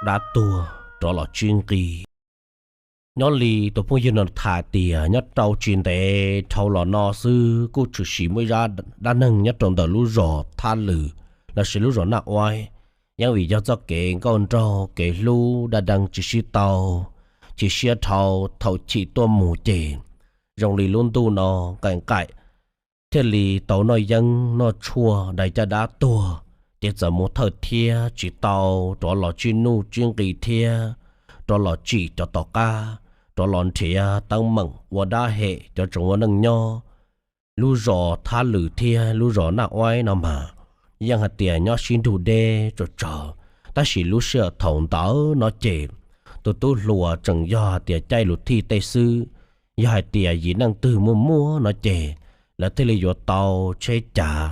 dab tuag rov los tsib nqi. Nyob li tus phooj ywg no tham tias nyob rau tsis ntev dhau los no xwb kuj tshwm sim muaj ib zaj dab neeg nyob rau ntawm lub zos Thab Lwm lossis lub zos Naj Uaib. Yeej vim yog txoj kev nkauj nraug kev hlub dab dees tsis sib tau, chim siab dhau thaum chim tuaj mus ces zoo li lub ntuj no nqaim nqaim thiaj li tau noj yeeb noj tshuaj dai caj dab tuag, ces txawm mus thawj thiab tsis tau rov los tsib nuj tsib nqi thiab rov los tsim cov tom qab, rov los nrhiav teeb meem ua dab hem cov tseem ua neej nyob. Lub zos Thab Lwm thiab lub zos Naj Uaib no mas yeej hais tias nyob sib nrug deb tsawg tsawg, tab sis lub sij hawm thaum ntawd no ces tus tub hluas tseem yog hais tias caij lus thij tej xwb. Yog hais tias yim neej twg muaj muaj no ces lawv thiaj li yuav tau tsheb cav,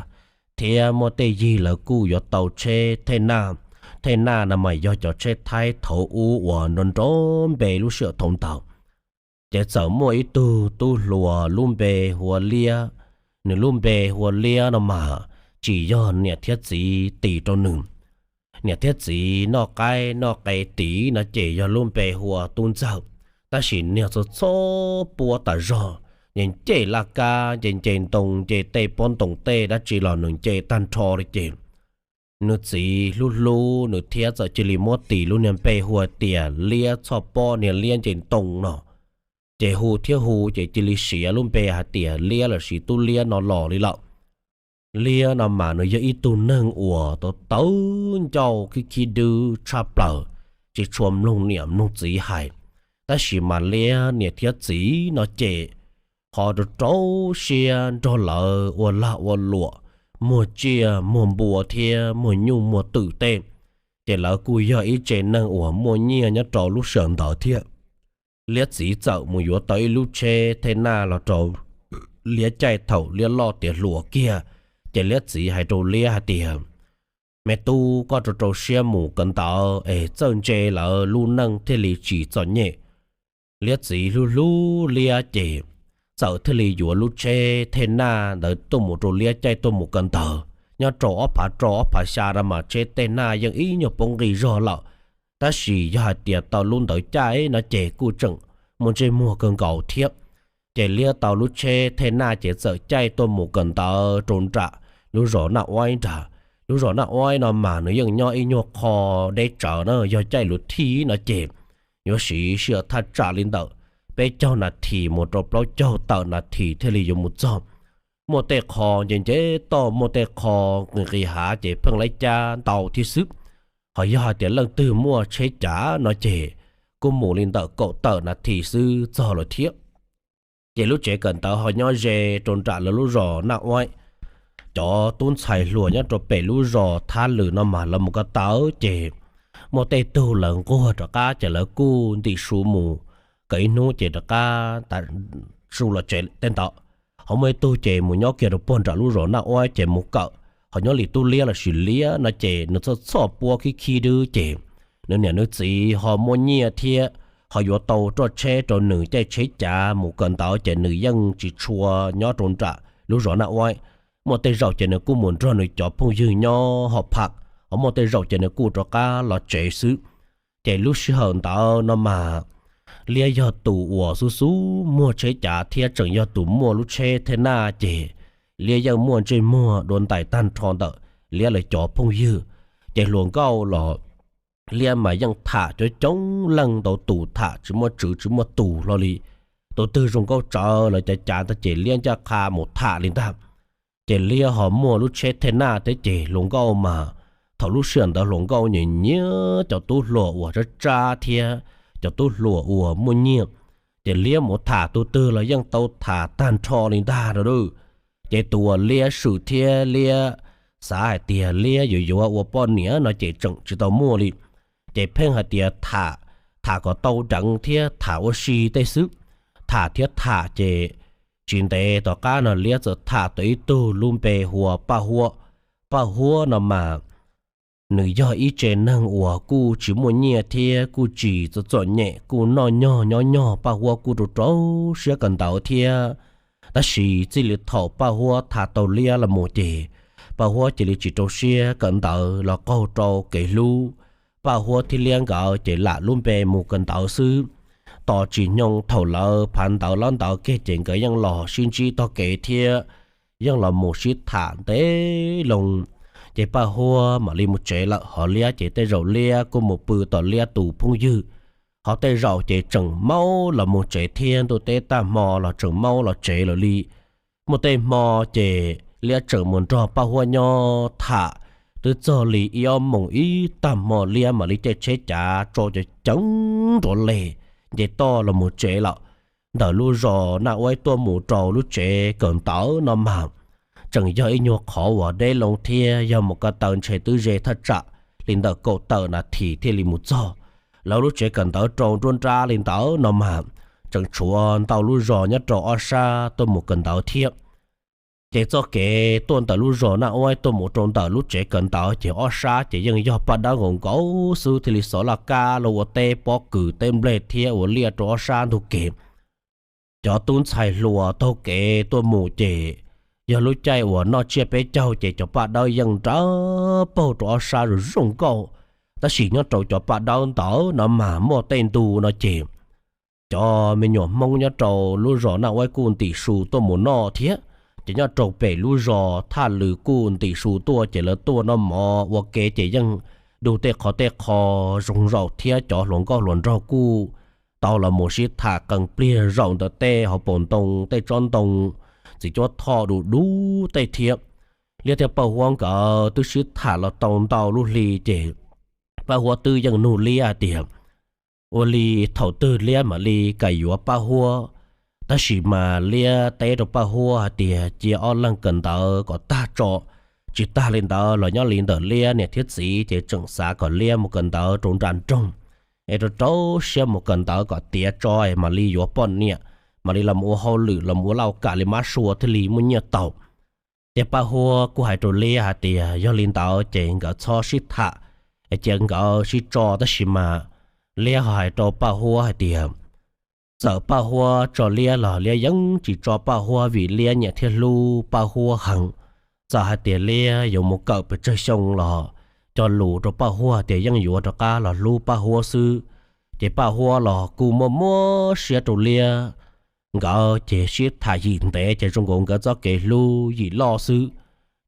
thiab muaj tej yig lawv kuj yuav tau tsheb thej naj. Thej naj no mas yog cov tsheb Thaib thaum ub uas nrov nrov npe lub sij hawm thaum ntawd. Ces txawm muaj ib tug tub hluas lub npe hu ua Liab. Nws lub npe hu ua Liab no mas tsis yog niam thiab txiv tis rau nws. Niam thiab txiv noj qaib noj qe tis no ces yog lub npe hu ua Tub Ntxawg, tab sis niag txog txog puab tas zog, nce nce laj kab, nce nce ntoo, nce tej pob ntoo tej dab tsi los nws nce tag nrho li ces nws txiv hlub hlub nws thiab txawm cia li muab tis lub niag npe hu tias Liab Txhoj Pob niag Liab Nce Ntoo no. Ces hu thiab hu ces cia li siv lub npe hais tias Liab lossis Tub Liab no los li lawm. Liab no mas nws yog ib tug neeg uas tau tawv ncauj khib khib dwb tshaj plaws, tsis tshua mloog niam mloog txiv hais. Tab sis mas Liab niam thiab txiv no ces ho rau rau siab nrog lawv ua lag ua luam, muag tsiaj muag npua thiab muag nyuj muag twm tej. Ces lawv kuj yog ib tse neeg uas muaj nyiaj nyob rau lub sij hawm ntawd thiab. Liab txiv txawm mus yuav tau ib lub tsheb thej naj los rau Liab caij thaum Liab loj tiav hluas kiag. Ces Liab txiv hais rau Liab hais tias, Me tub, koj rau rau siab mus kawm ntawv es txawj ntse lawv lub neej thiaj li tsis txom nyem. Liab txiv hlub hlub Liab ces txawm thiaj li yuav lub tsheb thej naj ntawd tuaj mus rau Liab caij tuaj mus kawm ntawv. Nyob rau ob phav rau ob phav xya no mas tsheb thej naj yeej ib nyuag poob nqi zog lawm, tab sis yog hais tias tau lub ntawd caij no ces kuj tseem muaj ntsej muag kawg nkaus thiab. Ces Liab tau lub tsheb thej naj ces txawm caij tuaj mus kawm ntawv rau nram lub zos Naj Uaib nrad. Lub zos Naj Uaib no mas nws yeej nyob ib nyuag qho deb tsawv na, yog caij lus thij no ces yuav siv sij hawm thaj tsam li ntawm peb caug nas this mus rau plaub caug tawm nas this thiaj li yuav mus txog. Muaj tej qho nce nce toj, muaj tej qho nqis nqis hav ces pheej laib cab ntau thiab xwb. Ho yog hais tias leej twg muaj tsheb cav no ces kuj mus li ntawm kaum tawm nas this xwb txog lawm thiab. Ces lub tsev kawm ntawv ho nyob ze rau nram lawv lub zos Naj Uaib. Cov tub ntxhais hluas nyob rau pem lub zos Thab Lwm no mas lawv mus ko taw ces muaj tej tug lawv nquag rov qab ces lawv kuj ntim su mus kawm ib hnub ces rov qab tas su los tsev tej ntawd. Ho muaj ib tug ces mus nyob kiag rau puag nram lub zos Naj Uaib ces mus kawm. Ho nyob li Tub Liab lossis Liab no ces nws txhoj txhoj puab khib khib dwb ces nws niam nws txiv ho muaj nyiaj thiab ho yuav tau roj tsheb rau nws caij tsheb cav mus kawm ntawv ces nws yeej tsis tshua nyob rau nram lub zos Naj Uaib. Muaj tej zaum ces nws kuj mus nrog nws cov phooj ywg nyob hauv pham, ho muaj tej zaum ces nws kuj rov qab los tsev xwb. Ces lub sij hawm ntawd no mas Liab yog tus uas xub xub muag tsheb cav thiab tseem yog tus muaj lub tsheb thej naj ces Liab yeej muaj ntsej muag dua ntais tag nrho ntawm Liab lawv cov phooj ywg. Ces hluas nkauj los Liab mas yeej tham coob coob leej ntau tus, tham tsis muaj tswv tsis muaj tus hlo li. Tus twg zoo nkauj tsawv lawv cav cav ntag ces Liab ncaj qha mus tham li ntag. Ces Liab ho muaj lub tsheb thej naj thiab ces hluas nkauj mas thaum lub sij hawm ntawd hluas nkauj nyiam nyiam cov tub hluas uas tsab tsab thiab cov tub hluas uas muaj nyiaj. Ces Liab mus tham tus twg los yeej tau tham tag nrho li ntag no. Ces tus uas Liab swm thiab Liab xav hais tias Liab yuav yuav ua poj niam no ces tseem tsis tau muaj li. Ces pheej hais tias tham, tham kom tau deev thiab tham ua si tej xwb. Tham thiab tham ces tsis ntev tom qab no Liab txawm tham tau ib tug lub npe hu ua Paj Huab. Paj Huab no mas nws yog ib tse neeg uas kuj tsis muaj nyiaj thiab kuj tsis txom txom nyem, kuj noj nyog nyob nyog. Paj Huab kuj rau rau siab kawm ntawv thiab, tab sis txij li thaum Paj Huab tham tau Liab los mus ces Paj Huab cia li tsis rau siab kawm ntawv los qaug rau kev hlub. Paj Huab thiab Liab nkawd ces lam lub npe mus kawm ntawv xwb. Tos tsis nyoog thaum lawv phav ntawv lab ntawv kiag ces nkawd yeej los sib ntsib tog kev thiab yeej los mus sib tham ntev loo. Ces Paj Huab mam li mus tsev lawm, ho Liab ces tej zaum Liab kuj mus pw tom Liab tus phooj ywg, ho tej zaum ces tseem maub los mus tsev thiab, ntuj teb tag hmo los tseem maub los tsev lawm li. Muaj tej hmo ces Liab tseem mus nrog Paj Huab nyob tham, twb txog li ib ob moos ib tag hmo Liab mam li caij tsheb cav tso ceev ceev nrov leg nce toj los mus tsev lawm. Ntawm lub zos Naj Uaib tuaj mus rau lub tsev kawm ntawv no mas tseem yog ib nyuag qhov uas deb loo thiab yog mus ko taw ntshe twb ze thaj tsam li ntawm kaum tawm nas this thiaj li mus txog. Lawv lub tsev kawm ntawv rau nruab nrab li ntawd no mas tseem tshuav ntau lub zos nyob rau ob sab tuaj mus kawm ntawv thiab. Ces txoj kev tuaj ntawm lub zos Naj Uaib tuaj mus rau ntawm lub tsev kawm ntawv ces ob sab ces yeej yog paj dawb nkaus nkaus xwb, thiaj li xov laj kab los ua teb pob kws teb nplej thiab ua liaj rau ob sab ntug kev. Cov tub ntxhais hluas taug kev tuaj mus ces yog lub caij uas noj tsiaj peb caug ces cov paj dawb yeej nrab paug rau ob sab zoo zoo nkauj. Tab sis nyob rau cov paj dawb ntawd no mas muaj tej ntu no ces cov me nyuam Hmoob nyob rau lub zos Naj Uaib kuj ntim su tuaj mus noj thiab. Ces nyob rau pem lub zos Thaj Lws kuj ntim su tuaj, ces lawv tuaj noj mov ua ke ces yeej du tej qhov tej qho zoo zaum thiab cov hluas nkauj hluas nraug kuj tau los mus sib tham qee pliag zaum ntawm tej hauv paus ntoo, tej tsob ntoo, txiv cuab thoj du du tej thiab. Liab thiab Paj Huab nkawd twb sib tham los tau ntau lub hli ces Paj Huab twb yeej nug Liab hais tias ua li thaum twg Liab mam li kam yuav Paj Huab. Tab sis mas Liab teb rau Paj Huab hais tias cia ob leeg kawm ntawv kom tag tso, tsis tag li ntawd los nyob li ntawm Liab niam thiab txiv ces tseem xav kom Liab mus kawm ntawv rau nram nroog, es rau rau siab mus kawm ntawv kom tiav tso es mam li yuav poj niam, mam li los ua hauj lwm los ua lauj kam li mab sua thiaj li muaj nyiaj tau. Ces Paj Huab kuj hais rau Liab hais tias yog li ntawd ces nkawd txhob sib tham, es cia nkawd sib tso. Tab sis mas Liab ho hais rau Paj Huab hais tias txawm Paj Huab tso Liab los Liab yeej tsis tso Paj Huab vim Liab nyiam thiab hlub Paj Huab heev. Txawm hais tias Liab yuav mus kawm pes tsawg xyoo los cog lus rau Paj Huab tias yeej yuav rov qab los hlub Paj Huab xwb. Ces Paj Huab los kuj muaj muab siab rau Liab. Nkawd ces sib tham yim ntev ces zoo nkaus nkawd txoj kev hlub yim loj xwb.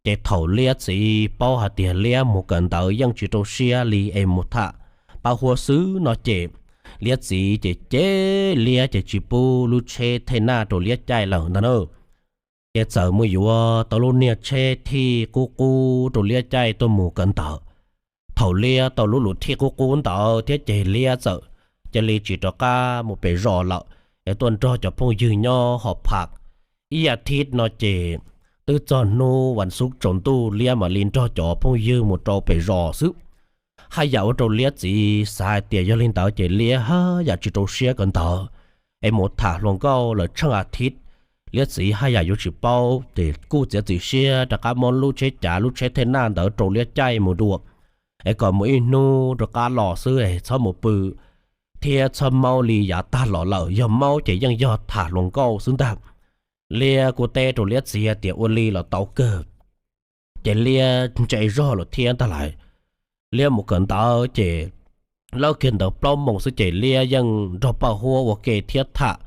Ces thaum Liab txiv paub hais tias Liab mus kawm ntawv yeej tsis rau siab li es mus tham Paj Huab xwb no ces Liab txiv ces cem Liab ces tsis pub lub tsheb thej naj rau Liab caij lawm ntag na. Ces txawm mus yuav tau lub niag tsheb thij qub qub rau Liab caij tuaj mus kawm ntawv. Thaum Liab tau lub lus thij qub qub ntawd thiab ces Liab txawm cia li tsis rov qab mus pem zos lawm, es tuaj nrog cov phooj ywg nyob hos pham. Ib as thiv no ces twb txog hnub vas xuv tsaus ntuj Liab mam li nrog cov phooj ywg mus rau pem zos xwb. Haj yam ua rau Liab txiv xav hais tias yog li ntawd ces Liab haj yam tsis rau siab kawm ntawv, es mus tham hluas nkauj lawm tsheej as thiv, Liab txiv haj yam yuav tsis paub ces kuj txiav txim siab rov qab muab lub tsheb cav lub tsheb thej naj ntawd rau Liab caij mus dua, es kom mus ib hnub rov qab los xwb es txhob mus pw thiab txhob maub li yav tag los lawm, yog maub ces yeej yog tham hluas nkauj xwb ntag. Liab kuj teb rau Liab txiv hais tias ua li los tau kawg. Ces Liab ntse zog lawm thiab ntag lais. Liab mus kawm ntawv ces lawb kiag ntawd plaub moos xwb ces Liab yeej nrog Paj Huab ua ke thiab tham.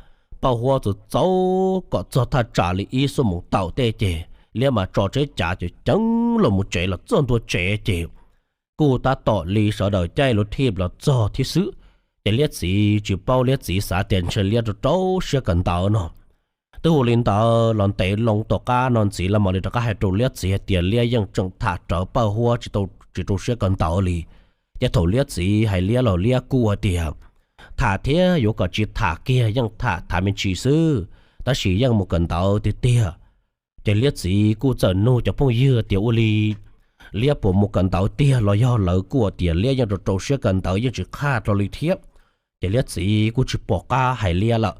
Paj Huab txawm txaus kom txog thaj tsam li ib xuab moos tawm tej ces Liab mas tso tsheb cav ceev ceev los mus tsev los txog ntua tsev ces kuj tab tom li sawv daws caij lub thij los txog thiab xwb. Ces Liab txiv tsis paub, Liab txiv xav tias ntshe Liab rau rau siab kawm ntawv no. Twb ua li ntawd los ntev loo tom qab no ntxiv los mam li rov qab hais rau Liab txiv hais tias Liab yeej tseem tham rawv Paj Huab tsis rau siab kawm ntawv li. Ces thaum Liab txiv hais Liab los Liab kuj hais tias tham thiab yuav kom tsis tham kiag yeej tham tham me ntsis xwb, tab sis yeej mus kawm ntawv tiag tiag. Ces Liab txiv kuj txawm nug cov phooj ywg tias ua li Liab puas mus kawm ntawv tiag los yog lawv kuj tias Liab yeej rau rau siab kawm ntawv yeej tsis qhaj rau li thiab. Ces Liab txiv kuj tsis pom qab hais Liab lawm.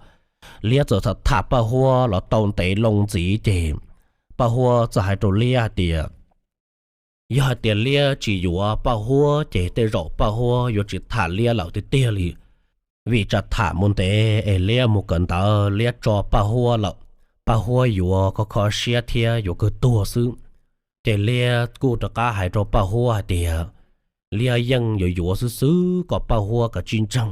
Liab txawm tham tham Paj Huab los tau ntev loo ntxiv ces Paj Huab txawm hais rau Liab hais tias yog hais tias Liab tsis yuav Paj Huab ces tej zaum Paj Huab yuav tsis tham Liab lawm tiag tiag li. Vim tsam tham mus ntev es Liab mus kawm ntawv Liab tso Paj Huab lawm, Paj Huab yuav kho kho siab thiab yuav kawg tuag xwb. Ces Liab kuj rov qab hais rau Paj Huab hais tias Liab yeej yuav yuav xwb xwb kom Paj Huab kav tsij ntseeg.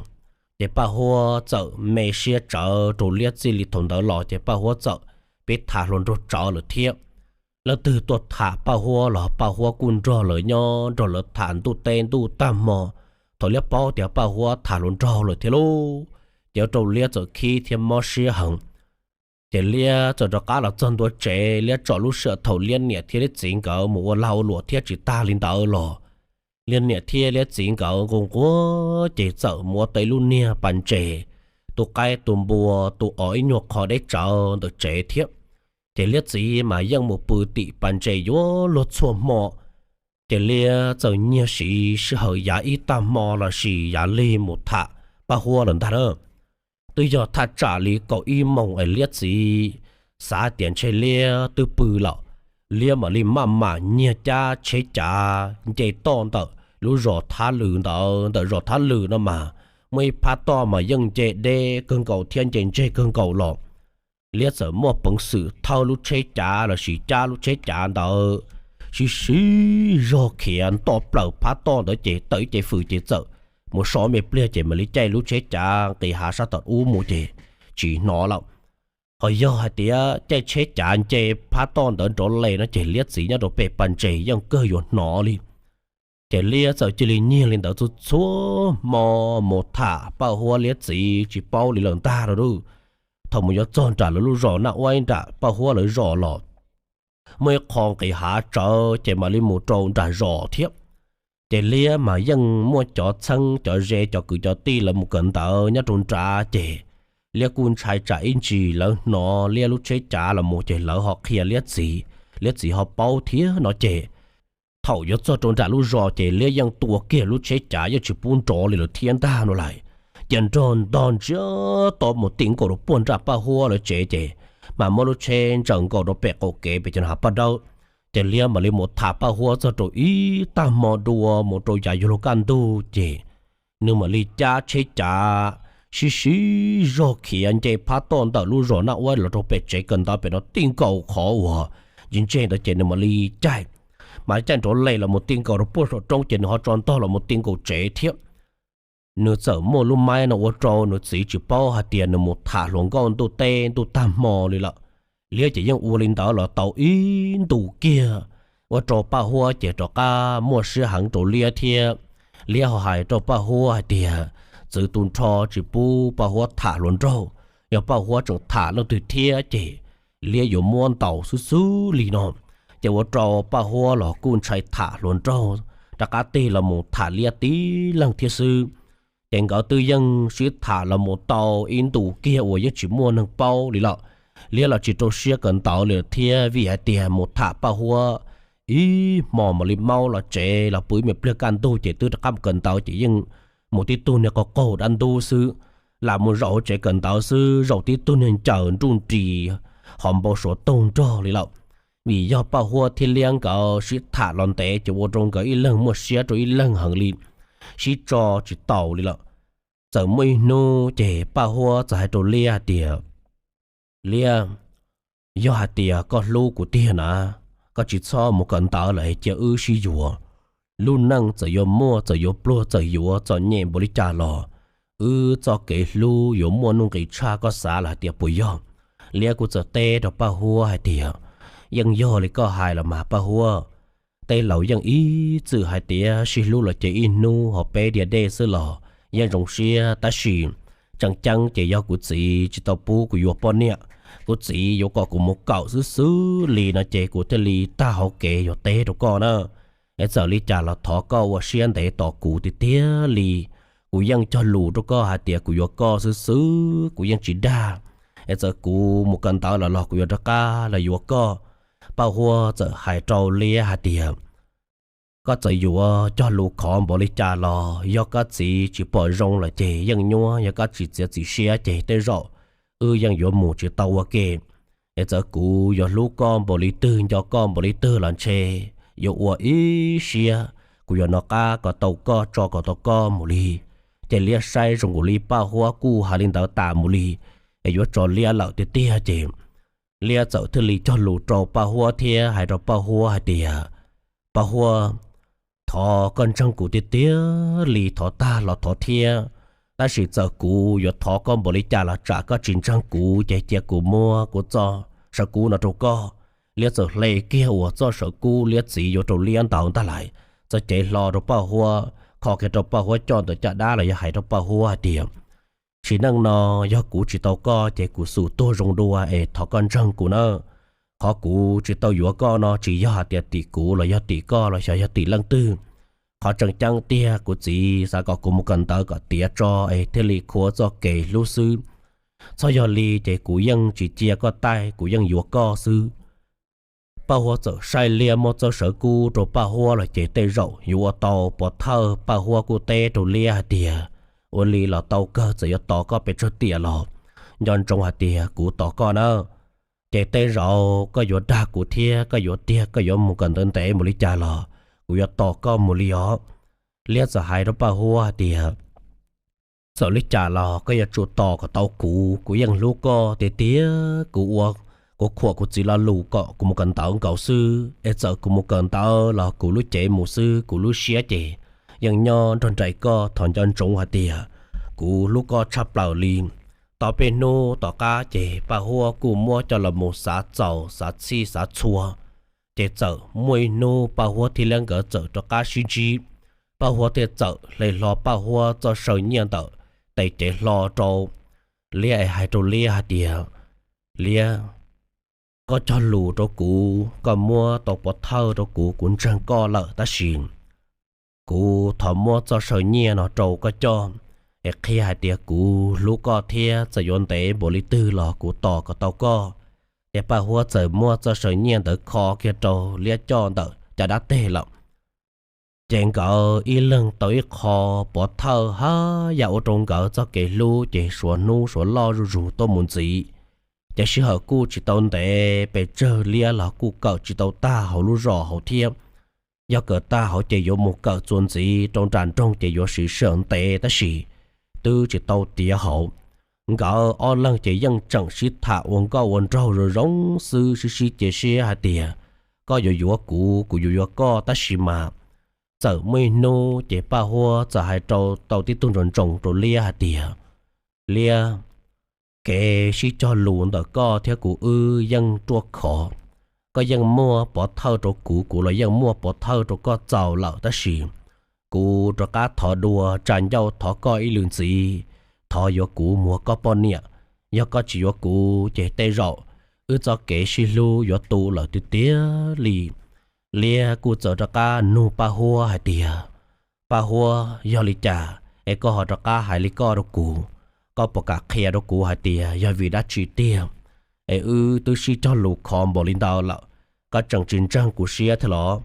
Ces Paj Huab txawm me siab tsawv rau Liab txij li thaum ntawd los ces Paj Huab txawm pib tham hluas nraug tsawv lawm thiab. Leej twg tuaj tham Paj Huab los Paj Huab kuj nrog lawv nyob nrog lawv tham ntuj teb ntuj tag hmo. Thaum Liab paub tias Paj Huab tham hluas nraug lawm thiab lauj, ces ua rau Liab txawm khib thiab mob siab heev. Ces Liab txawm rov qab los txog ntua tsev, Liab tsom lub sij hawm thaum Liab niam thiab Liab txiv nkawd mus ua lag ua luam thiab tsis tag li ntawd los Liab niam thiab Liab txiv nkawd nquag nquag ces txawm muab tau ib lub niag pas ntses, tu qaib tu npua, tu os ib nyuag qho deb tsawv ntawm tsev thiab. Ces Liab txiv mas yeej mus pw tim pas ntses yuav luag txhua hmo. Ces Liab txawm nyiag siv sij hawm yav ib tag hmo los sis yav lig mus tham Paj Huab lawm ntag na. Twb yog thaj tsam li kaum ib moos es Liab txiv xav tias ntshe Liab twb pw lawm, Liab mam li maj mam nyiag cab tsheb cav nce toj ntawm lub zos Thab Lwm ntawd. Ntawm zos Thab Lwm no mas muaj ib phab toj mas yeej nce deb kawg nkaus thiab nce ntseg kawg nkaus los Liab txawm muaj peev xwm thawb lub tsheb cav los sis cab lub tsheb cav ntawd sib sib zog khiav nto plaws phab toj ntawd ces tawm ib ce fws ces txawm mus so me pliag ces mam li caij lub tsheb cav nqis hav sab tom ub mus ces tsis hnov lawm. Ho yog hais tias caij tsheb cav nce phab toj ntawd nrov les no ces Liab txiv nyob rau pem pas ntses yeej kawg yuav hnov li. Ces Liab txawm cia li nyiag li ntawd txhua txhua hmo mus tham Paj Huab Liab txiv tsis paub li lawm ntag lauj. Thaum mus yuav txog nram lawv lub zos Naj Uaib nram Paj Huab lawv zos los muaj ib qho nqis hav tsawv ces mam li mus rau nram zos thiab. Ces Liab mas yeej muaj cov txheeb cov ze cov kwv cov tij lawv mus kawm ntawv nyob rau nrad ces Liab kuj ntshai tsam ib ntsis lawv hnov Liab lub tsheb cav los mus ces lawv ho qhia Liab txiv, Liab txiv ho paub thiab no ces thaum yuav txog rau nram lub zos ces Liab yeej tua kiag lub tsheb cav yeej tsis pub nrov li lawm thiab ntag no lais. Ces nrog ntog ntsiag to mus ti nkaus rau puag nram Paj Huab lawv tsev ces mas muab lub tsheb ntsaws nkaus rau pem qaum kev pem cov hav paj dawb. Ces Liab mam li mus tham Paj Huab txog rau ib tag hmo dua mus rau yav yuav luag kaj ntug ces nws mam li cab tsheb cav sib sib zog khiav nce phab toj ntawm lub zos Naj Uaib los rau pem tsev kawm ntawv pem no ti nkaus qhov uas ntseg ntseg ntawd ces nws mam li caij, mas caij nrov les los mus ti nkaus rau puag saum roob ces nws ho tso ntog los mus ti nkaus tsev thiab. Nws txawm muaj lub maib no ua rau nws txiv tsis paub hais tias nws mus tham hluas nkauj ntuj teb ntuj tag hmo li lawm. Liab ces yeej ua li ntawd los tau ib ntus kiag, ua rau Paj Huab ces rov qab muaj siab heev rau Liab thiab. Liab ho hais rau Paj Huab hais tias txwv tu nrho tsis pub Paj Huab tham hluas nraug, yog Paj Huab tseem tham leej twg thiab ces Liab yuav muab ntaus xwb xwb li no. Ces ua rau Paj Huab los kuj ntshai tham hluas nraug, rov qab tig los mus tham Liab tib leeg thiab xwb. Ces nkawd twb yeej sib tham los mus tau ib ntus kiag uas yeej tsis muaj neeg paub li lawm. Liab los tsis rau siab kawm ntawv li thiab vim hais tias mus tham Paj Huab ib hmo mam li maub los tsev los pw ib me pliag kaj ntug ces twb rov qab mus kawm ntawv ces yeej mus tib tug niag qaug qaug dab ntub xwb. Lam mus zaum hauv tsev kawm ntawv xwb zaum tib tug niag ncaws nruj nris ho npau suav toog nrog li lawm. Vim yog Paj Huab thiab Liab nkawd sib tham los ntev ces ua rau nkawd ib leeg muaj siab rau ib leeg heev li, sib tso tsis taus li lawm. Txawm muaj ib hnub ces Paj Huab txawm hais rau Liab hais tias, Liab, yog hais tias koj hlub kuv tiag na, koj tsis txhob mus kawm ntawv lawm es cia wb sib yuav. Lub neej txawm yuav muaj txawm yuav pluag txawm yuav txom nyem npaum li cas los wb txoj kev hlub yuav muaj nuj nqis tshaj koj xav lawm hais tias puas yog? Liab kuj txawm teb rau Paj Huab hais tias, yeej yog li koj hais los mas Paj Huab. Tej laus yeej ib txwm hais tias sib hlub los ces ib hnub ho peb diav dej xwb los yeej zoo siab tab sis tseem ceeb ces yog kuv txiv tsis tau pub kuv yuav poj niam. Kuv txiv yuav kom kuv mus kawm xwb xwb li no ces kuv thiaj li tag hauv kev yuav teb rau koj na. Es txawm li cas los thov koj ua siab ntev tos kuv tiag tiag li. Kuv yeej cog lus rau koj hais tias kuv yuav koj xwb xwb, kuv yeej tsis dag. Es txawm kuv mus kawm ntawv los los kuv yuav rov qab los yuav koj. Paj Huab txawm hais rau Liab hais tias, koj txawm yuav cog lus khov npaum li cas los yog koj txiv tsis pom zoo lawm ces yeej nyuaj, yog koj tsis txiav txim siab ces tej zaum wb yeej yuav mus tsis tau ua ke. Es txawm kuv yuav hlub koj npaum li twg nco koj npaum li twg los ntshe yuav ua ib siab kuv yuav nov qab kom tau koj tso kom tau koj mus li. Ces Liab saib zoo nkaus li Paj Huab kuj hais li ntawd tas mus li, es yuav tso Liab lawm tiag tiag ces Liab txawm thiaj li cog lus rau Paj Huab thiab hais rau Paj Huab hais tias, Paj Huab, Thov koj ntseeg kuv tiag tiag li, thov tag los thov thiab. Tab sis txawm kuv yuav thov koj npaum li cas los tsam koj tsis ntseeg kuv ces cia kuv muab kuv txoj saw kub no rau koj. Liab txawm hle kiag uas txoj saw kub Liab txiv yuav rau Liab ntawd ntag lais, txawm cev hlo rau Paj Huab, kho kiag rau Paj Huab coj ntawm caj dab los yog hais rau Paj Huab hais tias, sim neej no yog kuv tsis tau koj ces kuv xum tuag zoo dua es thov koj ntseeg kuv na. Qhov kuv tsis tau yuav koj no tsis yog hais tias tim kuv los yog tim koj los xyov yog tim leej twg. Qhov tseem ceeb tiag kuv txiv xav kom kuv mus kawm ntawv kom tiav tso es thiaj li khuab txoj kev hlub xwb. Txhob yog li ces kuv yeej tsis cia koj taij, kuv yeej yuav koj xwb. Paj Huab txawm saib Liab muab txoj saw kub rau Paj Huab los ces tej zaum yuav ua tau pov thawj. Paj Huab kuj teb rau Liab hais tias, ua li los tau kawg, txawm yuav tos koj pes tsawg tiam los nco ntsoov hais tias kuv tos koj na. Ces tej zaum koj yuav dag kuv thiab koj yuav tiag koj yuav mus kawm ntawv ntev mus li cas los kuv yuav tos koj mus li os. Liab txawm hais rau Paj Huab hais tias, txawm li cas los koj yuav tsum tos kom tau kuv, kuv yeej hlub koj tiag tiag. Kuv ua, kuv khuam kuv txiv lo lus kom kuv mus kawm ntawv nkaus xwb es txawm kuv mus kawm ntawv los kuv lub cev mus xwb, kuv lub siab ces yeej nyob nrog nraim koj. Thov nco ntsoov hais tias kuv hlub koj tshaj plaws li. Tau peb hnub tom qab ces Paj Huab kuj muab coj los mus xav txaus xav txhij xav txhua. Ces txawm muaj ib hnub Paj Huab thiab Liab nkawd txawm rov qab sib ntsib. Paj Huab thiaj txawm hle hlo Paj Huab txoj saw nyiaj ntawm tes cev hlo rau Liab es hais rau Liab hais tias, Liab, koj cog lus rau kuv, koj muab tau pov thawj rau kuv, kuv ntseeg koj lawm tab sis kuv thov muab txoj saw nyiaj no rau koj coj es qhia hais tias kuv hlub koj thiab txawm yuav ntev npaum li twg los kuv tos kom tau koj. Ces Paj Huab txawm muab txoj saw nyiaj ntawd kho kiag rau Liab coj ntawm caj dab teg lawm. Ces nkawd ib leeg tau ib qho pov thawj haj yam ua rau nkawd txoj kev hlub ces suav hnub suav loj zuj zus tuaj mus ntxiv. Ces sij hawm kuj tsis tau ntev pes tsawg, Liab los kuj kawm tsis tau tag hauv lub zos hauv thiab. Yog kawm tag hauv ces yuav mus kawm txuas ntxiv rau nram nroog ces yuav siv sij hawm ntev tab sis twb tsis tau tiav hauv. Nkawd ob leeg ces yeej tseem sib tham ua nkauj ua nraug zoo zoo xwb, sib sib cia siab hais tias koj yuav yuav kuv, kuv yuav yuav koj tab sis mas txawm muaj ib hnub ces Paj Huab txawm hais rau tau tib tug ntsoov ntsoov rau Liab hais tias, Liab, kev sib cog lus ntawm koj thiab kuv wb yeej ruaj khov. Koj yeej muaj pov thawj rau kuv, kuv los yeej muaj pov thawj rau koj txaus lawm tab sis kuv rov qab thov dua tsa ncauj thov koj ib lwm ntxiv, thov yuav kuv mus ua koj poj niam. Yog koj tsis yuav kuv ces tej zaum wb txoj kev sib hlub yuav tu lawm tiag tiag li. Liab kuj txawm rov qab nug Paj Huab hais tias, Paj Huab, yog li cas es koj ho rov qab hais li koj rau kuv? Koj puas kam qhia rau kuv hais tias yog vim dab tsi tiag? Es wb twb sib cog lus khov npaum li ntawd lawm, koj tseem tsis ntseeg kuv siab thiab los?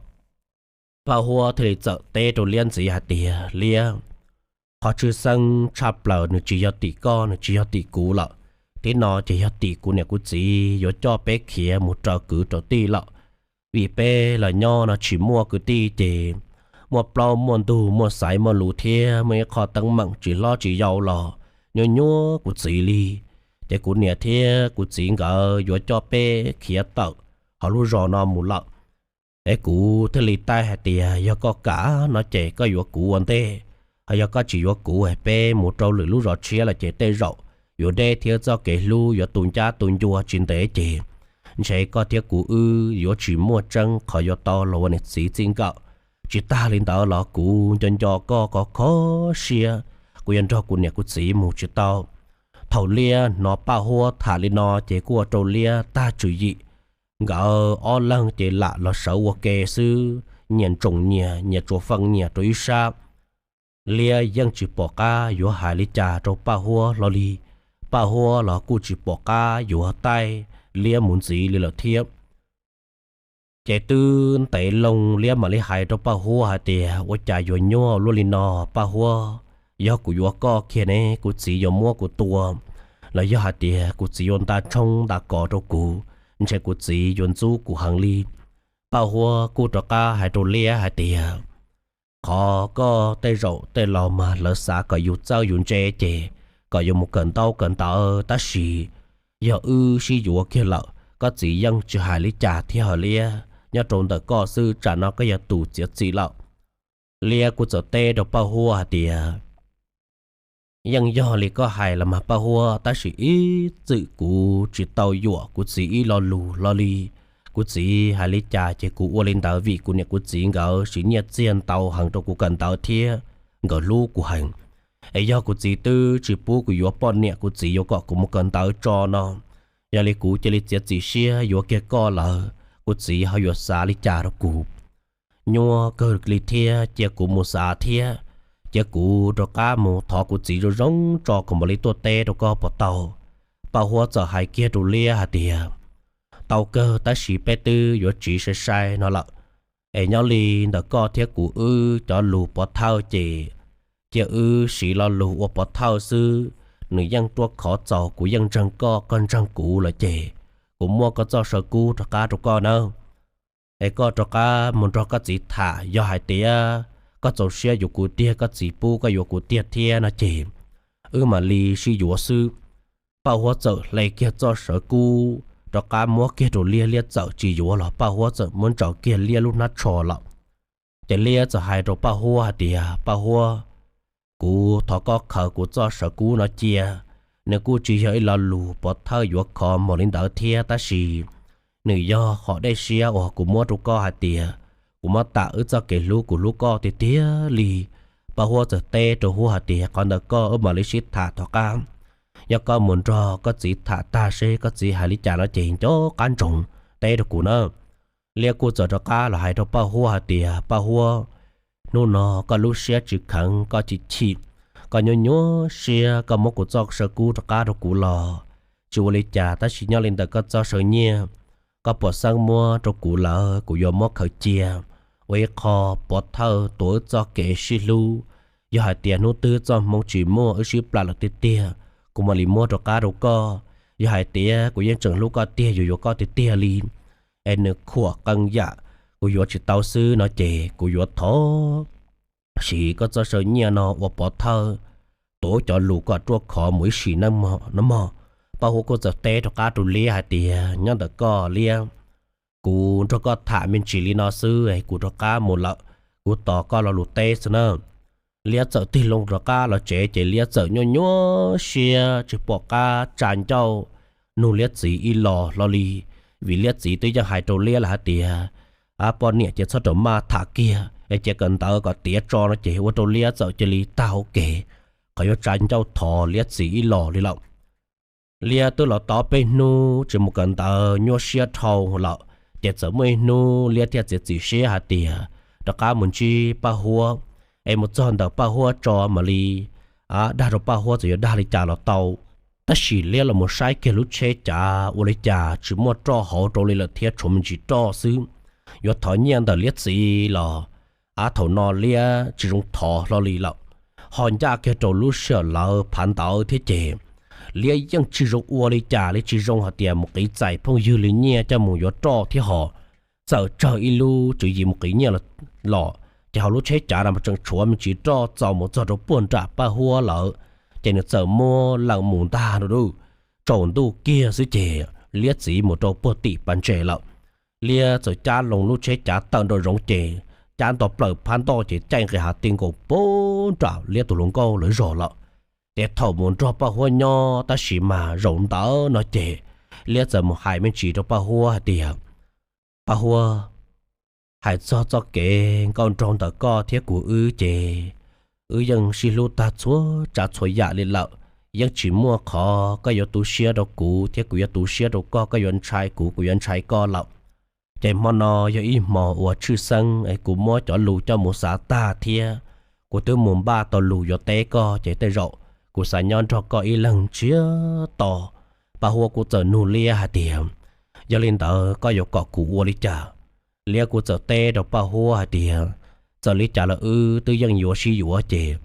Paj Huab thiaj li txawm teb rau Liab ntxiv hais tias, Liab, qhov tshwj xeeb tshaj plaws nws tsis yog tim koj, nws tsis yog tim kuv lawm. Tib no ces yog tim kuv niam kuv txiv yuav coj peb khiav mus raws kwv raws tij lawm. Vim peb los nyob no tsis muaj kwv tij ces muaj plaub muaj ntug, muaj xaiv muaj lus thiab muaj ib qho teeb meem tsis hlob tsis yau los nyuaj nyuaj kuv txiv li. Ces kuv niam thiab kuv txiv nkawd yuav coj peb khiav tawm hauv lub zos no mus lawm. Es kuv thiaj li taij hais tias yog koj kam no ces koj yuav kuv ua ntej, ho yog koj tsis yuav kuv es peb mus rau lwm lub zos tshiab lawm ces tej zaum yuav deb thiab txoj kev hlub yuav tu ncab tu ncua tsis ntev ces ntshe koj thiab kuv wb yuav tsis muaj tseeb qhov yuav tau los ua niam txiv txij nkawm. Tsis tag li ntawd los kuv nco nco koj kho kho siab, kuv yuav nrog kuv niam kuv txiv mus tsis tau. Thaum Liab hnov Paj Huab tham li no ces kuj ua rau Liab tag tswv yim. Nkawd ob leeg ces lam los sawv ua ke xwb, nyias ntsoos nyias, nyias tsuas feej nyias rau ib sab. Liab yeej tsis pom qab yuav hais li cas rau Paj Huab hlo li. Paj Huab los kuj tsis pom qab yuav taij Liab mus ntxiv li lawm thiab. Ces twb ntev loo Liab mam li hais rau Paj Huab hais tias, ua cas yuav nyuaj luaj li no Paj Huab? Yog kuv yuav koj kiag ne, kuv txiv yuav muab kuv tua, los yog hais tias kuv txiv yuav nta tshoob nta kos rau kuv, ntshe kuv txiv yuav ntxub kuv heev li. Paj Huab kuj rov qab hais rau Liab hais tias, qhov koj tej zaum tej laus mas lawv xav kom yus txawj yus ntse ces kom yus mus kawm ntaub kawm ntawv, tab sis yog wb sib yuav kiag lawm koj txiv yeej tsis hais li cas thiab hos Liab, nyob rau ntawm koj xwb tsam no koj yog tus txiav txim lawm. Liab kuj txawm teb rau Paj Huab hais tias, Yeej yog li koj hais los mas Paj Huab, tab sis ib txwm kuv tsis tau yuam kuv txiv ib lo lus hlo li. Kuv txiv hais li cas ces kuv ua li ntawd, vim kuv niam kuv txiv nkawd siv nyiaj txiag ntau heev rau kuv kawm ntawv thiab nkawd hlub kuv heev. Es yog kuv txiv twb tsis pub kuv yuav poj niam, kuv txiv yuav kom kuv mus kawm ntawv tso no, yog li kuv cia li txiav txim siab yuav kiag koj lawm, kuv txiv ho yuav xav li cas rau kuv? Nyuaj kawg li thiab, cia kuv mus xav thiab, cia kuv rov qab mus thov kuv txiv zoo zoo tso kuv mam li tuaj teb rau koj puas tau? Paj Huab txawm hais kiag rau Liab hais tias, Tau kawg, tab sis peb twb yuav tsiv sai sai no lawm, es nyob li ntawm koj thiab kuv wb cov lus pov thawj ces cia wb siv lo lus ua pov thawj xwb. Nws yeej ruaj khov txaus, kuv yeej ntseeg koj, koj ntseeg kuv lawm ces kuv muab koj txoj saw kub rov qab rau koj nawb. Es koj rov qab mus nrog koj txiv tham, yog hais tias koj txaus siab yuav kuv tiag, koj txiv pub koj yuav kuv tiag thiab no ces wb mam li sib yuav xwb. Paj Huab txawm hle kiag txoj saw kub rov qab muab kiag rau Liab, Liab txawm tsis yuav los Paj Huab txawm muab ntsaws kiag Liab lub hnab tsho lawm. Ces Liab txawm hais rau Paj Huab hais tias, Paj Huab, kuv thov koj khaws kuv txoj saw kub no cia. Nws kuj tsis yog ib lo lus pov thawj yuav khov mos li ntawd thiab, tab sis nws yog qhov dej siab uas kuv muab rau koj hais tias kuv muab tam wb txoj kev hlub, kuv hlub koj tiag tiag li. Paj Huab txawm teb rau Huab hais tias, Qhov ntawd koj wb mam li sib tham tom qab. Yog koj mus nrog koj txiv tham tag seb koj txiv hais li cas no ces nco qab ntsoov teb rau kuv na. Liab kuj txawm rov qab los hais rau Paj Huab hais tias, Paj Huab, hnub no koj lub siab tsis kheev, koj chim chim, koj nyuaj nyuaj siab, koj muab kuv txoj saw kub rov qab rau kuv los tsis ua li cas, tab sis nyob li ntawm koj txoj saw nyiaj, koj puas xeeb muab rau kuv lawm, kuv yuav muab khaws cia ua ib qho pov thawj tuav wb txoj kev sib hlub. Yog hais tias hnub twg txoj hmoo tsis muaj, wb sib plam lawm tiag tiag, kuv mam li muab rov qab rau koj. Yog hais tias kuv yeej tseem hlub koj tiag, yuav yuav koj tiag tiag li, es nws khuam qee yam kuv yuav tsis tau xwb no ces kuv yuav thov siv koj txoj saw nyiaj no ua pov thawj tuav wb cov lus kom ruaj khov mus ib sim neej no mog. Paj Huab kuj txawm teb rov qab rau Liab hais tias, Nyob ntawm koj Liab, kuv nrog koj tham me ntsis li no xwb es kuv rov qab mus lawm, kuv tos koj lo lus teb xwb na. Liab txawm tig loo rov qab los tsev ces Liab txawm nyuaj nyuaj siab tsis pom qab tsa ncauj nug Liab txiv ib los hlo li, vim Liab txiv twb yeej hais rau Liab lawm hais tias, Ab, poj niam ces txhob rau maj tham kiag es cia kawm ntawv kom tiav tso no ces ua rau Liab txawm cia li tag hauv kev, qhov yuav tsa ncauj thov Liab txiv ib los li lawm. Liab twb los tau peb hnub tsis mus kawm ntawv nyuaj siab dhau lawm, ces txawm muaj ib hnub Liab thiaj txiav txim siab hais tias rov qab mus ntsib Paj Huab, es mus txog ntawm Paj Huab tso mam li dag rau Paj Huab txawm yuav dag li cas los tau. Tab sis Liab los mus saib kiag lub tsheb cav ua li cas tsis muaj roj hauv rau li lawm thiab, tshuav me ntsis roj xwb. Yuav thov nyiaj ntawm Liab txiv los, ab, thaum no Liab tsis zoo thov hlo li lawm. Ho ncaj kiag rau lub sij hawm lawv phav ntawv thiab ces Liab yeej tsis zoo ua li cas li, tsis zoo hais tias mus qiv txais phooj ywg li nyiaj coj mus yuav roj thiab ho txawm tsawg ib lub tswv yim mus qiv nyiaj los, ces hauv lub tsheb cav no mas tseem tshuav me ntsis roj txaus mus txog rau puag nram Paj Huab lawm, ces nws txawm muab lees mus ntag no du. Tsaus ntuj kiag xwb ces Liab txiv mus rau puag tim pas ntses lawm. Liab txawm cab loo lub tsheb cav tawm nraum zoov ces cab nto plaws phab ntoj ces caij nqis hav ti nkaus puag nram Liab tus hluas nkauj lawv zos lawm. Ces thaum mus nrog Paj Huab nyob tab sis mas zaum ntawd no ces Liab txawm mus hais me ntsis rau Paj Huab hais tias, Paj Huab, hais txog txoj kev nkauj nraug ntawm koj thiab kuv wb ces wb yeej sib hlub tag txhua tsav txhua yam li lawm. Yeej tsis muaj qhov koj yuav tu siab rau kuv thiab kuv yuav tu siab rau koj, koj yuav ntshai kuv, kuv yuav ntshai koj lawm. Ces hmo no yog ib hmo uas tshwj xeeb es kuv muab cov lus coj mus xav tag thiab kuv twb mus npaj tau lus yuav teb koj, ces tej zaum kuv xav nyob nrog koj ib leeg ntsiag to. Paj Huab kuj txawm nug Liab hais tias, Yog li ntawd koj yuav kom kuv ua li cas? Liab kuj txawm teb rau Paj Huab hais tias, Txawm li cas los wb twb yeej yuav sib yuav ces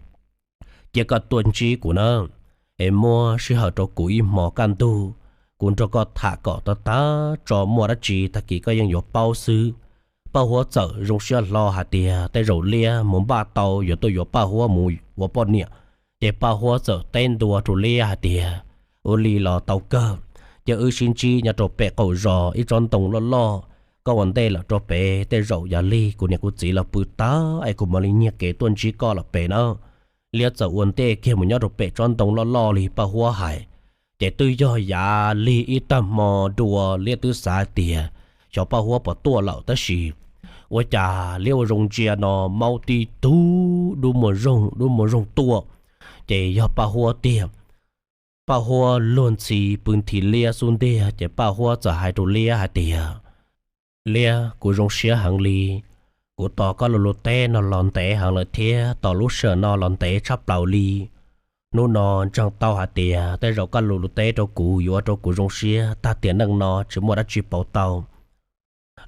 cia koj tuaj ntsib kuv na, es muab sij hawm rau kuv ib hmo kaj ntug, kuv nrog koj tham kom tag tag tso, muaj dab tsi tag kis koj yeej yuav paub xwb. Paj Huab txawm zoo siab hlo hais tias tej zaum Liab mus npaj tau yuav tuaj yuav Paj Huab mus ua poj niam. Ces Paj Huab txawm teb ntua rau Liab hais tias, Ua li los tau kawg, ces wb sib ntsib nyob rau pem qaum zos ib tsob ntoo loj loj, koj ua ntej lawm rau pem, tej zaum yav lig kuv niam kuv txiv los pw tag es kuv mam li nyiag kev tuaj ntsib koj lawm pem na. Liab txawm ua ntej kiag mus nyob rau pem tsob ntoo loj loj li Paj Huab hais. Ces twb yog yav lig ib tag hmo dua, Liab twb xav hais tias xyov Paj Huab puas tuaj lawm, tab sis ua cas Liab ua zoo ntsia no maub tib tug dub muag zoog dub muag zoog tuaj, ces yog Paj Huab tiag. Paj Huab luag ntxhi pw nthi Liab xub ntiag, ces Paj Huab txawm hais rau Liab hais tias, Liab, kuv zoo siab heev li. Kuv tos koj lub lub teb no los ntev heev lawm thiab tos lub sij hawm no los ntev tshaj plaws li. Hnub no ntseeg tau hais tias tej zaum koj lub lub teb rau kuv yuav ua rau kuv zoo siab tag tiam neej no tsis muaj dab tsi pauv tau.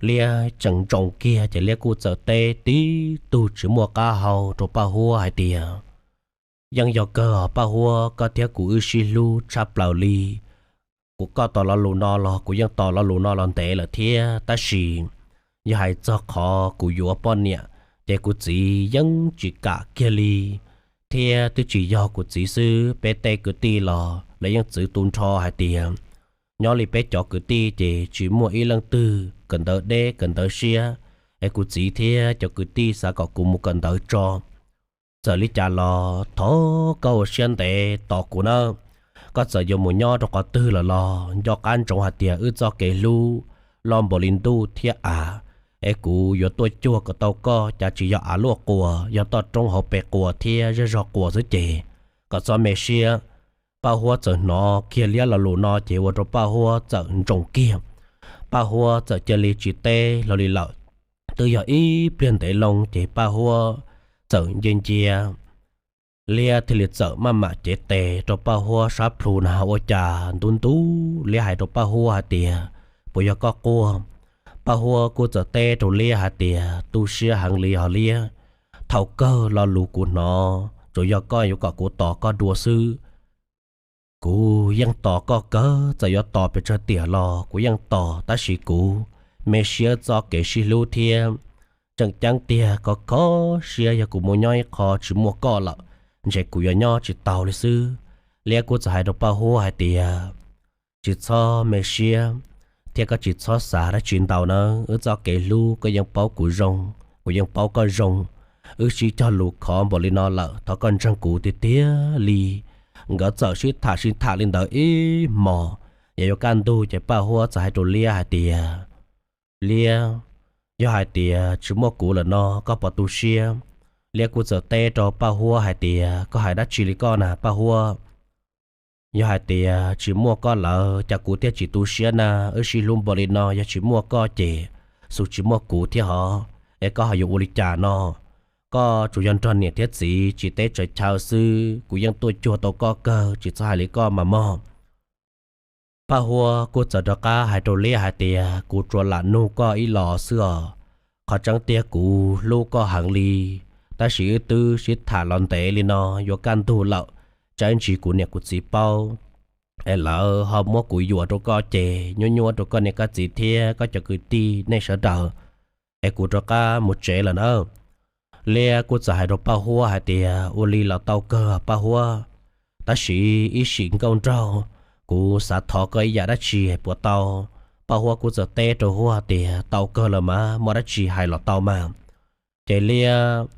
Liab tseem ntsoov kiag ces Liab kuj txawm teb tib tug tsis muaj qab hau rau Paj Huab hais tias, Yeej yog kawg os Paj Huab, koj thiab kuv wb sib hlub tshaj plaws li. Kuv, koj tos lo lus no los kuv yeej tos lo lus no los ntev lawm thiab, tab sis yog hais txog qhov kuv yuav poj niam, ces kuv txiv yeej tsis kam kiag li. Thiab twb tsis yog kuv txiv xwb, peb tej kwv tij los lawv yeej txwv tu nrho hais tias nyob li peb cov kwv tij ces tsis muaj ib leej twg kawm ntawv deb kawm ntawv siab, es kuv txiv thiab cov kwv tij xav kom kuv mus kawm ntawv tso. Txawm li cas los thov koj ua siab ntev tos kuv nawb. Koj txawm yuav mus nyob rau qhov twg lawm los nco qab ntsoov hais tias wb txoj kev hlub loj npaum li ntuj thiab av, es kuv yuav tuaj cuag kom tau koj, cas tsis yog av luaj quas, yog toj roob hauv pes quas thiab zej zog quas xwb ces kom txhob me siab. Paj Huab txawm hnov kiag Liab lo lus no ces ua rau Paj Huab txawm ntsoov kiag. Paj Huab txawm cia li tsis teb hlo li lawm. Twb yog ib pliag ntev loo ces Paj Huab txawm nce ncia, Liab thiaj li txawm maj mam cev tes rau Paj Huab sab plhu na ua cas ntub ntub. Liab hais rau Paj Huab hais tias, Puas yog koj quaj? Paj Huab kuj txawm teb rau Liab hais tias, Tu siab heev li hos Liab. Thaum kawg lo lus kuv hnov tsuas yog koj yuav kom kuv tos koj dua xwb. Kuv yeej tos koj kawg, txawm yuav tos pes tsawg tiam los kuv yeej tos, tab sis kuv me siab txoj kev sib hlub thiab. Tseem ceeb tiag, khov khov siab yog kuv mus nyob ib qho tsis muaj koj lawm, ntshe kuv yuav nyob tsis tau li xwb. Liab kuj txawm hais rau Paj Huab hais tias, Tsis txhob me siab thiab koj tsis txhob xav dab tsi ntau nawb. Wb txoj kev hlub koj yeej paub kuv zoo, kuv yeej paub koj zoo. Wb sib cog lus khov npaum li no lawm, thov koj ntseeg kuv tiag tiag li. Nkawd txawm sib tham sib tham li ntawd ib hmos, yog yuav kaj ntug ces Paj Huab txawm hais rau Liab hais tias, Liab, yog hais tias tsis muaj kuv lawm no koj puas tu siab? Liab kuj txawm teb rau Paj Huab hais tias, Koj hais dab tsi li koj na Paj Huab? Yog hais tias tsis muaj koj lawm cas kuv thiaj tsis tu siab na. Wb sib hlub npaum li no, yog tsis muaj koj ces xus tsis muaj kuv thiab hov, es koj ho yuav ua li cas no? Koj tsuas yog nrog niam thiab txiv tsis teb tsaws chaw xwb, kuv yeej tuaj cuag tau koj kawg, tsis txhob hais li koj mas mog. Paj Huab kuj txawm rov qab hais rau Liab hais tias, Kuv tsuas lam nug koj ib los xwb os. Qhov tseeb tiag kuv hlub koj heev li, tab sis wb twb sib tham los ntev li no yuav kaj ntug lawm, tsam ib ntsis kuv niam kuv txiv paub es lawv ho muab kuv yuam rau koj ces nyuaj nyuaj rau koj niam koj txiv thiab koj cov kwv tij nej sawv daws, es kuv rov qab mus tsev lawm nawb. Liab kuj txawm hais rau Paj Huab hais tias, Ua li los tau kawg Paj Huab, tab sis ib sim nkauj nraug, kuv xav thov koj ib yam dab tsi puas tau? Paj Huab kuj txawm teb rau Huab tias, Tau kawg lawm mas, muaj dab tsi hais los tau mas. Ces Liab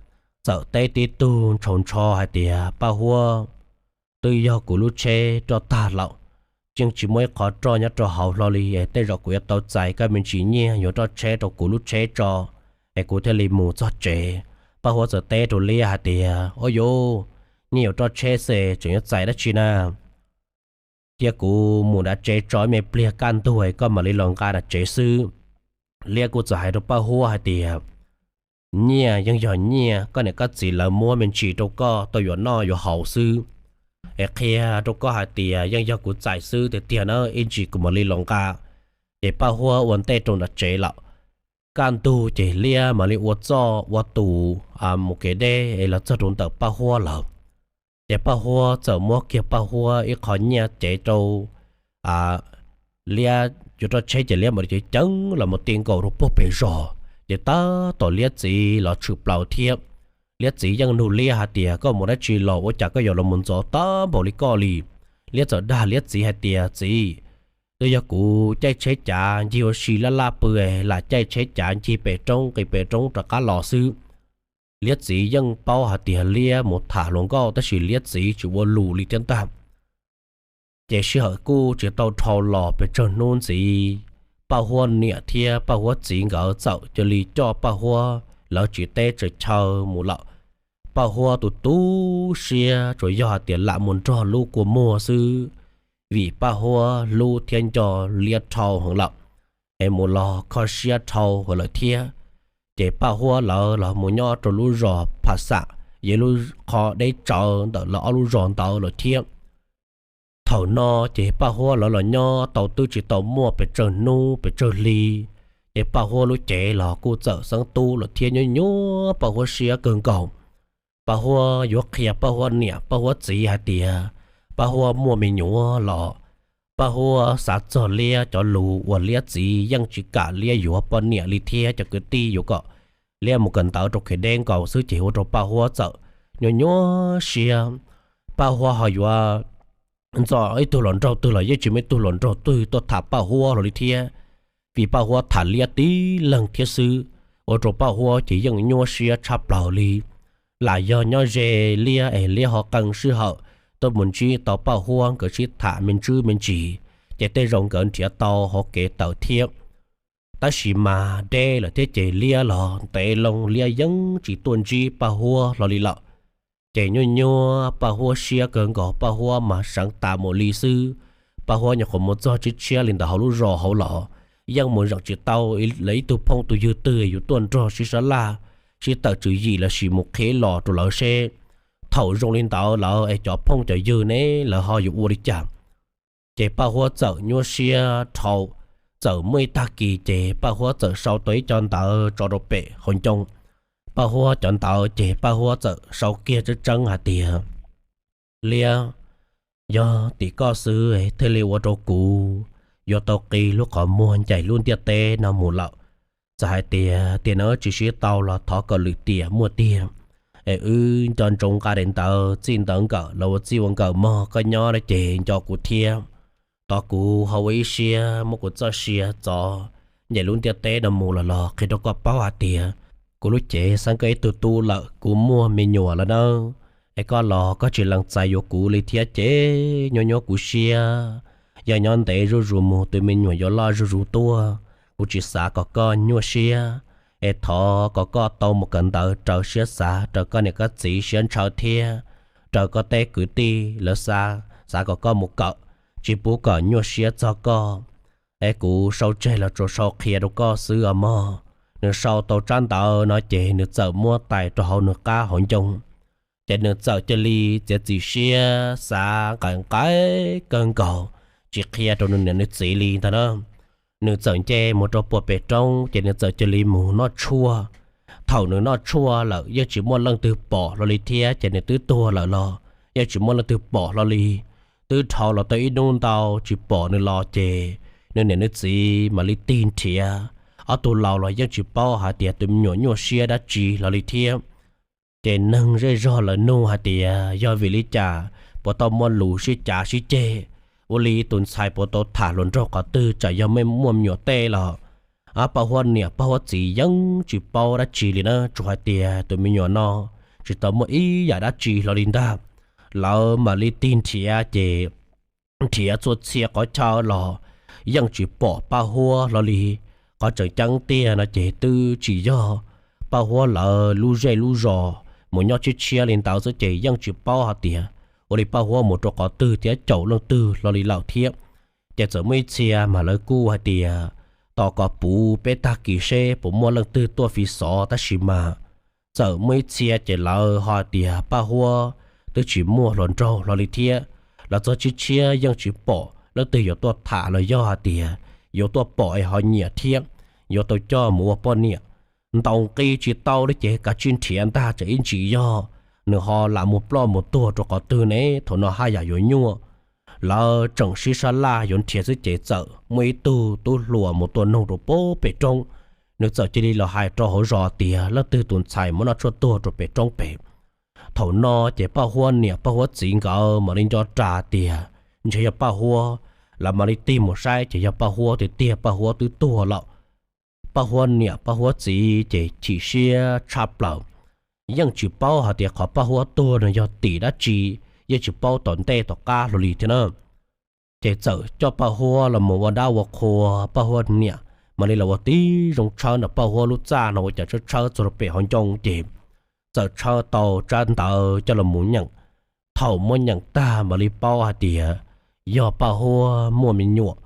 txawm teb tib tug ntshaus ntsho hais tias, Paj Huab, twb yog kuv lub tsheb roj tag lawm, yeej tsis muaj ib qho roj nyob rau hauv hlo li, es tej zaum kuv yuav tau txais koj me ntsis nyiaj yuav roj tsheb rau kuv lub tsheb tso, es kuv thiaj li mus txog tsev. Paj Huab txawm teb rau Liab hais tias, Ua yuv, nyiaj yuav roj tsheb xwb tseem yuav txais dab tsi na? Cia kuv mus nram tsev tso ib me pliag kaj ntug es koj mam li los nqa nram tsev xwb. Liab kuj txawm hais rau Paj Huab hais tias, Nyiaj yeej yog nyiaj, koj niam koj txiv lawv muab me ntsis rau koj tau yuav noj yuav haus xwb. Es qhia rau koj hais tias yeej yog kuv txais xwb tiag tiag na, ib ntsis kuv mam li los nqa. Ces Paj Huab ua ntej rau nram tsev lawm. Kaj ntug ces Liab mam li ua txoj ua tus mus kev deb es los txog rau ntawm Paj Huab lawm. Ces Paj Huab txawm muab kiag Paj Huab ib qho nyiaj cev rau Liab yuav roj tsheb, ces Liab mam li ceev ceev los mus ti nkaus rau puag pem zos. Ces tab tom Liab txiv los tshwm plaws thiab. Liab txiv yeej nug Liab hais tias, Koj mus dab tsi los ua cas koj yuav los mus ntxov tag npaum li koj li? Liab txawm dag Liab txiv hais tias, Txiv, Twb yog kuv caij tsheb cav ncig ua si laj laj pw, lam caij tsheb cav ncig pem roob nqis pem roob rov qab los xwb. Liab txiv yeej paub hais tias liab mus tham hluas nkauj tab sis liab txiv tsis ua lus li thiab ntag. Ces sij hawm kuj tsis tau dhau los pes tsawg hnub ntxiv, Paj Huab niam thiab Paj Huab txiv nkawd txawm cia li coj Paj Huab lawv tsis teb tsis chaw mus lawm. Paj Huab tus tu siab tsuas yog hais tias lam mus nrog lub kua muag xwb, vim Paj Huab hlub thiab nco liab dhau heev lawm, es mus los kho siab dhau heev lawm thiab. Ces Paj Huab lawv los mus nyob rau lub zos Phas Xam, yog lub qhov deb tsawv ntawm lawv ob lub zos ntawd lawm thiab. Thaum no ces Paj Huab lawv los nyob tau twb tsis tau muaj pes tsawg hnub pes tsawg hli, ces Paj Huab lub cev los kuj txawm xeeb tub lawm thiab nyuaj nyuaj Paj Huab siab kawg nkaus. Paj Huab yuav qhia Paj Huab niam Paj Huab txiv hais tias Paj Huab muaj me nyuam los Paj Huab xav txog liab cov lus uas liab txiv yeej tsis kam liab yuav poj niam li thiab cov kwv tij yuav kom liab mus kawm ntawv rau kev deb nkaus xwb ces ua rau Paj Huab txawm nyuaj nyuaj siab. Paj Huab ho yuav ntxo ib tug hluas nraug twg los yeej tsis muaj ib tug hluas nraug twg tuaj tham Paj Huab hlo li thiab, vim Paj Huab tham liab tib leeg thiab xwb, ua rau Paj Huab ces yeej nyuaj siab tshaj plaws li. Lam yog nyob ze liab es liab ho qee sij hawm tuaj mus ntsib tau Paj Huab nkawd sib tham me ntsis me ntsis, ces tej zaum nkawd nrhiav tau hauv kev tawm thiab. Tab sis mas deb lawm thiab ces liab los ntev loo liab yeej tsis tuaj ntsib Paj Huab hlo li lawm. Ces nyuaj nyuaj Paj Huab siab kawg nkaus, Paj Huab mas seev tas mus li xwb. Paj Huab nyuam qhuav mus txog tshiab tshiab li ntawm hauv lub zos hauv los yeej mus zeem tsis tau lawv ib tug phooj tus ywg twg yus tuaj nrog sib sab laj, sib tawm tswv yim los sis mus qhib los rau lawv seb thaum zoo li ntawd lawv es cov phooj cov ywg ne lawv ho yuav ua li cas. Ces Paj Huab txawm nyuaj siab dhau, txawm muaj ib tag kis ces Paj Huab txawm sau tau ib co ntawv tso rau pem hauv ncoo. Paj Huab cov ntawv ces Paj Huab txawm sau kiag tseeb tseeb hais tias, Liab, yog tim koj xwb thiaj li ua rau kuv yuav tau qi lub qhov muag ncaim lub ntiaj teb no mus lawm. Txawm hais tias tiam no wb tsis sib tau los thov kom lwm tiam muaj tiag, es wb nco ntsoov nqa daim ntawv txij ntawv nkawm los ua txij ua nkawm mog, koj nyob no ces nco kuv thiab. Tos kuv ho ua ib siab muab kuv txoj sia txov ncaim lub ntiaj teb no mus los los qhia rau koj paub hais tias kuv lub cev xeeb koj ib tug tub lawm, kuv muaj me nyuam lawm nawb. Es koj los koj tsis lees txais yuav kuv li thiab ces nyuaj nyuaj kuv siab. Yog nyob ntev zuj zus mus tus me nyuam yuav loj zuj zus tuaj, kuv tsis xav kom koj nyuaj siab. Es thov kom koj tau mus kawm ntawv raws siab xav, raws koj niam koj txiv siab ntshaw thiab raws koj tej kwv tij lawv xav, xav kom koj mus kawm, tsis pub kom nyuaj siab txog koj. Es kuv sau tseg los tsuas sau qhia rau koj xwb os mog. Nws sau tau tsab ntawv no ces nws txawm muab tais rau hauv nws qab hauv ncoo, ces nws txawm cia li txiav txim siab xav nqaim nqaim kawg nkaus, tsis qhia rau nws niam nws txiv li ntag na. Nws txawm nce mus rau puag pem roob ces nws txawm cia li mus noj tshuaj. Thaum nws noj tshuaj lawm yeej tsis muaj leej twg pom hlo li thiab ces nws twb tuag lawm los yeej tsis muaj leej twg pom hlo li. Twb dhau los tau ib hnub ntau tsis pom nws los ces nws niam nws txiv mam li tig nrhiav. Ob tug laus los yeej tsis paub hais tias tus me nyuam nyuaj siab dab tsi hlo li thiab. Ces neeg zej zog lawv nug hais tias yog vim li cas puas tau muaj lus sib cav sib ceg, ua li tus ntxhais puas tau tham hluas nraug qhov twg, tsam yog muaj me nyuam tej los. Paj Huab niam Paj Huab txiv yeej tsis paub dab tsi li na, tsuas hais tias tus me nyuam no tsis tau muaj ib yam dab tsi hlo li ntag. Lawv mam li tig nrhiav ces nrhiav txhua txhia qhov chaw los yeej tsis pom Paj Huab hlo li. Qhov tseem ceeb tiag no ces twb tsis yog Paj Huab lawv lub zej lub zos, mus nyob tshiab tshiab li ntawd xwb ces yeej tsis paub hais tias ua li Paj Huab mus rau qhov twg thiab caum leej twg hlo li lawm thiab. Ces txawm muaj ib txhia mas lawv kuj hais tias tos kom puv peb tag kis seb puas muaj leej twg tuaj fi xov, tab sis mas txawm muaj ib txhia ces lawv ho hais tias Paj Huab twb tsis muaj hluas nraug hlo li thiab. Lawv txog tshiab tshiab yeej tsis pom leej twg yuav tuaj tham los yog hais tias yuav tuaj pom es ho nyiam thiab yuav tau coj mus ua poj niam. Ntaus nqi tsis tau li ces kav tsij nrhiav ntag, tsam ib ntsis yog nws ho lam mus ploj mus tuag rau qhov twg ne, thaum no haj yam yuav nyuaj. Lawv tseem sib sab laj yuav nrhiav xwb ces txawm muaj ib tug tub hluas mus tua noog rau puag pem roob. Nws txawm cia li los hais rau hauv zos tias leej twg tus ntxhais muab noj tshuaj tuag rau pem roob pem. Thaum no ces Paj Huab niam Paj Huab txiv nkawd mam li nco ras tias ntshe yog Paj Huab, Lawv mam li tig mus saib ces yog Paj Huab tiag tiag, Paj Huab twb tuag lawm. Paj Huab niam Paj Huab txiv ces chim siab tshaj plaws, yeej tsis paub hais tias qhov Paj Huab tuag no yog tim dab tsi, yeej tsis paub tom ntej tom qab hlo li thiab na. Ces txawm coj Paj Huab los mus ua dab ua qhua, Paj Huab niam mam li los ua tib zoo tshawb ntawm Paj Huab lub txaj no ua cas tshawb tshawb txog rau pem hauv ncoo ces txawm tshawb tau tsab ntawv coj los mus nyeem. Thaum muab nyeem tag mam li paub hais tias yog Paj Huab muaj me nyuam,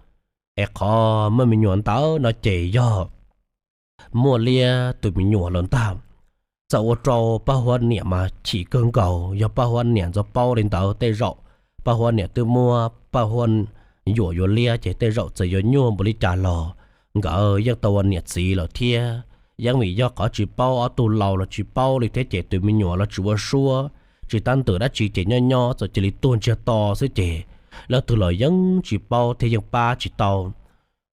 es qhov muaj me nyuam ntawd no ces yog muaj liab tus me nyuam lawm ntag. Txawm ua rau Paj Huab niam mas chim kawg nkaus, yog Paj Huab niam ntxov paub li ntawd tej zaum Paj Huab niam twb muab Paj Huab yuam yuav liab ces tej zaum txawm yuav nyuaj npaum li cas los nkawd yeej tau ua niam txiv lawm thiab. Yeej vim yog qhov tsis paub, ob tug laus los tsis paub li thiab ces tus me nyuam los tsis ua suab, tsis tab ntawm dab tsi ces nyob nyob txawm cia li tuag ntsiag to xwb ces leej twg los yeej tsis paub thiab yeej pab tsis tau.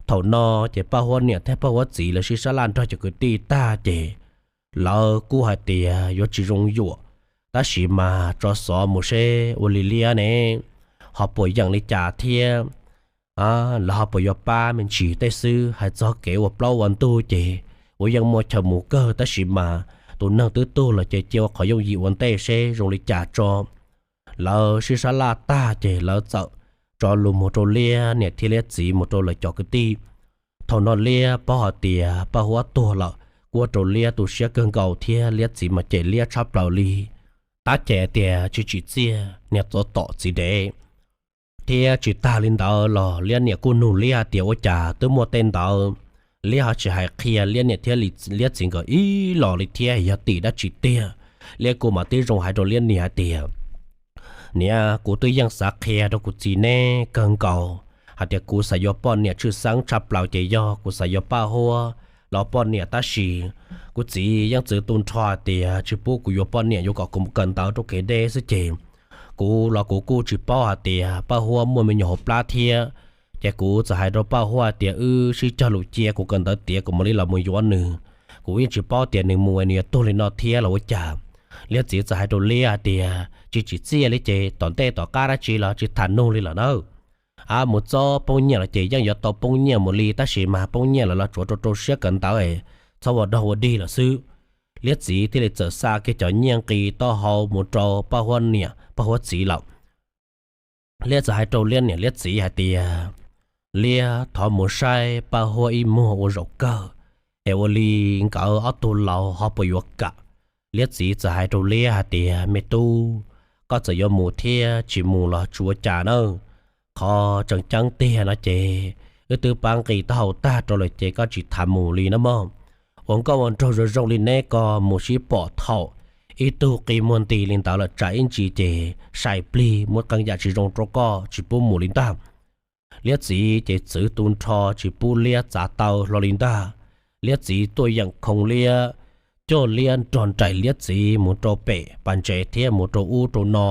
Thaum no ces Paj Huab niam thiab Paj Huab txiv lawv sib sab laj nrog cov kwv tij tag ces lawv kuj hais tias yuav tsis zoo yuam, tab sis mas tso xov mus seb ua li liab ne ho puas yeem li cas thiab lawv ho puas yuav pab me ntsis tej xwb. Hais txog kev ua plaub ua ntug ces ua yeej muaj chaw mus kawg, tab sis mas tus neeg twb tuag lawm ces cia ua qhov yooj yim ua ntej seb zoo li cas tso. Lawv sib sab laj tag ces lawv txawm tso lus mus rau liab niam thiab liab txiv mus rau lawv cov kwv tij. Thaum no liab paub hais tias Paj Huab tuag lawm, kuj ua rau liab tu siab kawg nkaus thiab liab txiv mas cem liab tshaj plaws li. Tab cem tias tsis tsim txiaj niag tsov tom txiv dev. Thiab tsis tag li ntawd los liab niam kuj nug liab hais tias ua cas twb muaj tej ntawd, liab ho tsis hais qhia liab niam thiab liab txiv nkawd ib los li thiab, yog tim dab tsi tiag. Liab kuj mam tib zoo hais rau liab niam hais tias, niam, kuv twb yeej xav qhia rau kuv txiv neb kawg nkaus hais tias kuv xav yuav poj niam tshwj xeeb tshaj plaws ces yog kuv xav yuav Paj Huab los poj niam, tab sis kuv txiv yeej txwv tu nrho hais tias tsis pub kuv yuav poj niam, yuav kom kuv mus kawm ntawv rau kev deb xwb ces kuv los kuv kuj tsis paub hais tias Paj Huab muaj me nyuam hauv plab thiab. Ces kuv txawm hais rau Paj Huab hais tias wb sib cog lus cia kuv kawm ntawv tiav kuv mam li los mus yuav nws. Kuv yeej tsis paub tias nws mus nws yuav tuag li no thiab los ua cas. Liab txiv txawm hais rau liab hais tias tsis tsim txiaj li ces tom ntej tom qab dab tsi los tsis tham nug li lawm nawb. A, mus txob poob nyiaj los ces yeej yuav tau poob nyiaj mus li, tab sis mas poob nyiaj lawm los tsuav rau rau siab kawm ntawv es txhob ua dog ua dig lawm xwb. Liab txiv thiaj li txawm xa kiag cov nyiaj nqi taub hau mus rau Paj Huab niam Paj Huab txiv lawm. Liab txawm hais rau liab niam liab txiv hais tias, liab thov mus saib Paj Huab ib muag ua zaum kawg, es ua li nkawd ob tug laus ho puas yuav kam. Liab txiv txawm hais rau liab hais tias, me tub, koj txawm yuav mus thiab tsis mus los tsis ua cas nawb. Qhov tseem ceeb tiag no ces wb twb pab nqi taub hau tag rau lawm ces koj tsis tham mus li nawb mog. Ua nkauj ua nraug zoo zoo li neb ko mus sib pom thaum ib tug qi muag nti li ntawd lawm tsam ib ntsis ces sai plig muab qee yam tsis zoo rau koj tsis pub mus li ntag. Liab txiv ces txwv tu nrho tsis pub liab txav taw hlo li ntag. Liab txiv tuaj yeem khoo liab, coj liab nrog nraim liab txiv mus rau pem pas ntsev thiab mus rau ub rau no.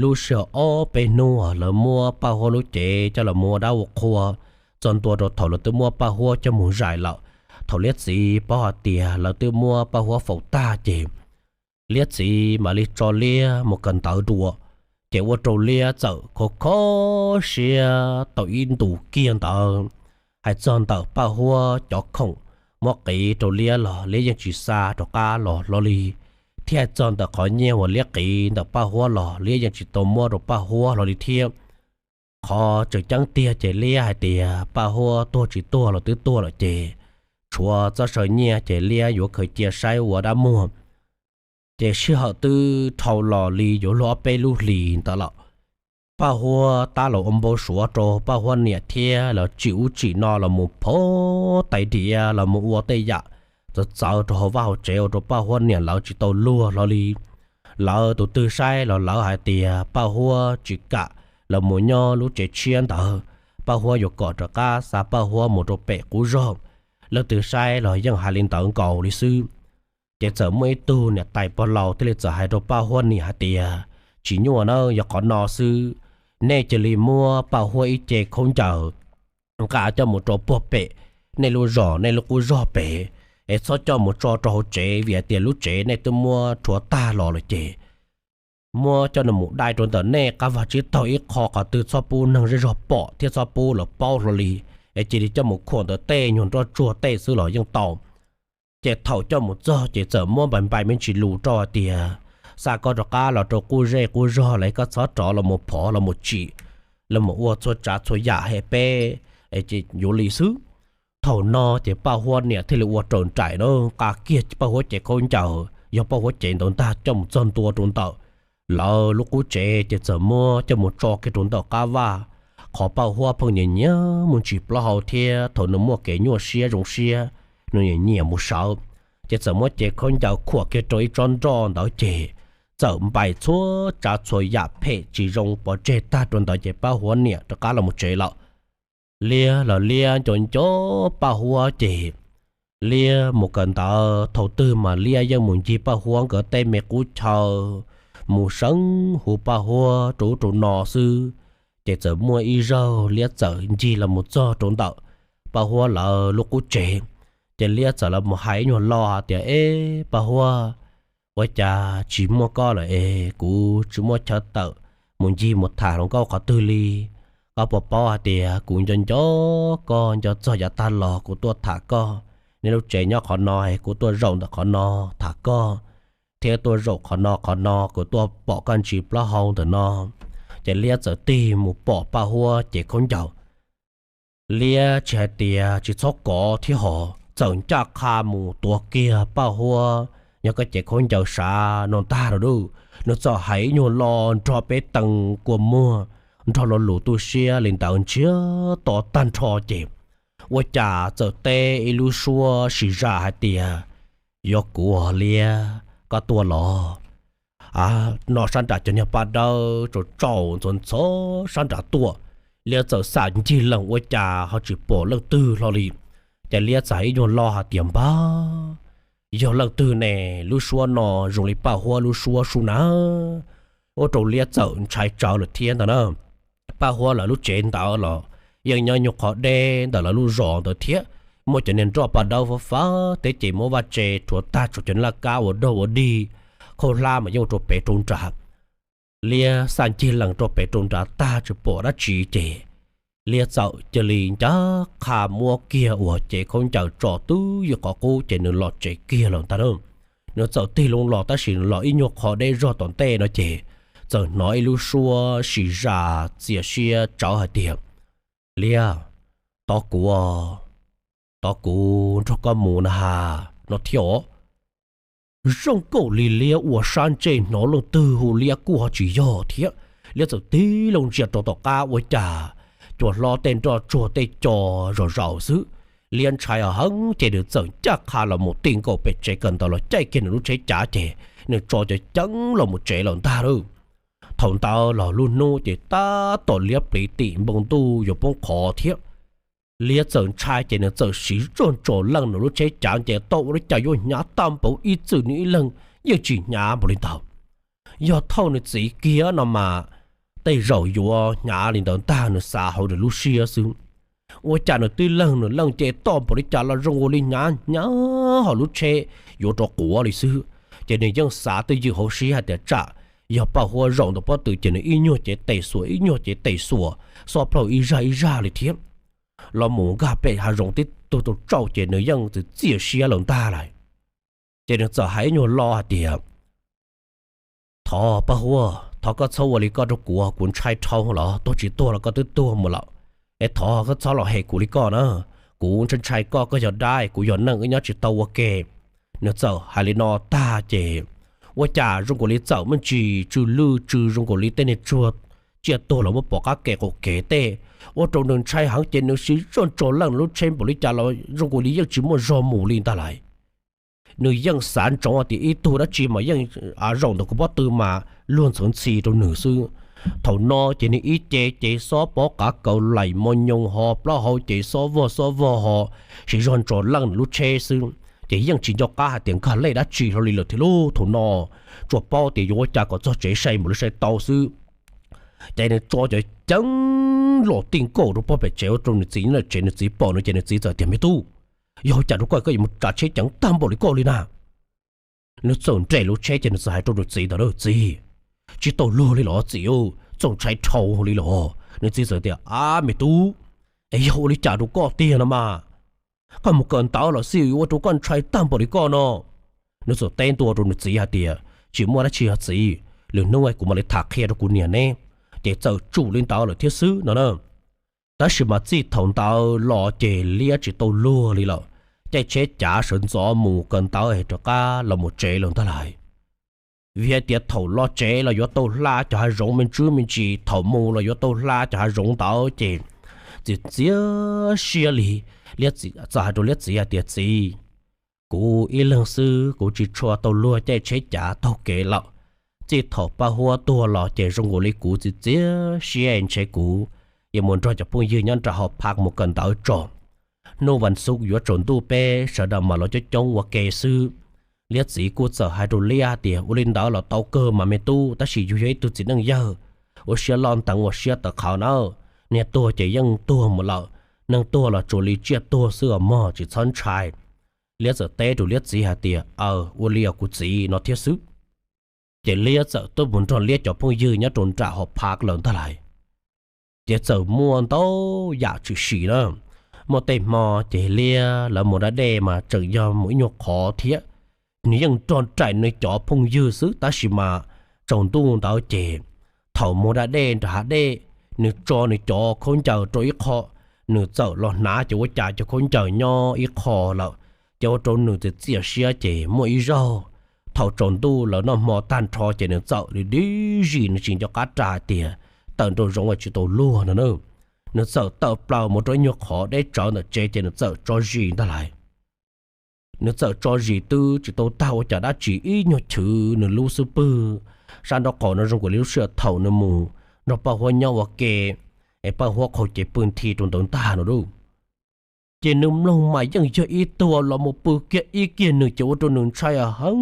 Lub sij hawm ob peb hnub lawv muab Paj Huab lub cev coj los mus ua dab ua qhua, txog ntua rau thaum lawv twb muab Paj Huab coj mus zais lawm. Thaum liab txiv paub hais tias lawv twb muab Paj Huab faus tag ces liab txiv mam li tso liab mus kawm ntawv dua, ces ua rau liab txawm kho kho siab tau ib ntus kiag ntawd. Hais txog ntawm Paj Huab cov khoom muab qiv rau liab los liab yeej tsis xa rov qab los hlo li, thiab hais txog ntawm qhov nyiaj uas liab qiv ntawm Paj Huab los liab yeej tsis tau muab rau Paj Huab hlo li thiab. Qhov tseem ceeb tiag ces liab hais tias Paj Huab tuag tsis tuag los twb tuag lawm ces tshuav txoj saw nyiaj ces liab yuav khaws cia saib ua dab muag. Ces sij hawm twb dhau los li yuav luag ob peb lub hlis ntawd lawm. Paj Huab tab los ua npau suav rau Paj Huab niam thiab los tsim ub tsim no los mus phov tais diav los mus ua tej yam txawv txawv rau hauv vaj hauv tsev ua rau Paj Huab niam lawv tsis tau luag hlo li. Lawv tus twg saib los lawv hais tias Paj Huab tsis kam los mus nyob lub tsev tshiab ntawd, Paj Huab yuav kom rov qab xa Paj Huab mus rau pem qub zog. Leej twg saib los yeej hais li ntawd nkaus li xwb. Ces txawm muaj ib tug niam tais pog laus thiaj li txawm hais rau Paj Huab niam hais tias, tsis nyuaj nawb, yog qhov no xwb, nej cia li muab Paj Huab ib ce khaub ncaws nqa coj mus rau puag pem nej lub zos nej lub qub zog pem, es txhob coj mus tso rau hauv tsev vim hais tias lub tsev nej twb muab rhuav tag los lawm ces muab coj nws mus dai rau ntawm nej qab vaj tsib taug ib qho qhov twg txhob pub neeg zej zog pom thiab txhob pub lawv paub hlo li, es cia li coj mus khuam ntawm tej nyuag nruab tsuag tej xwb los yeej tau. Ces thaum coj mus txog ces txawm muab npai npai me ntsis lus rau hais tias, xa koj rov qab los rau qub zej qub zog lawm, koj txhob rov los mus phov los mus tsim, los mus ua txhua tsav txhua yam hem peb, es yuav li xwb. Thaum no ces Paj Huab niam thiaj li ua raws nraim na, nqa kiag Paj Huab cev khaub ncaws, yog Paj Huab cev ntawd ntag, coj mus txog ntua rau ntawm lawv lub qub tsev ces txawm muab coj mus tso kiag rau ntawm qab vaj, qhov Paj Huab pheej nyiam nyiam mus ntsis plaub hau thiab thaum nws muaj kev nyuaj siab zoo siab, nws nyiam nyiam mus sawv, ces txawm muab cev khaub ncaws khuam kiag rau ib tsob nroj ntawd ces txawm npais txhua tsav txhua yam phem tsis zoo pov tseg tag rau ntawd ces Paj Huab niam rov qab los mus tsev lawm. Liab los Liab nco nco Paj Huab ces Liab mus kawm ntawv thaum twg mas Liab yeej mus ncig Paj Huab nkawd tej me qub chaw, mus seev hu Paj Huab rau ub rau no xwb. Ces txawm muaj ib zaug Liab txawm ncig los mus txog rau ntawm Paj Huab lawv lub qub tsev, ces Liab txawm los mus hais ib nyuag lo hais tias, Eb Paj Huab, ua cas tsis muaj koj lawm es kuv tsis muaj chaw tawm mus ncig mus tham hluas nkauj qhov twg li. Koj puas paub hais tias kuv nco nco koj, nco txog yav tag los kuv tuaj tham koj, nej lub tsev nyob qhov no es kuv tuaj zaum ntawm qhov no tham koj, thiab tuaj zaum qhov no qhov no kuv tuaj pom koj ntsis plaub hau ntawm no. Ces Liab txawm tig mus pom Paj Huab cev khaub ncaws. Liab tsis hais tias tsis txhob kov thiab hos txawm ncaj qha mus tuav kiag Paj Huab, yog koj cev khaub ncaws sav no ntag lauj. Nws txawm hais ib nyuag lo nrog peb tees kua muag, nrog lo lus tu siab li ntawd ntsiag to tag nrho ces ua cas txawm teb ib lub suab sis zam hais tias, Yog kuv os Liab, koj tuaj los? No sab nram cov niag paj dawb tsaus tsaus ntxhov ntxhov sab nram tuaj. Liab txawm xam ncig lees ua cas ho tsis pom leej twg hlo li. Ces Liab txawm hais ib nyuag lo hais tias, Npab, yog leej twg ne? Lub suab no zoo li Paj Huab lub suab sub na. Ua rau Liab txawm ntshai tsawv lawm thiab ntag na. Paj Huab lawv lub tsev ntawd los yeej nyob nyuag qhov deb ntawm lawv lub zos ntawd thiab. Muaj cov niag nroj paj dawb fab fab teb ces muab vaj tse rhuav tag, tshuav cov niag laj kab ua dog ua dig, khaub hlab mas yeej ua rau pem rau nrad. Liab xam ncig lees rau pem rau nrad tag tsis pom dab tsi ces Liab txawm cia li ncaj qha muab kiag uas cev khaub ncaws tso twb ywm qhov qub ces nws los tsev kiag lawm ntag na. Nws txawm tig loo los tab sis nws los ib nyuag qho deb zog tom ntej no ces txawm hnov ib lub suab sis zam txias siab tsawv hais tias, Liab, tos kuv, tos kuv nrog koj mus na has no thiab os. Zoo nkaus li Liab ua sab ntsej hnov leej twg hu Liab kuj ho tsis yog thiab. Liab txawm tig loo ntsia rau tom qab ua cas cua hlob tej nroj tsuag tej co zom zaws xwb. Liab ntshai heev ces nws txawm ncaj qha los mus ti nkaus pem tsev kawm ntawv los caij kiag nws lub tsheb cav ces nws tso cov ceev los mus tsev lawm ntag lauj. Thaum ntawd los lub hnub ces tab tom liab pliv tim npoo ntuj yuav poob qho thiab. Liab txawm ntshai ces nws txawm siv zog ntsos leej nws lub tsheb cav nce toj ua li cas yuav hnyav tag npaum ib txwm nws ib leeg yeej tsis hnyav npaum li ntawd. Yog thauj nws txiv kiag no mas tej zaum yuav hnyav li ntawd ntag nws xav hauv nws lub siab xwb. Ua cas nws tib leeg nws leej nce toj npaum li cas los zoo ua li hnyav hnyav hauv lub tsheb yuav rov quav li xwb. Ces nws yeej xav twj ywm hauv siab hais tias tsam yog Paj Huab zaum ntawm pob tw ces nws ib nyuag cev tes xuas ib nyuag cev tes xuas xob plaub ib zaj ib zaj li thiab. Los mus nkag pem hav zoov tib tug tau tsauj ces nws yeej txias siab lawm ntag lauj. Ces nws txawm hais ib nyuag lo hais tias, Thov Paj Huab, thov koj txhob ua li koj rau kuv, kuv ntshai dhau los tuag tsis tuag los koj twb tuag mus lawm. Es thov koj txhob los hem kuv li koj na. Kuv ntshai ntshai koj, koj yog dab kuv yog neeg wb nyob tsis tau ua ke. Nws txawm hais li no tag ces ua cas zoo nkaus li txawm muaj ntsis tsw lwj tsw zoo nkaus li tej niag tsuag tsiaj tuag los muab pov qab ke qaum kev tej, ua rau nws ntshai heev ces nws siv zog ntsos leej nws lub tsheb npaum li cas los zoo nkaus li yeej tsis muaj zog mus li ntag lauj. Nws yeej xav ntsoov tias ib tug dab tsi mas yeej zaum ntawm kuv pob tw mas luag ntxhov ntxhi rau nws xwb. Thaum no ces nws ib ce ces xob pob qav kaus laim mo nyoos ho plaub hau ces xob vog xob vog ho siv zog ntsos leej nws lub tsheb xwb. Ces yeej tsis nco qab hais tias nkag lej dab tsi hlo li lawm thiab lauj. Thaum no tsuas paub tias yuav ua cas kom txog tsev sai npaum li sai tau xwb. Ces nws tso cov ceev los ti nkaus rau pob pem tsev ua rau nws txiv nyob ntawm tsev, nws txiv pom nws ces nws txiv txawm tias, Me tub, yog ua cas rau koj koj yuav mus tsav tsheb ceev tag npaum li koj li na? Nws txawm nres lub txiv ces nws txawm hais rau nws txiv ntawd, Txiv, Tsis tau luag li los txiv, txaus ntshai dhau li los. Nws txiv txawm tias, Ab me tub, es yog ua li cas rau koj tiag no mas? Koj mus kawm ntawv los xij yuav ua rau koj ntshai tag npaum li koj no. Nws txawm teb ntua rau nws txiv hais tias, Tsis muaj dab tsi os txiv, lwm hnub kuv mam li tham qhia rau kuv niam neb. Ces txawm tsum li ntawd lawm thiab xwb no na. Tab sis mas txij thaum ntawd los ces liab tsis tau luag li lawm. Caij tsheb cav sawv ntxov mus kawm ntawv es rov qab los mus tsev lawm ntag lauj. Vim hais tias thaum los tsev los yuav tau hla cov hav zoov me ntsis me ntsis, thaum mus los yuav tau hla cov hav zoov ntawd ces txiv txiav siab li. Liab txawm hais rau liab txiv hais tias, Txiv, kuv ib leeg xwb kuv tsis tshua tau luag caij tsheb cav taug kev lawm. Txij thaum Paj Huab tuag los ces zoo nkaus li kuv txiav txiav siab ntshe kuv yuav mus nrog cov phooj ywg nyob nram hauv phav mus kawm ntawv tso. Hnub vas xuv yuav tsaus ntuj peb sawv daws mam los coob coob ua ke xwb. Liab txiv kuj txawm hais rau liab tias, Ua li ntawd los tau kawg mas me tub, tab sis yus yog ib tug txiv neej yawg, ua siab loj ntev ua siab tawv qhawv na. Niag tuag ces yeej tuag mus lawm, neeg tuag los tsuas li tsiaj tuag xwb os mog, tsis txhob ntshai. Liab txawm teb rau liab txiv hais tias, Aw, ua li os kuv txiv no thiab xwb. Ces liab txawm tuaj mus nrog liab cov phooj ywg nyob rau nram hauv phav lawm ntag lauj. Ces txawm muaj ntau yam tshwm sim na. Muaj tej hmo ces liab lawv mus da dej mas tseem yog mus ib nyuag qhov thiab, nws yeej nrog nraim nws cov phooj ywg xwb, tab sis mas tsaus ntuj ntawd ces thaum mus da dej nram hav dej, nws tso nws cov khaub ncaws rau ib qho, nws txawm los hnav ces ua cas cov khaub ncaws nyob ib qho lawm, ces ua rau nws txiav txiav siab ces muaj ib zaug thaum tsaus ntuj lawv noj hmo tag nrho ces nws txawm li dib zis, nws tsis nco qab ras tias tawm nraum zoov es tsis tau luag no na. Nws txawm tawm plaws mus rau ib nyuag qhov deb tsawv ntawm tsev ces nws txawm tso zis ntag lauj. Nws txawm tso zis twb tsis tau tag ua cas dab tsi ib nyuag chwv nws lub xub pwg sab nraub qaum no zoo nkaus li lub sij hawm thaum nws mus nrog Paj Huab nyob ua ke, es Paj Huab qhau cev pw nthi rau ntawd ntag no lauj. Ces nws mloog mas yeej yog ib tug los mus pw kiag ib kiag nws ces ua rau nws ntshai heev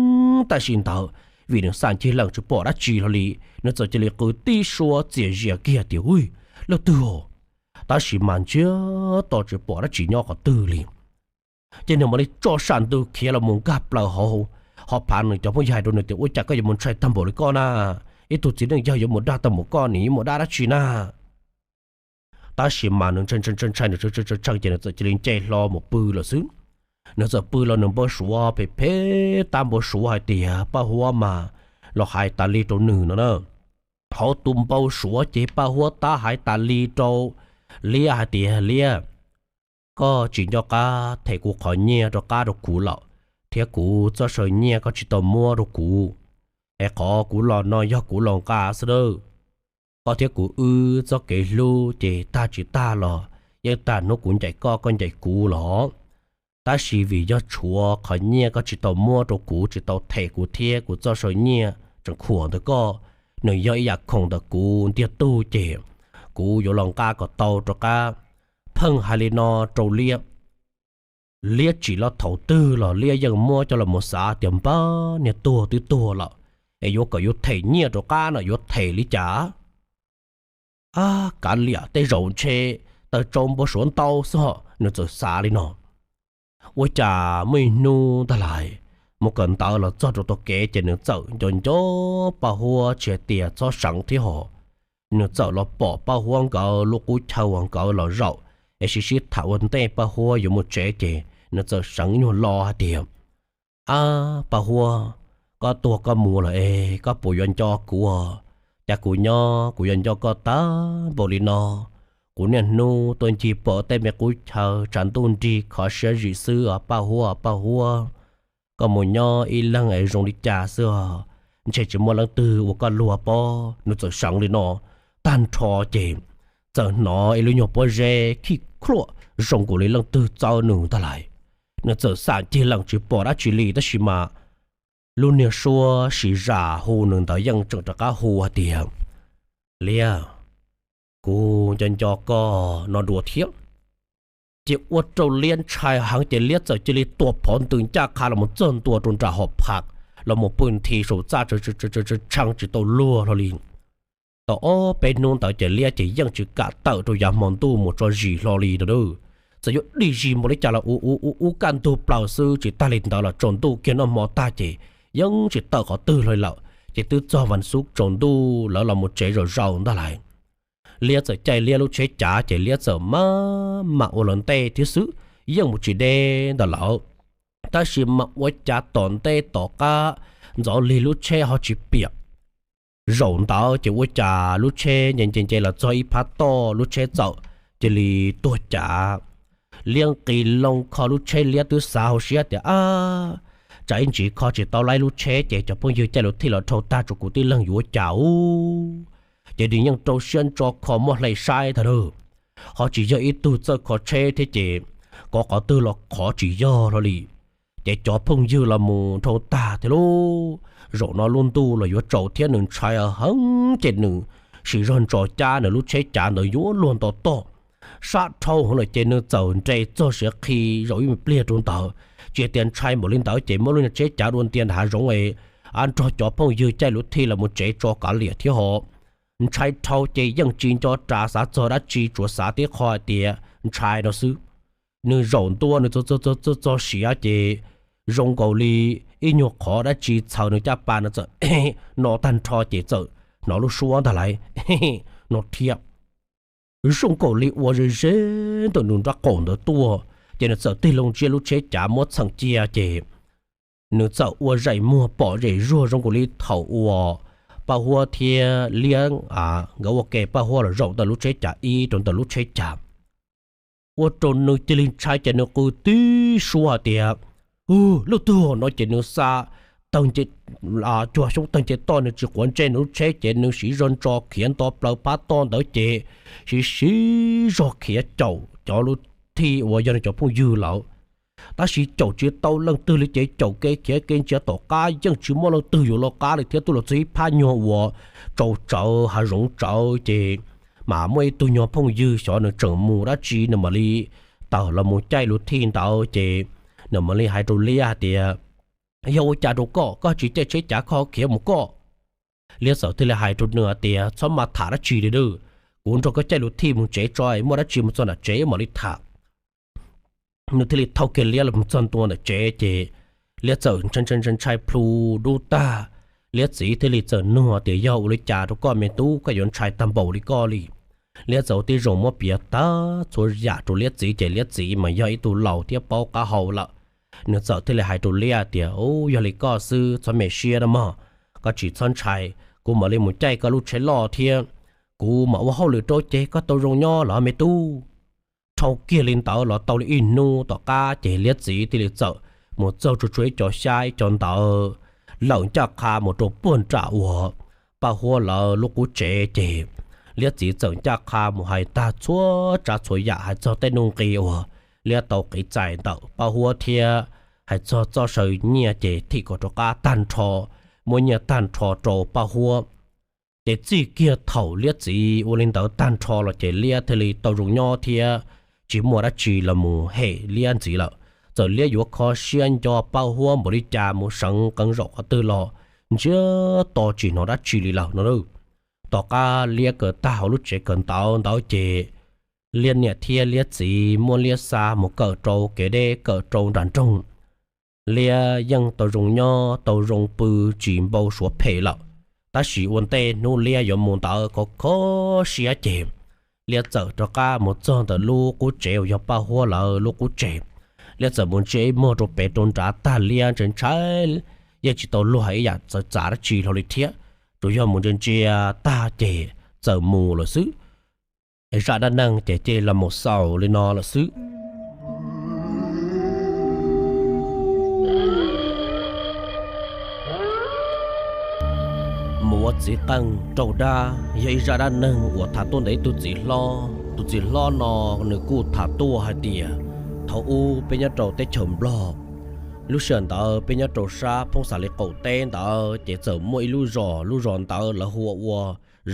tam sim ntawd, vim nws xam ncig lees tsis pom dab tsi hlo li. Nws txawm cia li qw tib suab txias zias kiag tias, Ui, leej twg? Tab sis mas ntsiag to tsis pom dab tsi nyob qhov twg li. Ces nws mam li tso sam ntws khiav los mus nkag plaws hauv hauv phav, nws cov phooj ywg hais rau nws tias, Ua cas koj yuav mus ntshai tag npaum li koj na? Ib tug txiv neej yawg yuav mus dag tag npaum koj, nws yuav mus dag dab tsi na? Tab sis mas nws ntshai ntshai ntshai ntshai, nws tshee tshee ces nws txawm cia li nce hlo mus pw lawm xwb. Nws txawm pw los nws npau suav phem phem tab npau suav hais tias Paj Huab mas los hais tas li rau nws no na. Hauv tus npau suav ces Paj Huab tab hais tas li rau liab hais tias, Liab, koj tsis nco qab them kuv qhov nyiaj rov qab rau kuv lawm, thiab kuv txoj saw nyiaj koj tsis tau muab rau kuv, es qhov kuv los no yog kuv los nqa xwb lawm. Koj thiab kuv wb txoj kev hlub ces tag tsis tag los yeej tag hnub kuv ncaim koj koj ncaim kuv los. Tab sis vim yog tshuav qhov nyiaj koj tsis tau muab rau kuv, tsis tau them kuv thiab kuv txoj saw nyiaj tseem khuam ntawm koj, nws yog ib yam khoom ntawm kuv ntiag tug ces kuv yuav los nqa kom tau rov qab. Pheej hais li no rau liab. Liab tsim los thaum twg los liab yeej muab coj los mus xav tias npab niag tuag twb tuag lawm, es yuav kom yuav them nyiaj rov qab no yuav them li cas? Ab, kav liam, tej zaum ntshe tawm tsau npau suav ntau xwb hos, nws txawm xav li no. Ua cas muaj ib hnub ntag lauj, mus kawm ntawv los txog rau tom kev ces nws txawm nco nco Paj Huab tsis hais tias txhob seev thiab hos. Nws txawm los pom Paj Huab nkawd lub qub chaw uas nkawd los zaum es sib sib tham ua ntej Paj Huab yuav mus tsev ces nws txawm seev nyuag lo hais tias, Ab Paj Huab, koj tuag koj mus lawm es koj puas yuav nco kuv? Cas kuv nyob kuv yuav nco koj tag npaum li no? Kuv niaj hnub tuaj ncig pom tej me qub chaw tshav ntuj nrig khov siab zim xwb os Paj Huab, Paj Huab. Koj mus nyob ib leeg es zoo li cas xwb os, ntshe tsis muaj leej twg ua koj luag pob. Nws txawm seev li no tag nrho ces txawm hnov ib lub nyuag pob zeb khij khuaj zoo nkaus li leej twg txawb nws ntag lauj. Nws txawm xam ncig lees tsis pom dab tsi li tab sis mas lub niag suab siv zam hu nws ntawd yeej tseem rov qab hu hais tias, Liab, kuv nco nco koj no dua thiab. Ces ua rau liab ntshai heev ces liab txawm cia li tua phov ntws ncaj qha los mus txog ntua rau nram hom pham, los mus pw nthi saum txaj tshee tsis tau luag hlo li. Tau ob peb hnub ntawd ces liab ces yeej tsis kam tawm rau yav hmo ntuj mus tso zis hlo li no. Txawm yuav dig zis npaum li cas los ua ua ua ua kaj ntug plaws xwb, tsis tag li ntawd los tsaus ntuj kiag noj hmo tag ces yeej tsis tawm qhov twg hlo li lawm. ces twb txog vas xuv tsaus ntuj lawv los mus tsev zaum zaum ntag lais. Liab txawm caij Liab lub tsheb cav ces Liab txawm maj mam ua lawv ntej thiab xwb, yeej mus tsis deb ntawm lawv. Tab sis mas ua cas tom ntej tom qab ntxov lig lub tsheb ho tsis piam. Zaum ntawd ces ua cas lub tsheb nce nce nce los txog ib phab toj lub tsheb txawm cia li tuag cav. Liab nqis loo kho lub tsheb, Liab twb xav hauv siab tias, Ab, tsam ib ntsis kho tsis tau Liab lub tsheb ces cov phooj ywg caij luv thij los dhau tag tsuas kuv tib leeg yuav ua cas ub. Ces nws yeej rau siab ntso kho muab hle saib tag lawm, ho tsis yog ib tug txawj kho tsheb thiab ces kov qhov twg los qhov tsis yog hlo li. Ces cov phooj ywg los mus dhau tag thiab lub, zaum no lub ntuj los yuav tsaus thiab nws ntshai heev ces nws siv zog ntso cab nws lub tsheb cav ntawd yuav luag nto toj. Sab dhau hwv lawm ces nws txawm nres txog siav qhi zaum ib me pliag rau ntawd, tsis tias ntshai npaum li ntawd ces muab lub niag tsheb cav dua ntias nram hav zoov es nrog cov phooj ywg caij luv thij los mus tsev tso kav liam thiab ho. Ntshai dhau ces yeej tsis nco ras xav txog dab tsi, tsuas xav tib qho hais tias ntshai no xwb. Nws zaum ntua nws txog txog siav ces zoo nkaus li ib nyuag qhov dab tsi txhaws nws caj pas, nws txawm no tag nrho ces txawm hnov lub suab ntag lais no thiab. Zoo nkaus li ua ze ze ntawm nws nraub qaum ntawd tuaj, ces nws txawm tig loo ntsia lub tsheb cav muab txheem cia ces nws txawm ua zaim muag pom zem zuag zoo nkaus li thaum uas Paj Huab thiab Liab nkawd ua ke, Paj Huab los zaum ntawm lub tsheb cav ib rau ntawm lub tsheb cav. Ua rau nws cia li ntshai ces nws qw tib suab hais tias, Ub, lub tug no ces nws xa tawg nce, cuag xyoob tawg nce toj, nws tsis quav ntsej nws lub tsheb ces nws siv zog ntso khiav nto plaws phab toj ntawd ces siv siv zog khiav caum cov luv thij uas yog nws cov phooj ywg lawm. Tab sis caum tsis tau leej twg li ces caum kev khiav kev ntsia tom qab yeej tsis muaj leej twg yuav luag qab li thiab. Twb los txog ib phab nyuag uas tsaus tsawv hav zoov tsawv ces mas muaj ib tug nyuag phooj ywg xyov nws tseem mus dab tsi nws mam li tawm los mus caij luv thij ntawd ces nws mam li hais rau Liab hais tias, Yog ua cas rau koj, koj tsis caij tsheb cav koj khiav mus koj? Liab txawm thiaj li hais rau nws hais tias, Txhob maj tham dab tsi li nawb, kuv nrog koj caij luv thij mus tsev tso, muaj dab tsi mus txog nram tsev mam li tham. Nws thiaj li thauj kiag Liab los txog ntua ntawm tsev ces Liab txawm ntshai ntshai ntshai plhu dub tag. Liab txiv thiaj li txawm nug tias, Yog ua li cas rau koj me tub, koj yuav ntshai tag npaum li koj li? Liab txawm ua tib zoo muab piav tag txhua yam rau Liab txiv ces Liab txiv mas yog ib tug laus thiab paub qab hau lawm. Nws txawm thiaj li hais rau Liab tias, Ub, yog li koj xwb txhob me siab na mog, koj tsis txhob ntshai, kuv mam li mus caij koj lub tsheb loj thiab kuv mam ua hauj lwm rau ces koj tau zoo nyob los me tub. Dhau kiag li ntawd los tau li ib hnub tom qab ces Liab txiv thiaj li txawm mus txog tsuag tsuag ib co xyab ib co ntawv lawm ncaj qha mus rau puag nram uas Paj Huab lawv lub qub tsev ces Liab txiv txawm ncaj qha mus hais tag txhua tsav txhua yam hais txog tej nuj nqis uas Liab tau qiv txais ntawm Paj Huab thiab hais txog txoj saw nyiaj ces thim kom rov qab tag nrho, muab nyiaj tag nrho rau Paj Huab. Ces txij kiag thaum Liab txiv ua li ntawd tag nrho los ces Liab thiaj li tau zoo nyob thiab tsis muaj dab tsi los mus hem Liab ntxiv lawm. Txawm Liab yuav kho siab nco Paj Huab npaum li cas mus seev qee zaum qhov twg los ntsia to tsis hnov dab tsi li lawm no. Tom qab Liab kawm tag hauv lub tsev kawm ntawv ntawd ces Liab niam thiab Liab txiv muab Liab xa mus kawm rau kev deb kawm rau nram nroog. Liab yeej tau zoo nyob tau zoo pw tsis npau suav phem lawm. Tab sis ua ntej hnub Liab yuav mus ntawd khov kho siab ces Liab txawm rov qab mus txog ntawm lub qub tsev uas yog Paj Huab lawv lub qub tsev. Liab txawm mus ntsia ib muag rau pem rau nrad tag Liab ntshai ntshai, yeej tsis tau luag hais ib yam txawv txav dab tsi hlo li thiab, tsuas yog mus ntsia ntsia tag ces txawm mus lawm xwb. Zaj dab neeg ces cia li los mus xaus li no lawm xwb. Mus ua txiv qeej raug dab yog ib zaj dab neeg uas tham tuaj ntawm ib tug txiv hlob. Tus txiv hlob no nws kuj tham tuaj hais tias thaum ub peb nyob rau teb chaws Nplog, lub sij hawm ntawd peb nyob rau sab Phoob Xas Lis qaum teb ntawd ces txawm muaj ib lub zos, lub zos ntawd lawv hu ua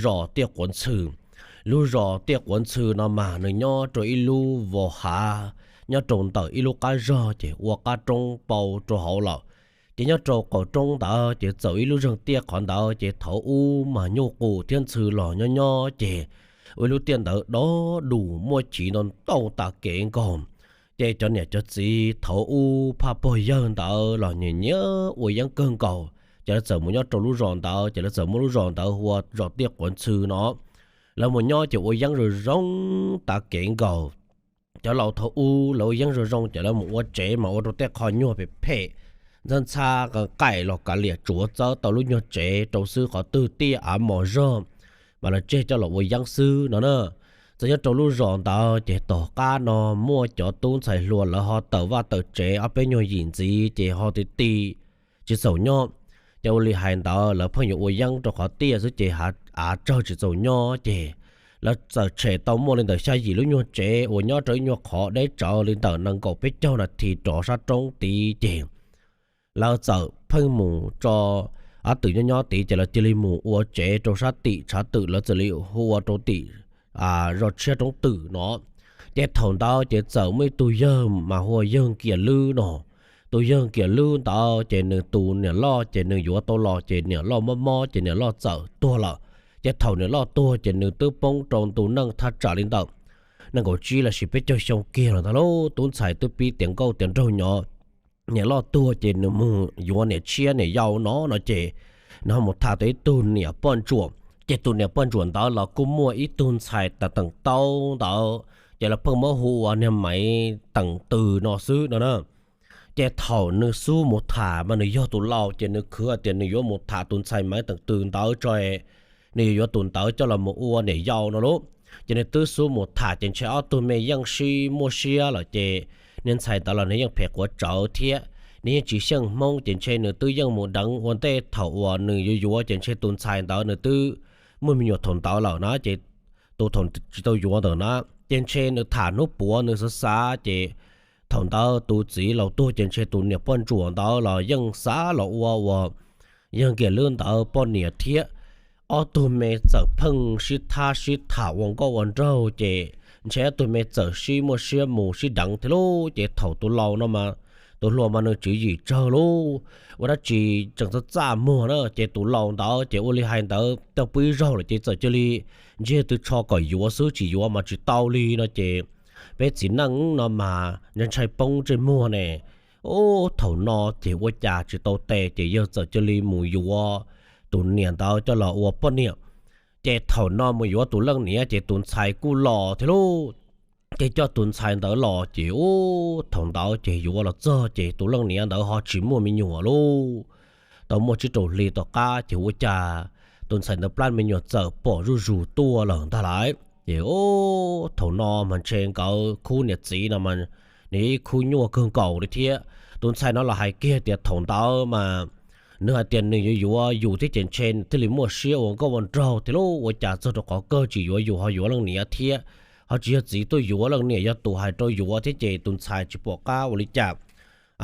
zos Tiaj Quav Ntxhw. Lub zos Tiaj Quav Ntxhw no mas nws nyob rau ib lub vos hav, nyob rau ntawm ib lub qab zog ces ua qab roob pau rau hauv lawm. Ces nyob rau qaum roob ntawd ces txawm ib lub zeeg tiaj qhov ntawd ces thaum ub mas nyuj qus thiab ntxhw los nyob nyob ces ua ib lub tiaj ntawd dov dus muaj chiv ntau ntau tas kev nkaus. Ces cov niam cov txiv thaum ub phaj pog yawg ntawd los nyiam nyiam ua yeeb kawg nkaus, ces lawv txawm mus nyob rau lub zos ntawd, ces lawv txawm muab lub zos ntawd hu ua zos Tiaj Quav Ntxhw no. Lawv mus nyob ces ua yeeb zoo zoo tas kev nkaus. Cov laus thaum ub lawv ua yeeb zoo zoo ces lawv mus ua tsev mas ua rau tej qho nyuag phem phem, ntxhab ntxhab nqaij los kav liam tsuav txawb tau lub nyuag tsev rau xwb, qhov twg tiaj av mos zog mas lawv tseg coj los ua yeeb xwb no na. Txawm nyob rau lub zos ntawd ces tom qab no muaj cov tub ntxhais hluas lawv ho tawm vaj tawm tsev ob peb nyuag yim ntxiv ces ho ti ti tsis txaus nyob. Ces ua li hais ntawd lawv pheej yuav ua yeeb rau qhov tiaj xwb ces av tsawg tsis txaus nyob ces lawv txawm tshem tau muaj li ntawm xya yim lub nyuag tsev uas nyob rau ib nyuag qhov deb tsawv li ntawm nees nkaum peb caug nas this rov sab roob tid ces lawv txawm pheej mus tso, ob twm nyob nyob tid ces lawv cia li mus ua tsev rau sab tim tshav twm, lawv txawm li hu ua rau tim zos tshiab roob twm no. Ces thaum ntawd ces txawm muaj ib tug yawg mas hu ua yawg Nkias Lwb no. Tus yawg Nkias Lwb ntawd ces nws tus niam loj ces nws yuav tau los ces niam loj mob mob ces niam loj txawm tuag lawm. Ces thaum niam loj tuag ces nws twb poob rau ntu neej thaj tsam li ntawm nees nkaum tsib los sis peb caug xyoo kiag los ntag lauj. Tub ntxhais twb pib tiav nkauj tiav nraug nyob, niam loj tuag ces nws mus yuav niam tshiab niam yau no no ces nws ho mus tham tau ib tug niam poj ntsuam. Ces tus niam poj ntsuam ntawd los kuj muaj ib tug ntxhais teem teem taub ntawd ces lawv pheej muab hu ua niag Maiv Teem Tws no xwb no na. Ces thaum nws xub mus tham mas nws yog tus laus ces nws khwv tias nws yuav mus tham tus ntxhais Maiv Teem Tws ntawd tso, nws yuav yuav tus ntawd coj los mus ua niam yau no lauj. Ces nws twb xub mus tham ces ntshe ob tug me yeej sib muaj siab lawm ces niag ntxhais ntawd los nws yeej phem quav tsawv thiab nws yeej tsis xyeej Hmoob ces ntshe nws twb yeej mus deev ua ntej thaum uas nws yuav yuav ces ntshe tus ntxhais ntawd nws twb muaj me nyuam thaum ntawd lawm na ces tus thaum tsis tau yuav ntawd na ces ntshe nws tham hnub puav nws xav xav ces thaum ntawd tus txiv laus tuag ces ntshe tus niam poj ntsuam ntawd los yeej xav los ua ua yawg Nkias Lwb ntawd poj niam thiab. Ob tug me txawm pheej sib thab sib tham ua nkauj ua nraug ces ntshe ob tug me txawm sib muaj siab mus sib deev thiab lauj. Ces thaum tus laus no mas tus hluas mas nws tswv yim tsawg lauj, ua dab tsi tseem txaj txaj muag na ces tus laus ntawd ces ua li hais ntawd tau pw ib zaug lawm ces txawm cia li ntsiag tw tsho kom yuav xwb, tsis yuav mas tsis tau li no ces peb txiv neej no mas ntshai poob ntsej muag ne. Ub, thaum no ces ua cas tsis tau tes ces yawg txawm cia li mus yuav tus niam ntawd coj los ua poj niam. Ces thaum no mus yuav tus leej niam ces tus ntxhais kuj los thiab lauj. Ces coj tus ntxhais ntawd los ces ub, thaum ntawd ces yuav los txog ces tus leej niam ntawd ho tsis muaj me nyuam lauj. Tau muaj tsib rau hli tom qab ces ua cas tus ntxhais ntawd plab me nyuam txawm pom zuj zus tuaj lawm ntag lauj. Ces ub, thaum no mas ntshe nkawd khub niam txiv no mas nws ib khub nyuaj kawg nkaus li thiab. Tus ntxhais no los hais kiag tias thaum ntawd mas nws hais tias nws yuav yuav yus thiab ces ntshe nws thiaj li muaj siab ua nkauj ua nraug thiab lauj. Ua cas txog rau qhov kawg tsis yuav yus ho yuav leej niam thiab, ho tsis yog txiv tuaj yuav, leej niam yog tus hais rau yuav thiab ces tus ntxhais tsis pom qab ua li cas.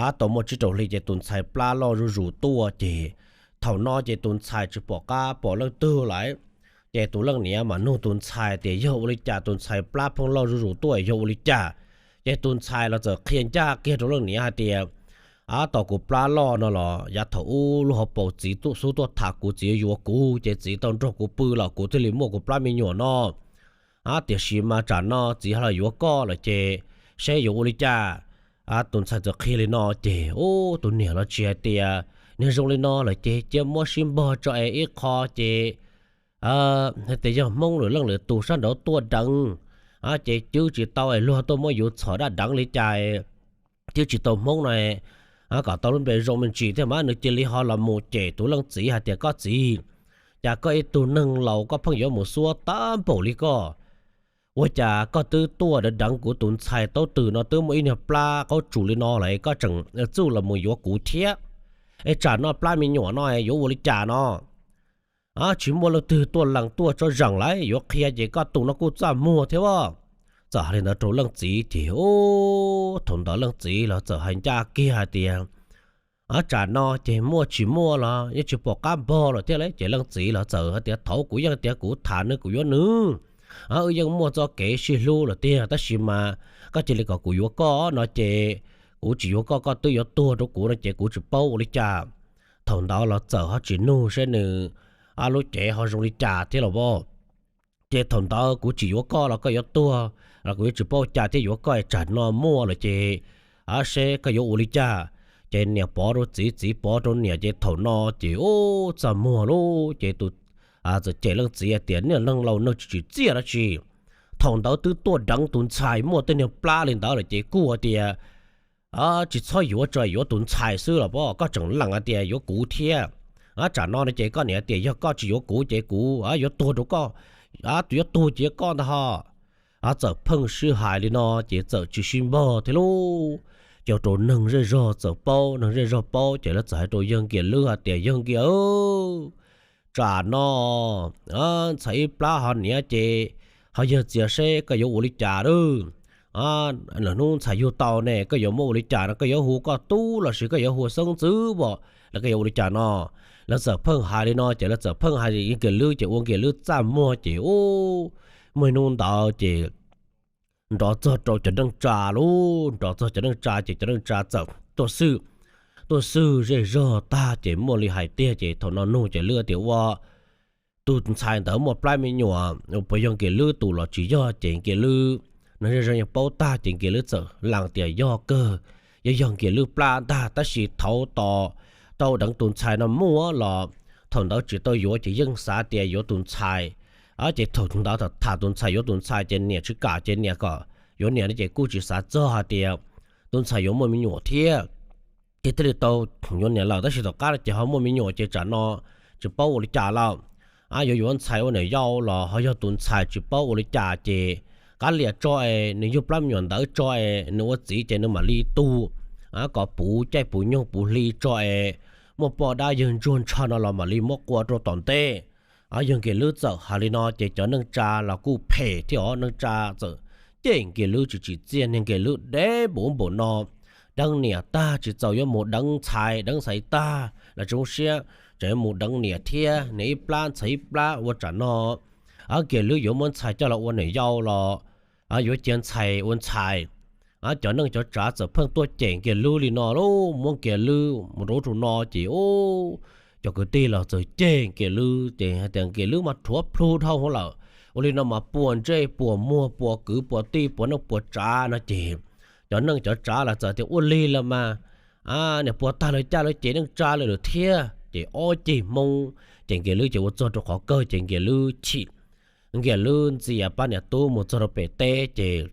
Ab, tau muaj tsib rau hli ces tus ntxhais plab loj zuj zus tuaj ces thaum no ces tus ntxhais tsis pom qab pom leej twg lawm. Ces tus leej niam mas nug tus ntxhais tias yog ua li cas tus ntxhais plab pheej loj zuj zus tuaj, yog ua li cas. Ces tus ntxhais los txawm qhia ncaj kiag rau leej niam hais tias, ab, tos kuv plab loj no los yav thaum ub lub hauv paus txiv tuaj xub tuaj tham kuv, txiv yuav kuv ces txiv tau nrog kuv pw los kuv thiaj li muaj kuv plab me nyuam no. Ab, tiam sis mas tsam no txiv ho los yuav koj lawm ces seb yuav ua li cas. Ab, tus ntxhais txawm qhia li no ces ub, tus niam los tsis hais tias niag zoo li no lawm ces cia muab sib npog tso es ib qho ces hais tias yog Hmoob lwm leej lwm tus sab nraud tuaj deev, ces cwb tsis tau es luag tuaj muab yus txhom daj deev li cas, cwb tsis tau Hmoob no kom tau lub npe zoo me ntsis thiab mas nws cia li ho los mus cem tus leej txiv hais tias koj txiv, cas koj ib tug neeg laus koj pheej yuav mus xuab tag npaum li koj. Ua cas koj twb tuaj deev deev kuv tus ntxhais taub twm no twb muaj ib niag plab qaub tsus li no lawm koj tseem txuj los mus yuav kuv thiab. Es tsam no plab me nyuam no yuav ua li cas no? Tsis muaj leej twg tuaj lees tuaj tso zeem lawm, yuav qhia ces koj tus no kuj txaj muag thiab as. Txawm hais li ntawd rau leej txiv ces ub, thaum ntawd leej txiv los txawm hais ncaj kiag hais tias, tsam no ces muaj tsis muaj los yeej tsis pom qab npog lawm thiab lauj. Ces leej txiv los txawm hais tias thaum kuv yeej tias kuv tham nws kuv yuav nws, wb yeej muaj txoj kev sib hlub lawm tiag, tab sis mas koj cia li kom kuv yuav koj no ces kuv tsis yuav koj koj twb yuav tuag rau kuv no ces kuv tsis paub ua li cas. Thaum ntawd los txawm ho tsis nug seb nws lub cev ho zoo li cas thiab los as. Ces thaum ntawd kuv tsis yuav koj los koj yuav tuag los kuv yuav tsis paub cas thiab, yuav koj tsam no muaj lawm ces seb koj yuav ua li cas. Ces niam pov rau txiv, txiv pov rau niam, ces thaum no ces ub txaj muag lauj, ces tus txawm cem leej txiv hais tias, Niag neeg laus neeg tsis tsim txiaj dab tsi, thaum ntawd twb tuaj deev tus ntxhais muaj tej niag plab li ntawd lawm ces kuj tias tsis txhob yuav, tsuas yuav tus ntxhais xwb los pob, koj tseem lees hais tias yuav kuv thiab. Tsam no no ces koj niam tias yog koj tsis yuav kuv ces kuv yuav tuag rau koj, yuav tuag ces koj ntag ho. Txawm pheej sib hais li no ces txawm tsis sib npog thiab lauj. Ces rau neeg zej zog txawm paub, neeg zej zog paub ces lawv txawm hais rau yawg Nkias Lwb hais tias, Yawg Nkias, tsam no ntxhais ib plab ho niam ces ho yawg txiav seb koj yuav ua li cas lawm. Lwm hnub ntxhais yug tau ne koj yuav muab ua li cas no, koj yuav hu koj tub lossis koj yuav hu xeeb ntxwv los koj yuav ua li cas no? Lawv txawm pheej hais li no ces lawv txawm pheej hais yawg Nkias Lwb ces ua Nkias Lwb txaj muag ces ub, muaj ib hnub ntawd ces nrov txog rau cov neej tsa lauj, nrov txog cov neej tsa ces cov neej tsa txawm tuaj xwb, tuaj xwb zej zog tag ces muaj li hais tiag ces thaum no nug ces Lwb tias, Ua tus ntxhais ntawd muaj plab me nyuam puas yog Nkias Lwb tus los tsis yog? Ces Nkias Lwb, neeg zej zog yeej paub tag ces Nkias Lwb txawm lees tias yog kawg, yog yog Nkias Lwb plab ntag, tab sis thaum tos tau deev tus ntxhais no muaj los thaum ntawd tsis tau yuav ces yeej xav tias yuav tus ntxhais. Ces thaum ntawd tham tus ntxhais yuav tus ntxhais ces niam tsis kam ces niam kom yuav niam no ces kuj tsis xav txog hais tias tus ntxhais yuav muaj me nyuam thiab. Ces thiaj li tau yuav niam lawm, tab sis tom qab no ces ho muaj me nyuam ces tsam no tsis paub ua li cas lawm. Yuav yuav ntxhais ua niam yau los ho yog tus ntxhais tsis paub ua li cas ces kav liam tso es nws yug plab me nyuam ntawd tso es nws ua txiv ces nws mam li tu kom puv caij puv nyoog puv hli tso es muaj poj dab yawg ntsuag ntshaw no los mam li muab qua rau tom ntej. Yawg Nkias Lwb txawm hais li no ces cov neej tsa los kuj phem thiab os, neej tsa txawm cem Nkias Lwb tsis tsim txiaj, niag Nkias Lwb dev npaum ub npaum no, deev niam tag tsis txaus yuav mus deev ntxhais, deev ntxhais tag los tsis zoo siab tseem yuav mus deev niam thiab, niam ib plab ntxhais ib plab ua tsam no. Nkias Lwb yuav muab ntxhais coj los ua niam yau los yuav cia ntxhais ua ntxhais. Cov neej cov tsav txawm pheej tuaj cem Nkias Lwb li no lauj, muab Nkias Lwb mus rau ub rau no ces ub, cov kwv tij los txawm cem Nkias Lwb ces hais tias Nkias Lwb mas rhuav plhu dhau hwv lawm, ua li no mas puas ntsej puas muag puas kwv puas tij puas neej puas tsav no ces cov neej cov tsav los txawm tias ua li los mas niam puas tag lawv caj lawv ces neej tsa li lawm thiab ces ob ceg Hmoob ces Nkias Lwb ces ua txog rau qhov kawg ces Nkias Lwb chim, Nkias Lwb ntxias pab niam tub mus txog rau pem teb ces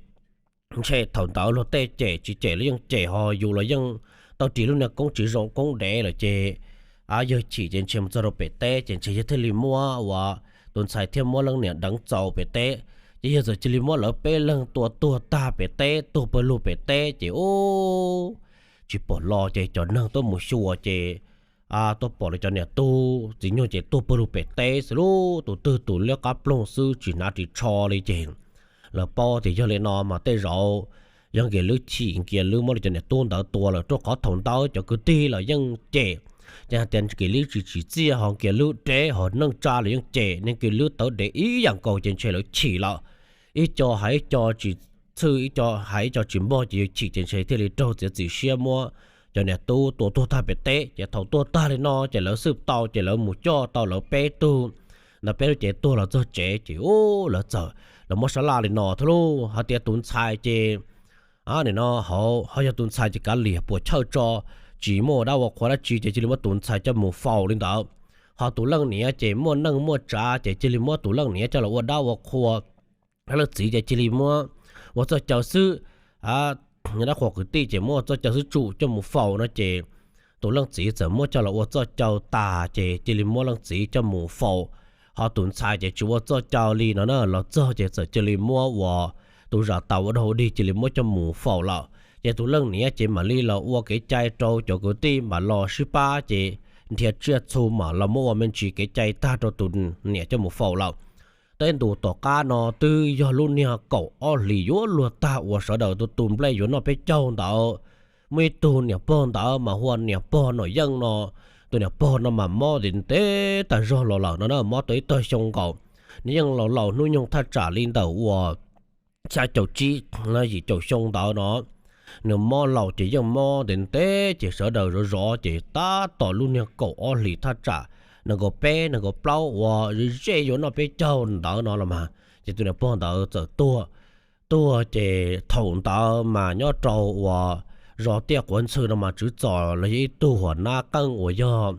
ntshe thaum ntawd luag tej cem tsis cem los yeej cem ho yus los yeej tau ris lub niag koob tsis zoo koob dev lawm ces yawg chim ces ntshe mus txog rau pem teb ces ntshe yawg thiaj li muab uas tus ntxhais thiaj muab leej niam deev txaus pem teb. Ces yawg txawm cia li muab lawv peb leeg tua tuag tag pem teb, tuag pawg lug pem teb ces ub, tsis pom los ces cov neeg tuaj mus xyuas ces tuaj pom lawv cov niam tub txiv nyuj ces tuag pawg lug pem teb xwb lauj, tus twg tus liab qab ploog xwb tsis hnav ris tsho li ces lawv paub tias yog li no mas tej zaum yog Nkias Lwb chim, Nkias Lwb muab lawv cov niam tub ntawd tua lawm, rau qhov thaum ntawd cov kwv tij los yeej cem, ces hais tias Nkias Lwb tsis tsim txiaj ho Nkias Lwb dev ho neej tsa los yeej cem, niag Nkias Lwb tawv dev ib yam nkaus ces ntshe lawv chim lawm. Ib co hais ib co tsis txhwj, ib co hais ib co tsis npog ces yawg chim ces ntshe thiaj li raug txiav txim siab muab cov niam tub tua tuag tag pem teb. Ces thaum tuag tag li no ces lawv xwb tau ces lawv mus coj tau lawv peb tug ntawd, peb lub cev tuag los txog tsev ces ub, lawv txawm los muab sab laj li no thiab lauj, hais tias tus ntxhais ces nim no hauv ho yog tus ntxhais ces kav liam puas chawj tso, tsis muaj ua dab ua qhua dab tsi ces cia li muab tus ntxhais coj mus faus li ntawd. Ho tus leej niam ces muaj neej muaj tsav ces cia li muab tus leej niam coj los ua dab ua qhua, leej txiv ces cia li muab ua txoj caw xwb, dab qhuas kwv tij ces muab ua txoj caw xwb tsum coj mus faus no ces tus leej txiv txawm muab coj los ua txoj caw tas ces cia li muab leej txiv coj mus faus. Ho tus ntxhais ces tsis ua txoj caw li no na, los txog ces txawm cia li muab uas tus zam tas ua dog ua dig cia li muab coj mus faus lawm. Ces tus leej niam ces mam li los ua kev cai rau cov kwv tij mam los sib pab ces nrhiav tsiaj txhu mam los muab ua me ntsis kev cai tag rau tus niam coj mus faus lawm. Tej ntus tom qab no twb yog lub niag kaum ob hlis yuav luag tag uas sawv daws tu tu nplej yuav noj peb caug ntawd, muaj ib tug niam pog ntawd mas hu ua niam pog Nom Yeej no. Tus niam pog no mas mob ntev ntev tag zog los lawm no na, mob tau ib tog xyoo nkaus. Nws yeej laus laus hnub nyoog thaj tsam li ntawm uas xya caum tsib, yim caum xyoo ntawd no. Nws mob laus ces yeej mob ntev ntev ces sawv daws zov zov ces tab tom lub niag kaum ob hlis thaj tsam nees nkaum peb nees nkaum plaub uas ze ze yuav noj peb caug ntawd no los mas, ces tus niam pog ntawd txawm tuag. Tuag ces thaum ntawd mas nyob rau uas zos Tiaj Quav Ntxhw no mas Tswv Txos los yog ib tug huam nab qeej uas yog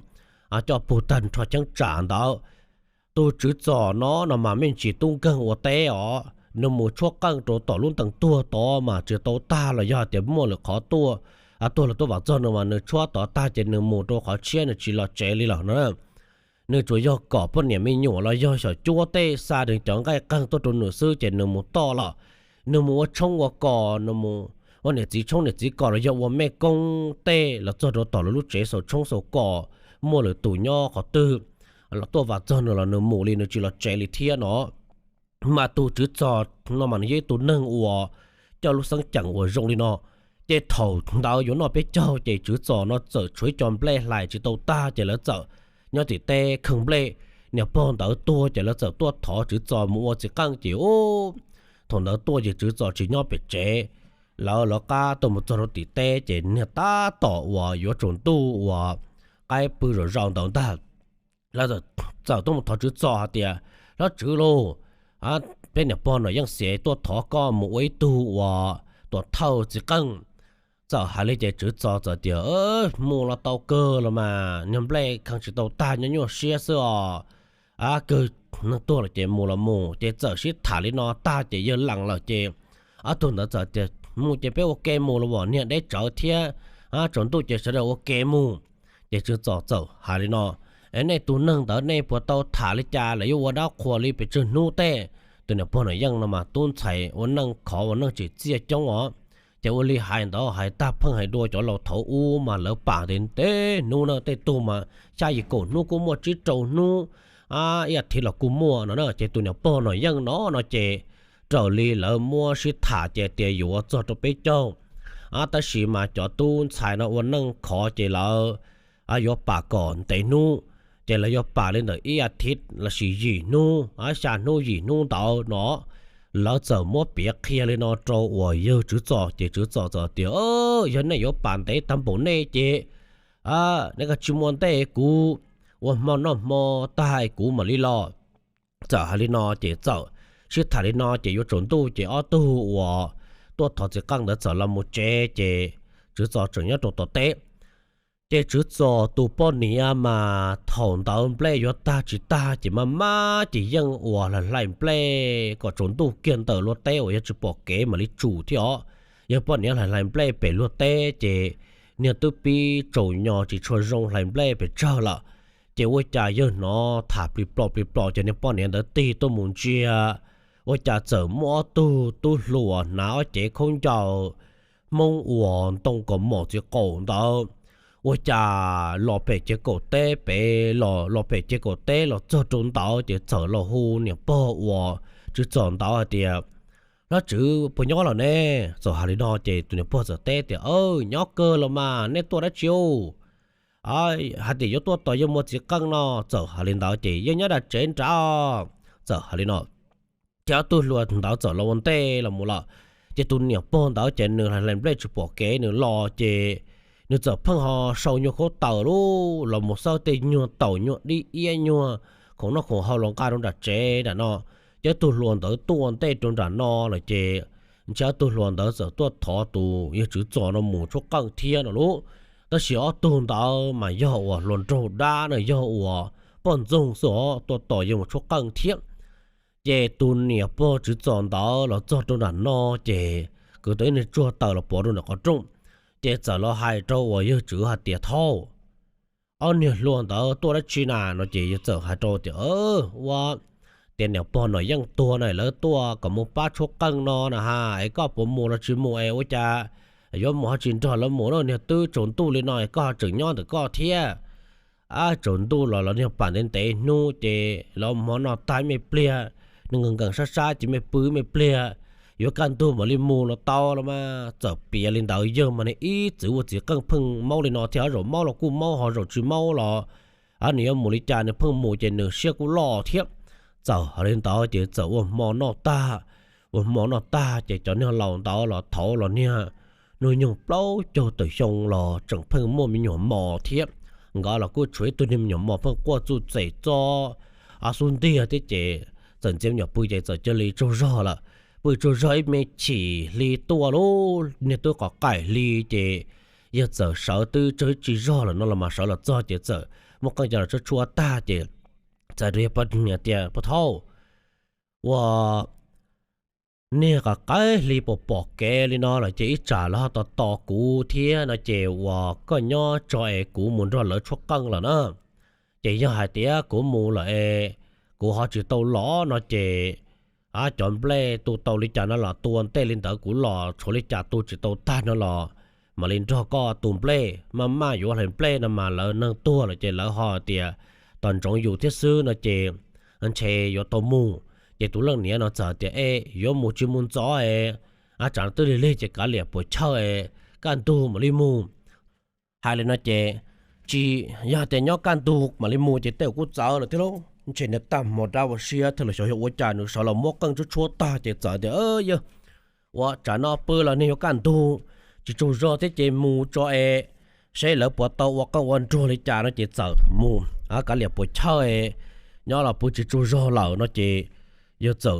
coj pug tag nrho cheeb tsam ntawd. Tus Tswv Txos no no mas me ntsis tub nkeeg ua teb os, nws mus tshuab qeej rau tom lub ntees tuag tod mas tsis tau tag los yog tias muaj lwm qhov tuaj, tuag los tuaj vam txog nws mas nws tshuab tod tag ces nws mus rau qhov tshiab nws tsis los tsev li lawm no. Nws tsuas yog kom poj niam me nyuam los yog xyom cuab tej xa nws cov nqaij qeej tuaj rau nws xwb ces nws mus toj los, nws mus ua tshoob ua kos, nws mus ua niam txiv tshoob niam txiv kos los yog ua mej koob tej los txog rau tom lawv lub tsev xaus tshoob xaus kos, muaj lwm tus nyob qhov twg los tuaj vam txog nws los nws mus li, nws tsis los tsev li thiab no. Mas tus Tswv Txos no mas nws yog ib tug neeg uas coj lub xeeb ceem uas zoo li no. Ces thaum ntawd yuav noj peb caug ces Tswv Txos no txawm tshuav ib co nplej hlais tsis tau tag ces lawv txawm nyob tim teb kheej nplej. Niam pog ntawd tuag ces lawv txawm tuaj thov Tswv Txos mus ua txiv qeej ces ub, thaum ntawd tuaj ces Tswv Txos tsis nyob pem tsev, lawv lawv qab tuaj mus txog rau tim teb ces niag tab tom uas yuav tsaus ntuj uas qaib pw zom zaws ntawd ntag. Lawv txawm tuaj mus thov Tswv Txos hais tias, Hlob Tswv lauj, peb niam pog Nom Yeej Xiav tuaj thov koj mus ua ib tug uas tuam thawj txiv qeej. Txawm hais li ces Tswv Txos txawm tias, Mus los tau kawg los mas, niag nplej kheej tsis tau tag, nyob nyuaj siab xwb os. Kawg neeg tuag lawm ces mus los mus. Ces txawm sib tham li no tag ces yawg lees lawm ces ob tug ntawd txawm tias, Mus ces peb ua ke mus los as, niag deb tsawv thiab, tsaus ntuj ces sawv daws ua ke mus. Ces Tswv Txos txawm hais li no, Es nej tus neeg ntawd nej puas tau tham li cas, lawv yuav ua dab qhuas li pes tsawg hnub tej? Tus niam pog Nom Yeej no mas tub ntxhais ua neej khov ua neej tsis txiaj coob os. Ces ua li hais ntawd hais tag pheej hais dua cov laus thaum ub mas lawv pam ntev ntev hnub na, tej tug mas xya yim kaum hnub kuj muaj, tsib rau hnub, ib as thiv los kuj muaj no na. Ces tus niam pog Nom Yeej no no ces raws li lawv muab sib tham ces tias yuav txog rau peb caug, tab sis mas cov tub ntxhais no ua neej khov ces lawv yuav pam kom ntev hnub, ces lawv yuav pam li ntawm ib as thiv lossis yim hnub, xya hnub yim hnub ntawd no. Lawv txawm muab piav qhia li no rau uas yawg Tswv Txos ces Tswv Txos txawm tias, Yog nej yuav pam ntev tag npaum nej ces nej koj tsis muaj ntej kuv, ua hmo noj hmo tag kuv mam li los. Txawm hais li no ces txawm sib tham li no ces yuav tsaus ntuj ces ob tug uas tuaj thov txiv qeej ntawd txawm los mus tsev ces Tswv Txos tseem nyob rau tom teb. Ces Tswv Txos tus poj niam mas thaum ntawd nplej yuav tag tsis tag ces maj maj ces yeej uas hlais hlais nplej kom tsaus ntuj kiag ntawm luag teb uas yog tsis pom kev mam li tsum thiab os. Yog poj niam hlais hlais nplej pem luag teb ces niag twb pib tsaus nyo tsis tshua zoo hlais nplej pes tsawg lawm. Ces ua cas yawg hnov tham plig plom plig plom ces niag poj niam ntawd tig tuaj mus ntsia, ua cas txawm muaj ob tug tub hluas hnav ob cev khaub ncaws Hmoob uas ntoo kaus mom txiv qaum ntawd. Ua cas los pem ces kaum teb pem los, los pem ces kaum teb los txog rau ntawd ces txawm los hu niam pog uas Tswv Txos ntawd hais tias, Hlob Tswv puas nyob lawm ne? Txawm hais li no ces tus niam pog txawm teb tias, Nyob kawg los mas, nej tuaj dab tsi? Hais tias yuav tuaj tos yawg mus ua txiv qeej no. Txawm hais li ntawd ces, Yawg nyob nram tsev nrad. Txawm hais li no ces ob tug hluas ntawd txawm los ua ntej los mus lawm. Ces tus niam pog ntawd ces nws hlais nplej tsis pom kev nws los ces nws txawm pheej ho sau nyuag khaub taws lub los mus xawb tej nyuag taum nyuag dib iab nyuag khoom noj khoom haus los nqa rau nram tsev nram no. Ces ob tug hluas ntawd tuaj ntej rau nram no lawm ces ntshe ob tug hluas ntawd txawm tuaj thov tus yawg Tswv Txos no mus tshuab qeej thiab no lub. Tab sis ob tug ntawd mas yog uas hluas nraug dab na, yog uas poj ntxoog xwb os, tuaj tos yawg mus tshuab qeej thiab. Ces tus niam pog Tswv Txos ntawd los txog rau nram no ces kwv tau ib niag tsuag taws los pov rau nram qhov rooj. Ces txawm los hais rau uas yawg Tswv hais tias, Thaub, ob niag hluas ntawd tuaj dab tsi na? No ces yawg txawm hais rau tias, Ua tias niam pog Nom Yeej tuag na, lawv tuaj kom mus pab tshuab qeej no na ha, es koj puas mus los tsis mus es ua cas yuav mus ho tsis nrog lawv mus na? Niag twb tsaus ntuj li no es koj ho tseem nyob ntawm koj thiab. Tsaus ntuj los los niag pam ntev ntev hnub ces lawv hmo noj tag ib me pliag, nws nkees nkees sab sab ces me pw ib me pliag, yuav kaj ntug mam li mus los tau los mas. Txawm piav li ntawd yawg mas nws ib txwm ua txiv qeej pheej maub li no thiab, zaum maub los kuj maub ho zaum tsis maub los nws yuav mus li cas nws pheej mus ces nws siab kuj loj thiab. Txawm hais li ntawd ces txawm ua hmo noj tag, ua hmo noj tag ces cov niag laus ntawd los thaud los niag hnub nyoog plaub caug tawm xyoo los tseem pheej muaj me nyuam mos thiab. Nkawd los kuj tshuav ib tug niag me nyuam mos pheej quaj txuj txem txob xub ntiag thiab ces txawm ntxias me nyuam pw ces txawm cia li tsaug zog lawm. Pw tsaug zog ib me chim hli tuaj lub niag twb qhov qaim hli ces Yawg txawm sawv twb tsaug ib tsig zog lawm no los mas sawv los txog ces txawm muab qeej coj los tshuab tshuab tag ces txawm rau yawg poj niam tias, Pog thaub, ua niag qas qaib hli pom pom kev li no lawm ces ib tsam lawv ho tos tos kuv thiab no ces uas koj nyob tso es kuv mus nrog lawv tshuab qeej lawm na. Ces yog hais tias kuv mus lawm es kuv ho tsis tau los no ces, a, cov nplej tu tau li cas no los tu ua ntej li ntawd, kuv los tshuav li cas tu tsis tau tag no los mam li nrog koj tu nplej. Maj maj yuav hlais nplej no mas lawv neeg tuag lawm ces lawv ho tias tos ntsoov yus thiab xwb no ces ntshe yuav tau mus. Ces tus leej niam no txawm tias, E, yuav mus tsis mus ntxov es, a, tsam twb lig lig ces kav liam puas chawj es kaj ntug mam li mus. Hais li no ces, Tsis, yog tias nyob kaj ntug mam li mus ces tej zaum kuj txawv lawm thiab lauj. Ntshe niag tag hmo dab ua siab thiab los xyov yog ua cas nws sawv los muab qeej tshuab tshuab tag ces txawm tias, Yawg, ua tsam no pw los niag yuav kaj ntug, tsis tsaug zog thiab ces mus tso es seb lawv puas tau ua qeej ua nruas li cas no ces txawm mus, a, kav liam puas chawj es nyob los pw tsis tsaug zog lawm no ces yawg txawm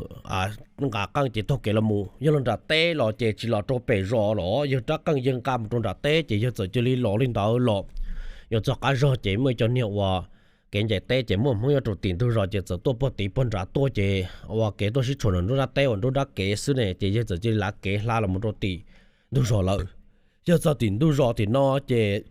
nqa qeej ces taug kev los mus. Yawg los nram teb los ces tsis los rau pem zos los, yawg rab qeej yawg nqa mus rau nram teb ces yawg txawm cia li los li ntawd los. Yuav txog qab zog ces muaj ib co niag ua kev ncaim teb ces muaj hmoob nyob rau tim ntug zos ces txawm tuaj puag tid puag nrad tuaj ces ua kev tuaj sib tshuam nram nruab nrab teb uas nruab nrab kev xwb ne ces yawg txawm cia li lav kev hla los mus rau tim ntug zos lawm. Yawg txog tim ntug zos tim no ces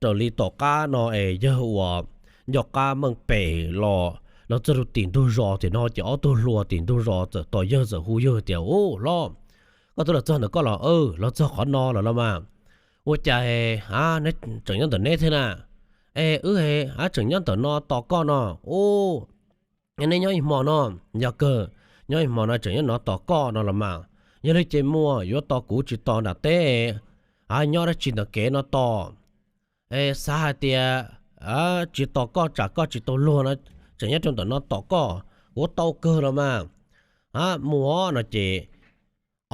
raws li tom qab no es yawg uas nco qab meej pem los, los txog rau tim ntug zos tim no ces ob tug hluas tim ntug zos txawm tos yawg txawm hu yawg tias, Ub, hlob, koj twb los txog ntawm koj los? Los txog qhov no lawm los mas. Ua cas, a, neb tseem nyob ntawm neb thiab na? Es wb, a, tseem nyob ntawm no tos koj no. Ub, neb nyob ib hmo no? Yog kawg, nyob ib hmo no tseem nyob no tos koj no los mas. Yog li ces muaj yuav tos kuv tsis tos nram teb, a, nyob dab tsi ntawm kev no tos? Es xav hais tias tsis tos koj tsam koj tsis tau luag no, tseem nyob rau ntawm no tos koj, kuv tau kawg los mas. A, mus no ces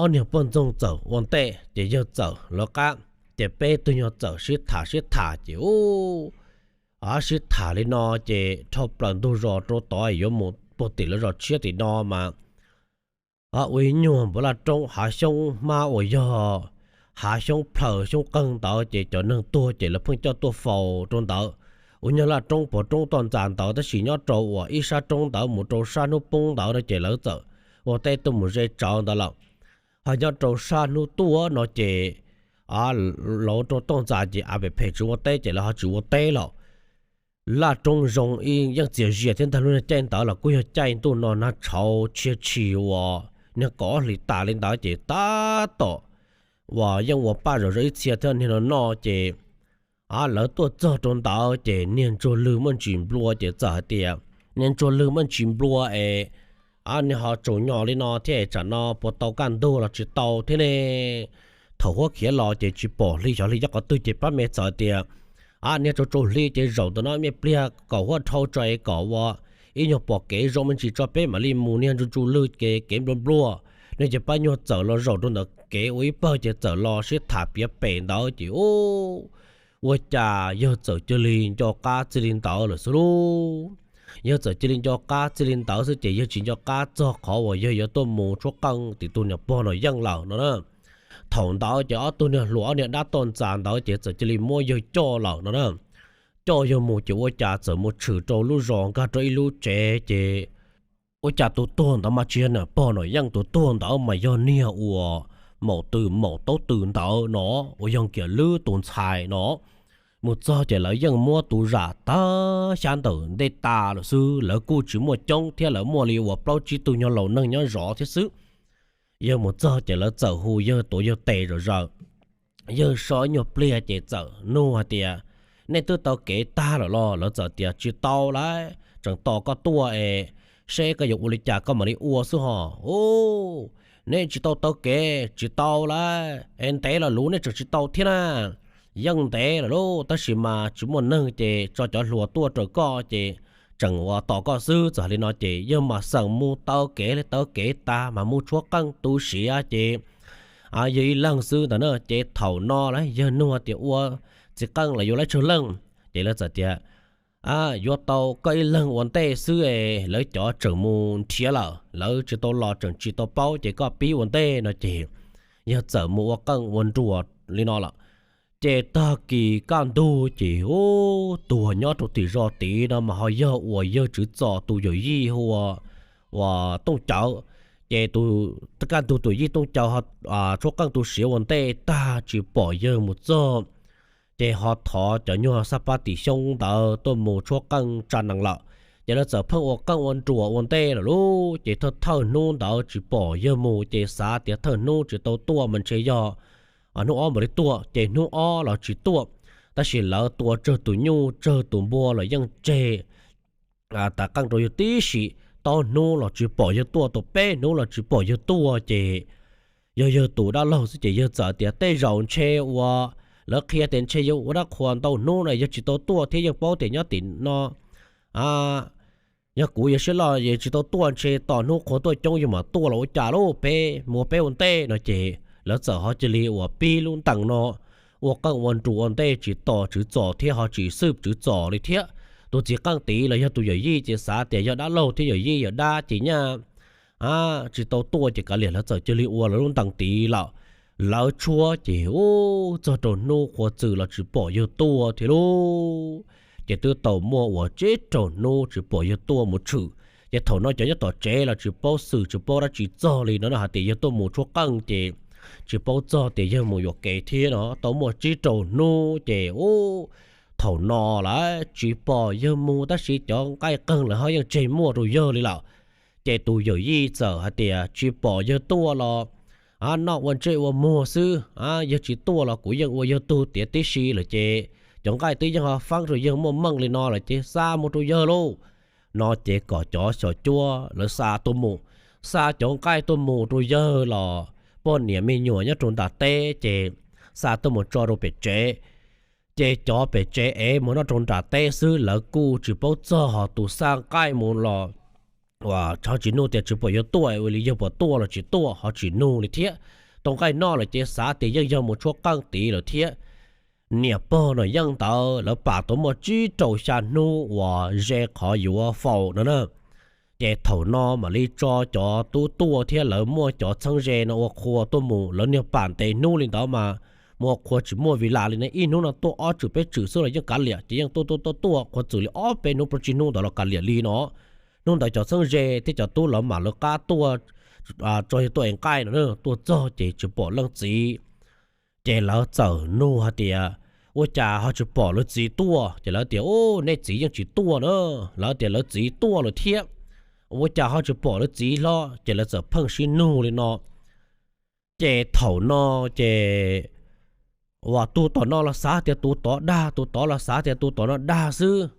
ob niag poj ntxoog txawm ua ntej ces yawg txawm lawv qab, ces peb tug nyuag txawm sib tham sib tham ces ub, sib tham li no ces dhau plaws ntug zos rau tod yuav mus puag tim lawv zos tshiab tim no mas ua ib nyuag npav laj roob hav xyoob hmab uas yog hav xyoob plhaws xyoob qeeg ntawd ces cov neeg tuag ces lawv pheej coj tuaj faus rau ntawd. Ua nyuag laj roob pov roob toj ntxas ntawd tab sis nyob rau uas ib sab roob ntawd mus rau sab hnub poob ntawd no ces lawv txawm ua teb tuaj mus ze tsawv ntawd lawm. Ho nyob rau sab hnub tuaj no ces lauv rau toj ntxas ces av pem phem tsis ua teb ces lawv ho tsis ua teb lawm. Laj roob zoo ib yeej txias zias thiab ntag, lub caij ntawd los kuj yog caij ntuj no nag tshauv tshia tshis uas niag kaum ob hlis tas li ntawd ces tab tom uas yeej ua paj zom zaws ib txhia thiab niag no noj ces lawv tuaj txog rau ntawd ces niag ntsuag lwg muaj ntsis nplua ces txawm hais tias, Niag ntsuag lwg muaj ntsis nplua es, a, niag ho tsaus nyo li no thiab es tsam no puas tau kaj ntug los tsis tau thiab ne? Thaum huab khiav los ces tsis pom hli xyov hli nyob qhov twg ces pab me txawm tias, A, niag tsaus tsaus hli ces zaum ntawm no me pliag kom huab dhau tso es kom ua ib nyuag pom kev zoo me ntsis tso peb mam li mus. Niag ntsuag ntsuag lwg ces kev nplua nplua, niag ces pab nyuag txawm los zaum rau ntawm kev ua ib pawg ces txawm los sib tham piav pem ntawd ces ub, ua cas yawg txawm cia li nco qab txij li ntawd lawm xwb lauj. Yawg txawm cia li nco qab txij li ntawd xwb ces yawg tsis nco qab txog qhov uas yawg yuav tuaj mus tshuab qeej tim tus niam pog Nom Yeej lawm no na. Thaum ntawd ces ob tug niag hluas ob niag dab toj ntxas ntawd ces txawm cia li muab yawg coj lawm no na. Coj yawg mus ces ua cas txawm mus tshwm rau lub zos nkag rau ib lub tsev ces ua cas tus tuag ntawd mas tsis yog niam pog Nom Yeej, tus tuag ntawd mas yog niag uas maum tw maum taub tw ntawd no, uas yog Kiam Lwb tus ntxhais no. Mus txog ces lawv yeej muab tus zam tag xyab ntawm ntej tas lawm xwb, lawv kuj tsis muaj coob thiab, lawv muaj li uas plaub tsib tug nyuag laus neeg nyob zov thiab xwb. Yawg mus txog ces lawv txawm hu yawg tuav yawg tes zom zaws. Yawg so ib nyuag pliag ces txawm nug hais tias, Nej twb taw kev tag lawm los? Lawv txawm tias, Tsis tau lawm, tseem tos koj tuaj es seb koj yuav ua li cas koj mam li ua xwb hos. Ub, nej tsis tau taw kev, tsis tau lawm es ntev los luv nej tseem tsis tau thiab na. Yeej ntev lawm lauj, tab sis mas tsis muaj neeg ces tso cov hluas tuaj raws koj ces tseem ua tos koj xwb. Txawm li no ces yawg mam xeem mus taw kev li, taw kev tas mas mus tshuab qeej tu siav ces yawg ib leeg xwb ntawd na. Ces thaum no lawv yawg nug tias, Ua txiv qeej los yuav lawv tsawg leej? Ces lawv txawm tias, Yuav tau koj ib leeg ua ntej xwb es lawv cov tseem mus nrhiav lawm, lawv tsis tau los tseem tsis tau paub ces koj pib ua ntej no ces yawg txawm mus ua qeej ua nruas li no lawm. Ces tag kis kaj ntug ces ub, tuag nyob rau tim zos tid no mas ho yog uas yawg Tswv Txos tus yawm yij hu ua Tooj Cawv. Ces tus kaj ntug tus yij Tooj Cawv tshuab qeej tu siav ua ntej tag tsis pom yawg mus txog, ces ho thov cov nyuag xab pab tim xyoob ntawd tuaj mus tshuab qeej tsa nees lawm. Ces lawv txawm pheej ua qeej ua nruas ua ntej lawm lauj. Ces thawj thawj hnub ntawd tsis pom yawg mus ces xav tias thawj hnub tsis tau tuaj mas ntshe yog hnub ob mam li tuaj. Ces hnub ob los tsis tuaj, tab sis lawv tua tsawg tus nyuj tsawg tus npua los yeej tseg tav qeej rau yawg tib si. Tau hnub los tsis pom yawg tuaj, tau peb hnub los tsis pom yawg tuaj ces yog yawg tus dab laug xwb ces yawg txawm tias tej zaum ntshe ua, lawv qhia tias ntshe yawg ua dab qhuas ntau hnub no yawg tsis tau tuaj thiab yeej paub tias nyob tim no yog kuv yawg siab loj yawg tsis tau tuaj, ntshe tos hnub qhua tuaj coob yawg mam tuaj los ua cas lauj, peb mus peb ua ntej no ces lawv txawm ho cia li uas pib lub ntees no ua qeej ua nruas ua ntej tsis tos Tswv Txos thiab ho tsis xwb Tswv Txos li thiab. Tus txiv qeej tid los yog tus yawm yij ces xav tias yog dab laug thiab yawm yij yawm dab ces nyaj tsis tau tuaj ces kav liam lawv txawm cia li ua lawv lub ntees tid lawm. Lawv tshuab ces ub txog rau hnub qhua txwm los tsis pom yawg tuaj thiab lauj. Ces twb tau muaj uas tsib rau hnub tsis pom yawg tuaj mus tshwm. Ces thaum no cov nyob tom tsev los tsis paub xwm tsis paub dab tsi txog li no no hais tias yawg tuaj mus tshuab qeej ces tsis paub txog tias yawg mus yuam kev thiab no. Tau muaj tsib rau hnub ces ub, thaum no lawm tsis pom yawg mus tab sis cov nqaij qeeg lawv ho yeej tseg muaj rau yawg li lawm. Ces tus yawm yij txawm hais tias tsis pom yawg tuaj los noj ua ntsej ua muag xwb, yawg tsis tuaj los kuv yeej ua yawg tug tiav tib si lawm ces cov nqaij twb yeej ho faab rau yawg muaj meej li no lawm ces xa mus rau yawg lauj. No ces kom cov xyom cuab lawv xa tuaj mus, xa cov nqaij tuaj mus rau yawg los poj niam me nyuam nyob rau nram teb ces xa tuaj mus tso rau pem tsev. Ces cov pem tsev es mus noj rau nram teb xwb lawv kuj tsis paub txog, ho tus xa nqaij mus los uas tsis nug tias tsis pom yawg tuaj ua li yawg puas tuaj los tsis tuaj ho tsis nug li thiab. Tau nqaij noj lawm ces xav tias yeej yog mus tshuab qeej tid lawm thiab. Niam pog no yeej ntawd lawv pam tau muaj tsib rau xya hnub uas ze qhov yuav faus no na. Ces thaum no mam li tso cov tub tuaj thiab lawv muaj cov txheeb ze no ua qhua tuaj mus, lawv niag pam ntev hnub li ntawd mas mus ua qhua tsis muaj vis las li ne, ib hnub no tuaj ob tswm peb tswm xwb los yeej kav liam, ces yeej tuaj tuaj tuaj tuaj qhua txwm li ob peb hnub plaub tsib hnub ntawd los kav liam li no. Hnub ntawd cov txheeb ze thiab cov tub lawv mam lawv qab tuaj tso yawg tuaj ev nqaij no, tuaj txog ces tsis pom leej txiv. Ces lawv txawm nug hais tias ua cas ho tsis pom lawv txiv tuaj, ces lawv tias u, neb txiv yeej tsis tuaj na. Lawv tias lawv txiv tuaj lawm thiab, ua cas ho tsis pom lawv txiv hlo, ces lawv txawm pheej sib nug li no. Ces thaum no ces uas tus tom no los xav tias tus tod dag, tus tod los xav tias tus tom no dag xwb.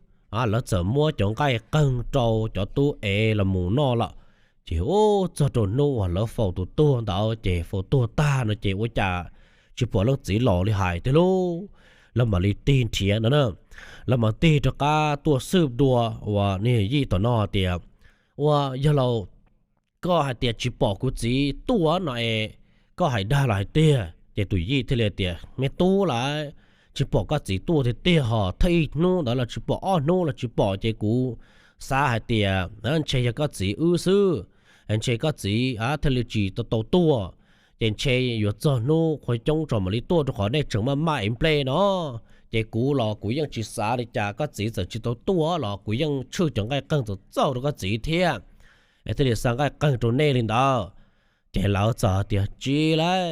Lawv txawm muab cov nqaij qeeg rau cov tub ev los mus noj lawm. Ces ub, txog rau hnub uas lawv faus tus tuag ntawd ces faus tuag tag no ces ua cas tsis pom leej txiv los li hais tiag lauj. Lawv mam li tig nrhiav no na, lawv mam tig rov qab tuaj xwb dua uas niag yij tom no tias ua, yog laus, koj hais tias tsis pom kuv txiv tuaj no es koj hais dag los hais tiag? Ces tus yij thiaj li tias me tub lauj, tsis pom koj txiv tuaj tiag tiag ho, thawj ib hnub ntawd los tsis pom, ob hnub los tsis pom ces kuv xav hais tias ntshe yog koj txiv wb xwb, ntshe koj txiv thiaj li tsis tau tuaj. Ces ntshe yuav txog hnub qhua coob tso mam li tuaj rau qhov nej tseem maj maj ev nplej no. Ces kuv los kuv yeej tsis xav li cas, koj txiv txawm tsis tau tuaj los kuv yeej tshwj cov nqaij qeeg txaus txaus rau koj txiv thiab, es thiaj li xa nqaij qeeg rau nej li ntawd. Ces lawv txawm tias tsis lauj,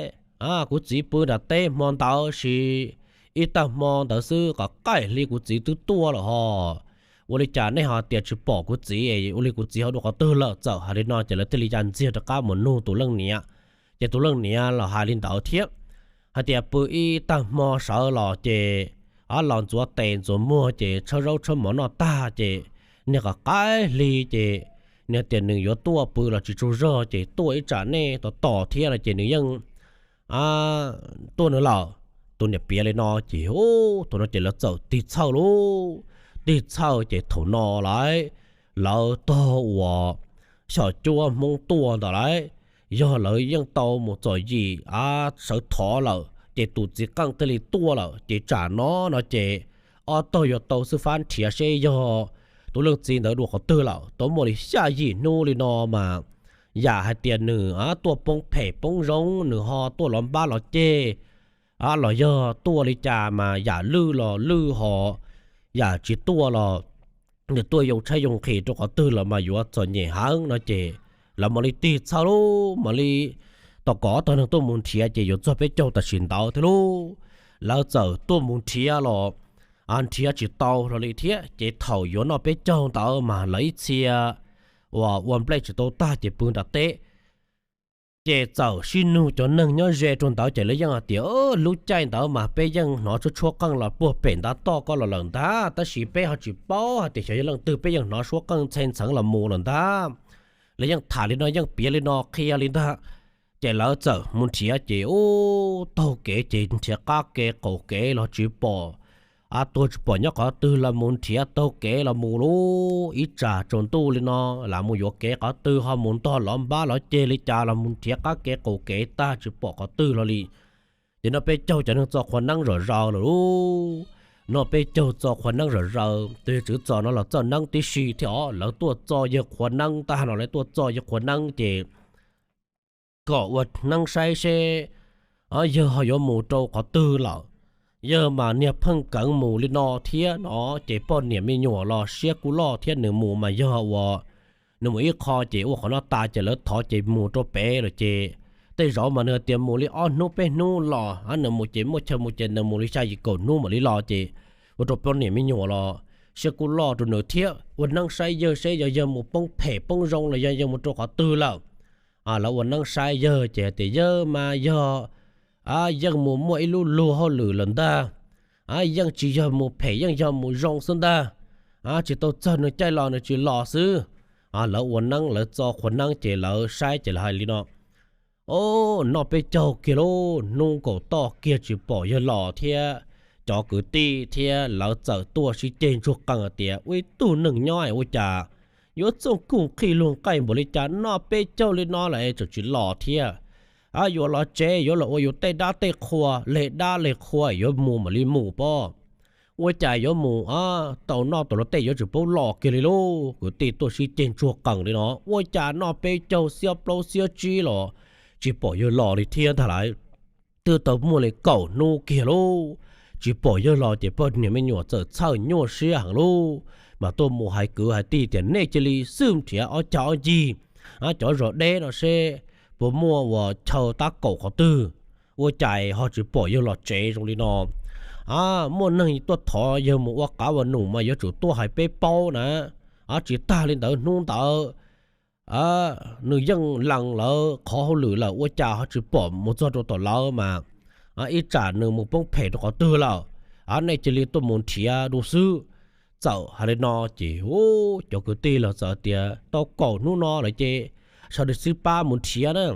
kuv txiv pw nram teb hmo ntawd sis ib tag hmo ntawd xwb, qhov qaij hli kuv txiv twb tuaj lawm ho. Ua li cas nej ho tias tsis pom kuv txiv, ua li kuv txiv ho dua qhov twg lawm? Txawm hais li no ces lawv thiaj li ya ntxiag rov qab mus nug tus leej niam. Ces tus leej niam los hais li ntawd thiab, hais tias pw ib tag hmo sawv los ces los ntxuav tes ntxuav muag ces tshawb zaub tshawb mov noj tag ces niag qhov qaij hli ces nws tias nws yuav tuaj pw los tsis tsaug zog ces tuaj ib tsam nej tos tos thiab no ces nws yeej tuaj nws lawm. Tus niam piav li no ces thaum no ces lawv txawm tig txhawj lauj. Tig txhawj ces thaum no lauj, lawv tog uas xyom cuab Hmoob tuaj ntawd lauj, yog lawv yeej tau mus txom yim sawv thov lawm ces tus txiv qeej thiaj li tuaj lawm. Ces tsam no no ces ob tog yuav tau xwb fab nrhiav seb yog tus leej txiv ntawd dua qhov twg lawm. Tau muaj li xya yim hnub li no mas yam hais tias nws tuaj poob phem poob zoo, nws ho tuaj los npab los ceg los yog tuaj li cas mas yam lwj los lwj ho, yam tsis tuaj los nws tuaj yoo tshaib yoo nqhis rau qhov twg los mas yuav txom nyem heev no ces lawv mam li tig txhawj lub mam li, tom kom ob tog neeg tuaj mus nrhiav ces yuav txog peb caug tam sim ntawd thiab lub. Lawv txawm tuaj mus nrhiav los nrhiav tsis tau hlo li thiab ces thaum yuav noj peb caug ntawd mas lawv ib txhia uas ua nplej tsis tau tag ces pw nram teb. Ces txawm sib nug cov neeg nyob ze rau ntawd ces lawv yeej hais tias lub caij ntawd mas peb yeej hnov tshuab tshuab qeej los puag pem ntav toj ko los lawm ntag, tab sis peb ho tsis paub hais tias xyov yog leej twg, peb yeej hnov suab qeej ntxhe ntxheev los mus lawm ntag. Lawv yeej tham li no yeej piav li no qhia li ntag. Ces lawv txawm mus nrhiav ces ub taug kev ces nrhiav qab kev qaum kev los tsis pom, a tuag tsis pom nyob qhov twg los mus nrhiav taug kev los mus lub ib tsam tsaus ntuj li no, lam mus yuav kev qhov twg ho mus ntog lov npab lov ceg li cas los mus nrhiav qab kev qaum kev tag tsis pom qhov twg los li. Ces noj peb caug cov neeg txo qhua neeb zom zaws lawm lub. Noj peb caug txo qhua neeb zom zaws, tus yawg Tswv Txos no los txawj neeb tib si thiab os, lawv tuaj txo yawg qhua neeb tag no lawv tuaj txo yawg qhua neeb ces kom ua neeb saib seb yawg ho yuav mus rau qhov twg lawm. Yawg mas niag pheej keev mus li no thiab no ces poj niam me nyuam los siab kuj loj thiab, nws mus mas yog ua nws mus ib qho ces ua qhov no tas ces lawv thov ces mus rau pem lawm ces tej zaum mas nws tias mus li ob hnub peb hnub los nws mus ces muaj chaw mus ces nws mus li xya yim kaum hnub mam li los ces ua rau poj niam me nyuam los siab kuj loj rau nws thiab ua neeb saib yawg seb yog yawg mus poob phem poob zoo los yog yawg mus rau qhov twg lawm. Lawv ua neeb saib yawg ces hais tias yawg mas yog yeej mus muaj ib lub luag hauj lwm lawm ntag, yeej tsis yog mus phem yeej yog mus zoo xwb ntag, tsis tau txog nws caij los nws tsis los xwb. Lawv ua neeb lawv txo qhua neeb ces lawv saib ces lawv hais li no, o, noj peb caug kiag lauj, hnub nkaus toj kiag tsis pom yawg los thiab. Cov kwv tij thiab lawv txawm tuaj sib ceg ntsuag qees tias ua ib tug neeg nyob ua cas yuav txooj kuj nqhis luag nqaij npaum li cas, noj peb caug li no lawm tseem tsis los thiab. Yuav los tsev yuav los ua yus tej dab tej qhua, leg dab leg qhua yuav mus mam li mus pob. Ua cas yuav mus tau noj tau luag tej yuav tsis paub los kiag li lauj. Kwv tij tuaj sib ceg ntsuag qees li no, ua cas noj peb caug xiab plaub xiab tsib los tsis pom yawg los li thiab ntag lauj. Twb tau muaj li kaum hnub kiag lauj, tsis pom yawg los ces poj niam me nyuam txawm txhawj nyuaj siab heev lauj. Mas tuaj mus hais kwv hais tij tias nej cia li xwb nrhiav ob cag ob ncig cov zos deb no seb puas muaj uas chaw tab kaum qhov twg, ua cas ho tsis pom yawg los tsev zoo li no. Muaj neeg tuaj thov yawg mus ua qav ua num mas yuav tsum tuaj hais peb paub na. Tsis tag li ntawd hnub ntawd nws yeej lees lawv qhov hauj lwm lawm ua cas ho tsis pom mus txog rau tom lawv mas ib tsam nws mus poob phem rau qhov twg lawm. Nej cia li tuaj mus nrhiav dua xwb. Txawm hais li no ces cov kwv tij los txawm tias tau kaum hnub no lawm ces sawv daws sib pab mus nrhiav na.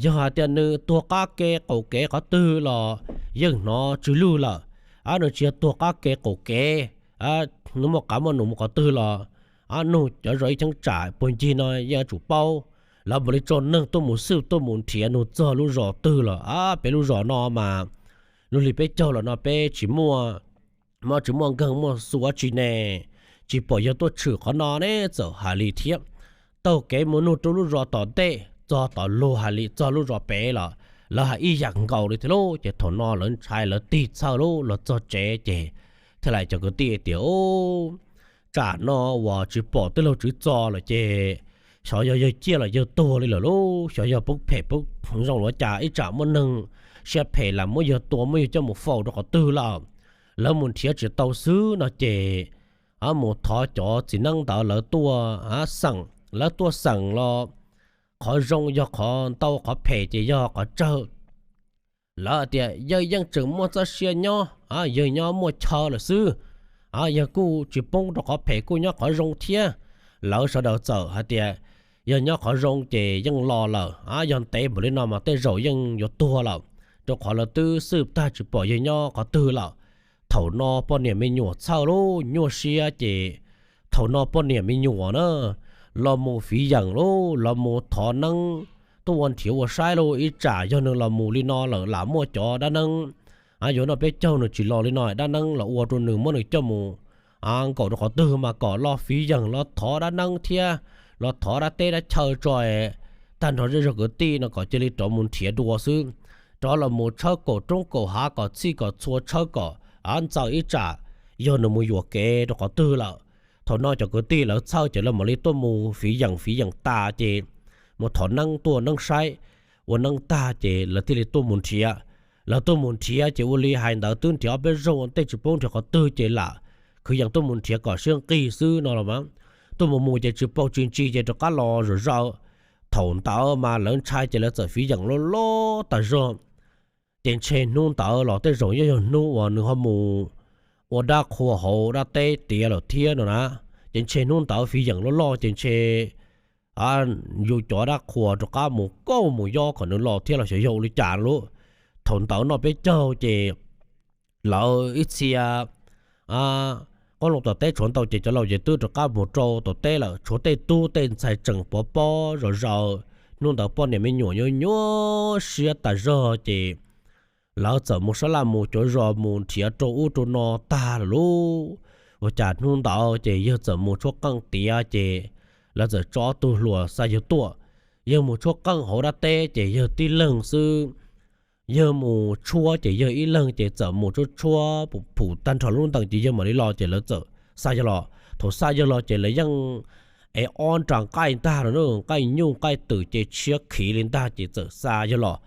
Yog hais tias nws tuag qab ke qaum kev qhov twg los yeej hnov tsw lwj lawm. Nws tsis yog tuag qab ke qaum kev, nws muaj qav muaj num mus qhov twg los nug cov zos ib cheeb tsam puag ncig no yeej yuav tsum paub. Lawv mam li tso neeg tuaj mus xwb tuaj mus nrhiav nug txog lub zos twg los peb lub zos no mas lub hli peb caug los no peb tsis muaj mob tsis muaj nkeeg muaj xua tsi ne, tsis pom yawg tuaj tshwm qhov no ne. Txawm hais li thiab, taug kev mus nug rau lub zos tom ntej txog tom lug hais li txog lub zos pem los lawv hais ib yam nkaus li thiab lauj. Ces thaum no lawv ntshai lawv tig txhawj lauj, los txog tsev ces thiaj li cov kwv tij tias, tsam no uas tsis pom tij laug Tswv Txos lawm ces xyov yog yawg ciaj los yawg tuag li lawm lauj, xyov yog poob phem poob zoo los cas, ib tsam muaj neeg siab phem lam muab yawg tua muab yawg coj mus faus rau qhov twg lawm. Lawv mus nrhiav tsis tau xwb no ces mus thov cov txiv neeb ntawd lawv tuaj xeem, lawv tuaj xeem los qhov zoo yog qhov ntau, qhov phem ces yog qhov tsawg. Lawv tias yawg yeej tseem muaj txoj sia nyob, yawg nyob muaj chaw lawm xwb, yawg kuj tsis poob rau qhov phem kuj nyob qhov zoo thiab. Lawv sawv daws txawm hais tias yog nyob qhov zoo ces yeej los lawm, yog ntev npaum li no mas tej zaum yeej yuav tuag lawm, rau qhov lawv twb xwb tag tsis pom yawg nyob qhov twg lawm. Thaum no poj niam me nyuam txhawj lauj, nyuaj siab ces thaum no poj niam me nyuam na los mus fiv yeem lauj, los mus thov neeb tuaj ua nrhiav ua saib lauj, ib tsam yog nws los mus li no lawm lam muaj cov dab neeb yuav noj peb caug nws tsis los li no dab neeb los ua rau nws muab nws coj mus nkaum rau qhov twg mas kom los fiv yeem los thov dab neeb thiab los thov dab teb dab chaw tso tag nrho zej zog kwv tij no kom cia li rov mus nrhiav dua xwb. rov los mus tshawb kaum roob kaum hav kom txhij kom txhua tshawb kom ntxaws ib tsam yog nws mus yuam kev rau qhov twg lawm. Thaum no cov kwv tij lawv txhawj ces lawv mam li tuaj mus fiv yeem fiv yeem tas ces mus thov neeb tuaj neeb saib, ua neeb tag ces lawv thiaj li tuaj mus nrhiav. Lawv tuaj mus nrhiav ces ua li hais ntawd twb nrhiav ob peb zaug ua ntej tsis paub nrhiav qhov twg ces lam kwv yees tuaj mus nrhiav kom siab nqig xwb no los mas tuaj mus mus ces tsis paub tsis ntsis ces rov qab los zom zaws. Thaum ntawd mas lawv ntshai ces lawv txawm fiv yeem loj loj tas zog. Ces ntshe hnub ntawd los tej zaum yeej yog hnub uas nws ho mus ua dab qhua hauv dab teb tiav lawm thiab no na. Ces ntshe hnub ntawd fiv yeem loj loj ces ntshe yus cov dab qhua rov qab mus kauj mus yob kom nws los thiab los xyov yog ua li cas lub. Thaum ntawd noj peb caug ces lawv ib txhia qoob loo tom teb tshuav ntau ces cov laus ces twb rov qab mus rau tom teb lawm, tshuav tej tub tej ntxhais tseem pov pob zom zaws. Hnub ntawd poj niam me nyuam nyuaj nyuaj siab tas zog ces lawv txawm mus sab laj mus cuav zos mus nrhiav rau ub rau no tag lawm lauj. Ua cas hnub ntawd ces yawg txawm mus tshuab qeej tiav ces lawv txawm tso ob tug hluas xa yawg tuaj. Yawg mus tshuab qeej hauv dab teb ces yawg tib leeg xwb. Yawg mus tshuab ces yawg ib leeg ces txawm mus tshuab tshuab phum tag nrho lub ntees ces yawg mam li los ces lawv txawm xa yawg los. Thaum xa yawg los ces lawv yeej ev ob nra nqaij ntag, nqaij nyuj nqaij twm ces tshiab khiv li ntag ces txawm xa yawg los.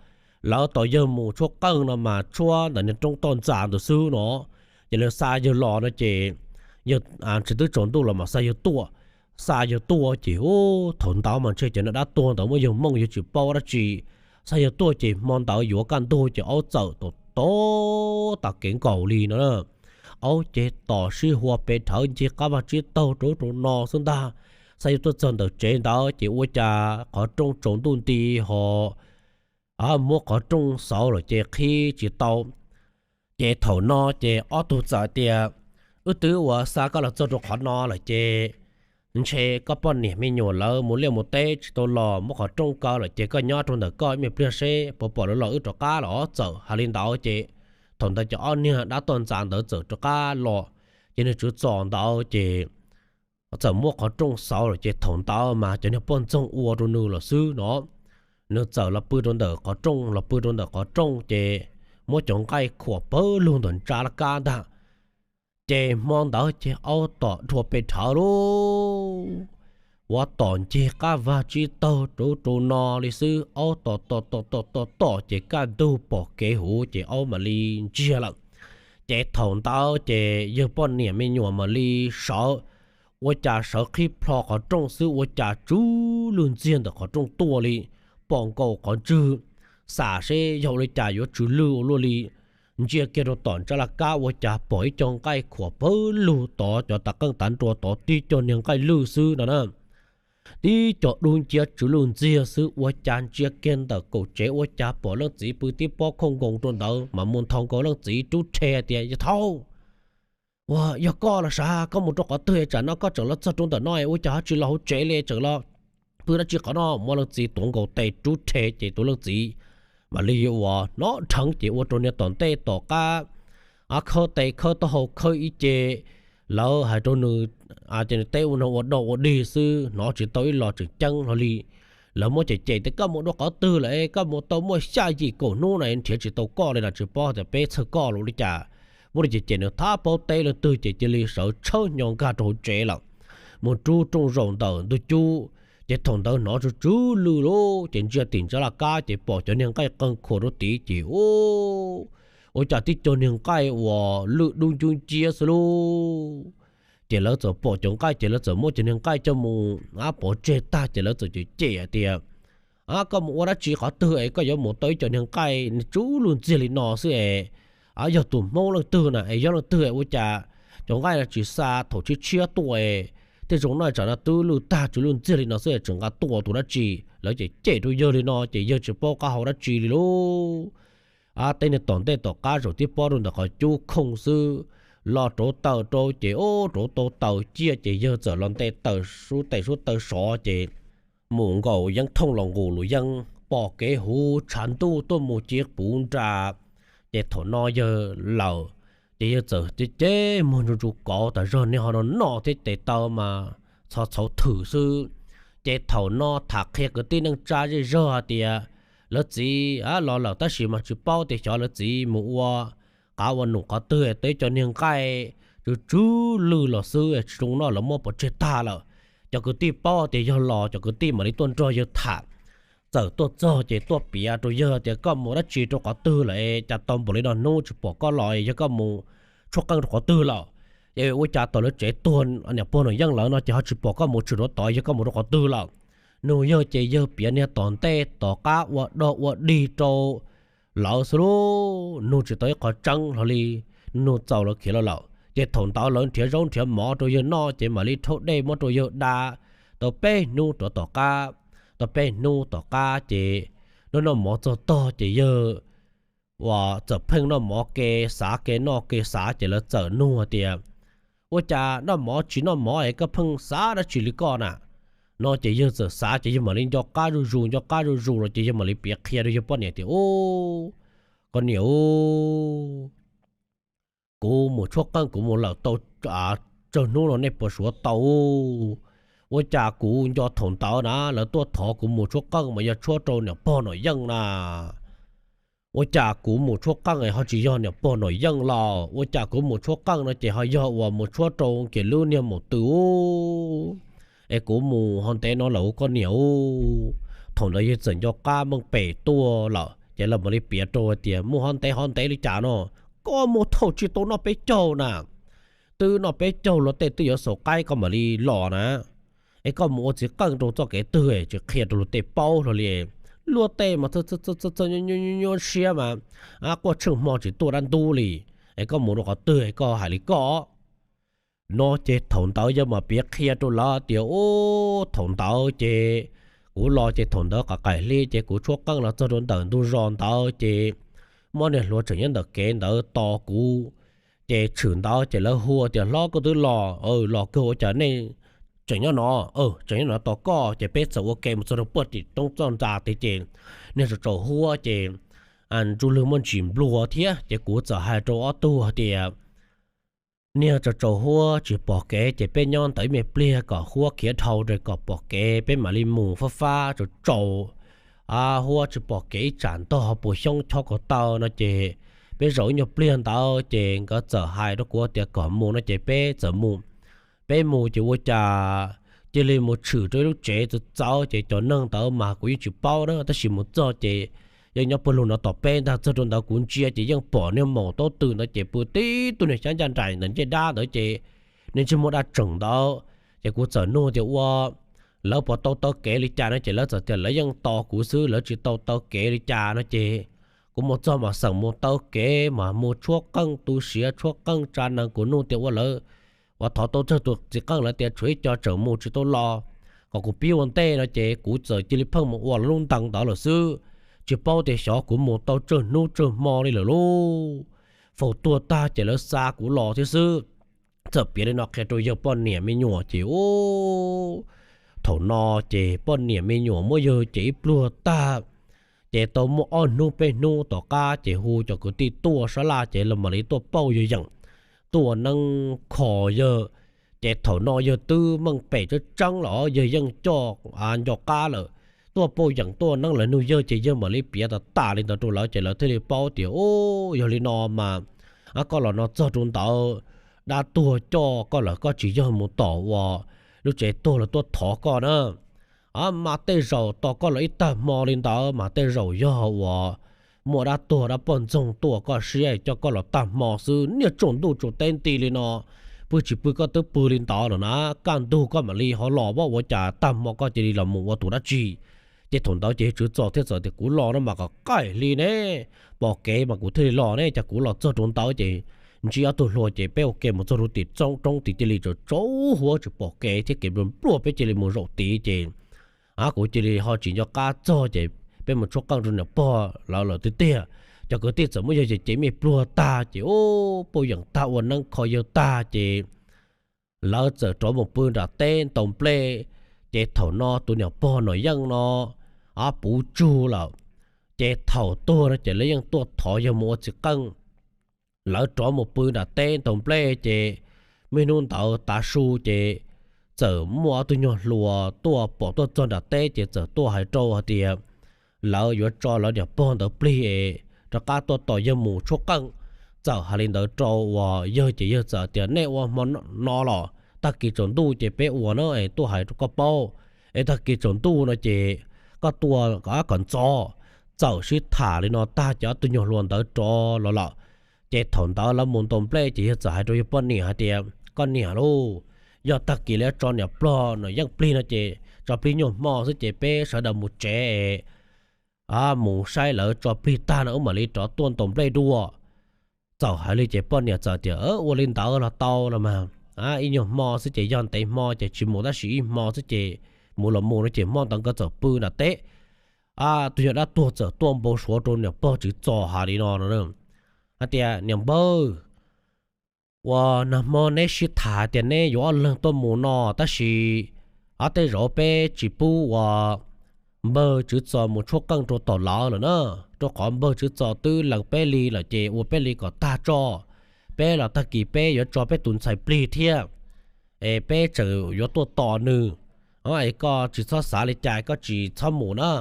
Lawv tos yawg mus tshuab qeej no mas tshuab ntawm niag roob toj ntxas ntawd xwb no, ces lawv xa yawg los no ces yawg tsis twb tsaus ntuj los mas xa yawg tuaj. Xa yawg tuaj ces thaum ntawd mas ntshe cov niag dab tuag ntawd muab yawg mooj yawg tsis paub dab tsi. Xa yawg tuaj ces hmo ntawd yuav kaj ntug ces aub txawm tom tom tas kev nkaus li no. Aub ces tom sib hua pe dhawv ncig qab vaj tsib taug rau rau no xwb ntag. Xa yawg tuaj txog ntawm tsev ntawd ces ua cas qhov rooj tsaus ntuj nti ho muab qhov rooj xauv lawm ces qhib tsis tau. Ces thaum no ces ob tug txawm tias, wb twb ua xa koj los txog rau qhov no lawm ces ntshe koj poj niam me nyuam lawv mus liaj mus teb tsis tau los, muab qhov rooj kaw lawm ces koj nyob rau ntawm koj ib me pliag seb puas pom lawv los wb rov qab los. Txawm hais li ntawd ces thaum ntawd ces ob niag dab toj ntxas ntawd txawm rov qab los. Ces nws tswv txom ntawd ces txawm muab qhov rooj xauv lawm ces thaum ntawd mas cov niag poj ntxoog ua rau nws lawm xwb no. Nws txawm los pw rau ntawm qhov rooj, los pw rau ntawm qhov rooj ces muab cov nqaij khuam pawg lug ntawm ntsa laj kab ntag. Ces hmo ntawd ces aub tom dhua pe dhawv lauj, ua tom ncig qab vaj tsib taug rau rau no li xwb. Aub tom tom tom tom tom tom ces kaj ntug pom kev huv ces aub mam li ntsiag lawm. Ces thaum ntawd ces yawg poj niam me nyuam mam li sawv, ua cas sawv qhib plho qhov rooj xwb ua cas tsw lug ntxiag ntawm qhov rooj tuaj li, pom nkaus qhov ntswg, xam seb yog ua li cas yuav tsw lwj ua luaj li. Ntsia kiag rau tom ntsa laj kab ua cas pom ib co nqaij khuam pawg lug tod, cov tav qeej tav nruas tod tib co niag nqaij lwj xwb no na. Tib co dub nciab tsw lug ntxiag xwb ua cas ntsia kiag ntawm kaum tsev ua cas pom leej txiv pw tib pob khooj nkoos rau ntawd mas mus nthos nkaus leej txiv rub rhe tias, yog thaub, ua yog koj los sav, koj mus rau qhov twg tsam no koj tseem los txog rau ntawm no ua cas ho tsis los hauv tsev li tseem los pw dab tsi qhov no. Muab leej txiv tuav nkaus tes rub rhe ces tus leej txiv mam li uas hnov dheev ces ua rau niag tom ntej tom qab khawb tes khawb taub hau khawb ib ce. Lawv hais rau nws ces nws teb ua noog ua dog ua dig xwb, hnov tsis tau ib los tseem ceeb hlo li. Lawv muab cem cem tias koj mus dua qhov twg lawm, koj mus tau muaj xya yim kaum hnub na nrhiav tsis tau koj li na, tsis paub tias peb txhawj koj los li cas. Muab li cem cem nws thab paub teb leej twg ces cia li sawv tshawb hnyo nkag rau hauv tsev lawm, mus rub rooj zaum ntawm ntug cub. Ces thaum ntawd hnov tsw tsw lwj lauj, ces ntsia tim ntsa laj kab ces pom cov niag nqaij qeeg khuam rau tid ces ua cas tib co niag nqaij uas lwj dub ncub nciab xwb lauj. Ces lawv txawm pom cov nqaij ces lawv txawm muab cov niag nqaij coj mus pov tseg tag ces lawv txawm cem cem hais tias, koj mus ua dab tsi qhov twg es koj yuav mus tau ib co niag nqaij tsw lwj ntxiag li no xwb es, yog tus Hmoob leej twg na es yog leej twg es ua cas cov nqaij no tsis xa thaum tshiab tshiab tuaj es, tej zaum no tsam no twb lwj tag tsw lwj ntxiag li no xwb es tseem nqa tuaj ua tus dab tsi. Lawv cem cem rau yawg li no ces yawg tsis paub qab hau dab tsi li lauj. Tej niag tom ntej tom qab zaum tib pob rau ntawm qhov cub khooj xwb, los rauv taws rau ces ub rauv tau taws ciaj ces yawg txawm los nte taws sub tes sub taw sov ces mus nkaus yeeb thooj los nqus lus yeeb pom kev huv tshav ntuj tuaj mus ci puv nra. Ces thaum no yawg lawm, ces yawg txawm ceb ceb muag ntsu ntsu kauv tas zog, niag ho no noj thiab tes taw mas txho txhauv thwm xwb. Ces thaum no tham qhia kwv tij neej tsa zej zog hais tias lawv txiv los lawm tab sis mas tsis paub tias xyov lawv txiv mus ua qav ua num qhov twg, tau ib co niag nqaij tsw tsw lwj los xwb, tsis zoo noj, lawv muab pov tseg tag lawm. Cov kwv tij paub tias yog los, cov kwv tij mam li tuaj nrog yawg tham. Txawm tuaj txog ces tuaj piav rau yawg tias, koj mus dab tsi rau qhov twg lawm, cas tau npaum li no hnub tsis pom koj los, yog koj mus tshuab qeej rau qhov twg lawm? Es ua cas thaum lawv tsev tuag niam pog Nom Yeej lawm no ces ho tsis pom koj mus tshwm rau tod, yog koj mus rau qhov twg lawm? Nug yawg ces yawg piav niag tom ntej tom qab ua dog ua dig rau lawv xwb lauj. Nug tsis tau ib qho tseeb hlo li, nug txaus lawv khiav los lawm. Ces thaum ntawd lawv nrhiav zaub nrhiav mov rau yawg noj ces mam li rhaub dej muab rau yawg da tau peb hnub rov tom qab. Tau peb hnub tom qab ces noj noj mov txog tog ces yawg uas txawm pheej noj mov ke xav ke noj ke xav ces lawv txawm nug tias, ua cas noj mov tsis noj mov es koj pheej xav dab tsi li koj na? No ces yawg txawm xav ces yawg mam li nco qab zuj zus, nco qab zuj zus los ces yawg mam li piav qhia rau yawg poj niam tias, u, koj niam u, kuv mus tshuab qeej kuv mus lawm tau tsawg hnub no nej puas suav tau? Ua cas kuv nco thaum ntawd na lawv tuaj thov kuv mus tshuab qeej mas yog tshuab rau niam pog Nom Yeej na. Ua cas kuv mus tshuab qeej es ho tsis yog niam pog Nom Yeej los? Ua cas kuv mus tshuab qeej no ces ho yog uas mus tshuab rau kiag lub niag maum tw u? Es kuv mus ho ntev no lawm u koj niam u. Thaum ntawd yawg txawm nco qab meej pem tuaj lawm ces lawv mam li piav rau hais tias, mus ho ntev ho ntev li cas no, koj mus thaum tsis tau noj peb caug na. Twb noj peb caug luag tej twb yuav xaus qaib koj mam li los na. Es koj mus ua txiv qeej rau txoj kev twg tsis qhia rau luag tej paub hlo li. Luag tej mas nyuaj nyuaj siab mas quaj tsheej hmo tsis tuaj dab ntub li. Es koj mus rau qhov twg es koj hais li koj. No ces thaum ntawd yawg mam piav qhia rau lawv tias, u, thaum ntawd ces kuv los ces thaum ntawd qaim hli ces kuv tshuab qeej los txog rau ntawm ntug zos ntawd ces muaj niag hluas tseem nyob ntawm kev ntawd tos kuv. Ces tshwm ntawd ces lawv hu tias, hlob, koj twb los, los kawg ua cas nej tseem nyob no? Tseem nyob no tos koj. Ces peb txawm ua ke mus txog rau puag tim roob txoj ntxa tid ces niag tsaus tsaus huab ces ntsuj lwg muaj ntsis nplua thiab ces kuv txawm hais rau ob tug hais tias, niag tsaus tsaus huab tsis pom kev ces peb nyob ntawm ib me pliag kom huab khiav dhau ras kom pom kev peb mam li mus. Fab fab tsaus tsaus huab tsis pom kev ib tsam ntog puas xyoob chob ko taw no ces peb zaum ib nyuag pliag ntawd ces nkawd txawm hais rau kuv tias kom mus no ces peb txawm mus. Peb mus ces ua cas cia li mus tshwm rau ib lub tsev txawv txawv ces cov neeg ntawd mas kuv yeej tsis paub na tab sis mus txog ces yeej nyob puag lug no tos peb ntag. Txog rau ntawd kuv ntsia ces yeej pom niag maum taub tw ntawd ces pw tib tug niag xyab ncaj nraim ntawm ncej dab ntawd ces niag ntsej muag daj tseem ntawd. Ces kuv txawm nug tias, ua, lawv puas tau taw kev li cas no ces lawv txawm tias lawv yeej tos kuv xwb, lawv tsis tau taw kev li cas no ces kuv mus txog mas xeem mus taw kev mas mus tshuab qeej tu siav tshuab qeej tsa nees. Kuv nug tias ua lawv uas thov tau tsawg tus txiv qeej lawv tias tshuav ib co tseem mus tsis tau los, kom kuv pib ua ntej no ces kuv txawm cia li pheej mus ua lub ntees ntawd lawm xwb. Tsis paub tias xyov kuv mus tau tsawg hnub tsawg hmo li lawm lauj. Faus tuag tag ces lawv xa kuv los thiab xwb. Txawm piav li no qhia rau yawg poj niam me nyuam ces u, thaum no ces poj niam me nyuam muab yawg ces ib pluag tag. Ces tau muaj ob hnub peb hnub tom qab ces hu cov kwv tij tuaj sab laj ces los mam li tuaj pauj yawg yeem, tuaj neeb kho yawg. Ces thaum no yawg twb meej pem tseeb tseeb los yawg yeej coj nco qab lawm. Tuaj pauj yeem tuaj neeb lawv nug yawg ces yawg mam li piav tas tas li ntawd rau lawv ces lawv thiaj li paub tias, u, yog li no mas koj los no txog rau ntawd, dab tuag coj koj lawm, koj tsis yog mus tom uas lub tsev tuag lawv tuaj thov koj na. Mas tej zaum tos koj los ib tag hmo li ntawd mas tej zaum yog uas muaj dab tuag dab poj ntxoog tuaj koj siab coj koj los tag hmo xwb. Niaj tsaus ntuj tsaus teb nti li no, pw tsis pw koj twb pw li ntawd no na, kaj ntug koj mam li ho los, ua cas tag hmo koj cia li los mus ua tus dab tsi? Ces thaum ntawd ces yawg tswv txos thiaj txawm tias kuv los no mas kom qaim hli ne, pom kev mas kuv thiaj li los ne, cas kuv los txog rau ntawd ces ntsib ob tug hluas ces peb ua ke mus txog rau tim roob tid cia li tsaus tsaus huab tsis pom kev thiab kev npluag npluag peb cia li mus zaum tid ces kuv cia li ho tsis nco qab txog ces peb mus tshuab qeej rau niam pog lawv lawm tiag tiag. Cov kwv tij txawm muab yawg ces cev me pluag tag ces u, pauj yeem tag ua neeb kho yawg tag ces lawv txawm rov mus pw nram teb ntaus nplej. Ces thaum no tus niam pog Nom Yeej no puv tsug lawm, ces thaum tuag no ces lawv yeej tuaj thov yawg mus ua txiv qeej. Lawv rov mus pw nram teb ntaus nplej ces muaj ib hnub ntawd tav su ces txawm muaj ob tug nyuag hluas tuaj pom tuaj txog nram teb ces txawm tuaj hais rau hais tias, lawv yuav tso lawv niam pog ntawd plig es rov qab tuaj tos yawg mus tshuab qeej. Txawm hais li ntawd rau uas yawg ces yawg txawm tias, nej ua hmo no los tag kis tsaus ntuj ces peb ua na es tuaj hais rau koj paub, es tag kis tsaus ntuj no ces koj tuaj kom ntxov. Txawm sib tham li no tag ces ob tug nyuag hluas ntawd rov los lawm. Ces thaum ntawd lawv mus ntaus nplej ces yawg txawm hais rau yawg poj niam hais tias, koj niam lauj, yog tag kis li tso niam pog no yeej plig no ces tso plig nyuag hmo xwb ces peb sawv daws mus tsev mus saib lawv tso plig tag no wb mam li rov tuaj ntaus nplej dua. Txawm hais li ces poj niam txawm tias, ua li ntawd los tau los mas, ib nyuag hmo xwb ces yog ntev hmo ces tsis mus tab sis ib hmo xwb ces mus los mus no ces hmo ntawd nkawd txawm pw nram teb. Tus yawg dab tuag txawm tuaj npau suav rau niam pog Tswv Txos hais li no hais tias, niam npawg, ua nag hmo neb sib tham tias neb yuav ob leeg tuaj mus no tab sis ob tej zaum peb tsis pub ua npawg Tswv Txos mus tshuab qeej rau tom lawv lawm na, rau qhov npawg Tswv Txos twb lees peb li lawm ces ua peb li kom tag tso. Peb los tag kis peb yuav tso peb tus ntxhais plig thiab, es peb tseem yuav tuaj tos nws. Es koj tsis txhob xav li cas, koj tsis txhob mus na,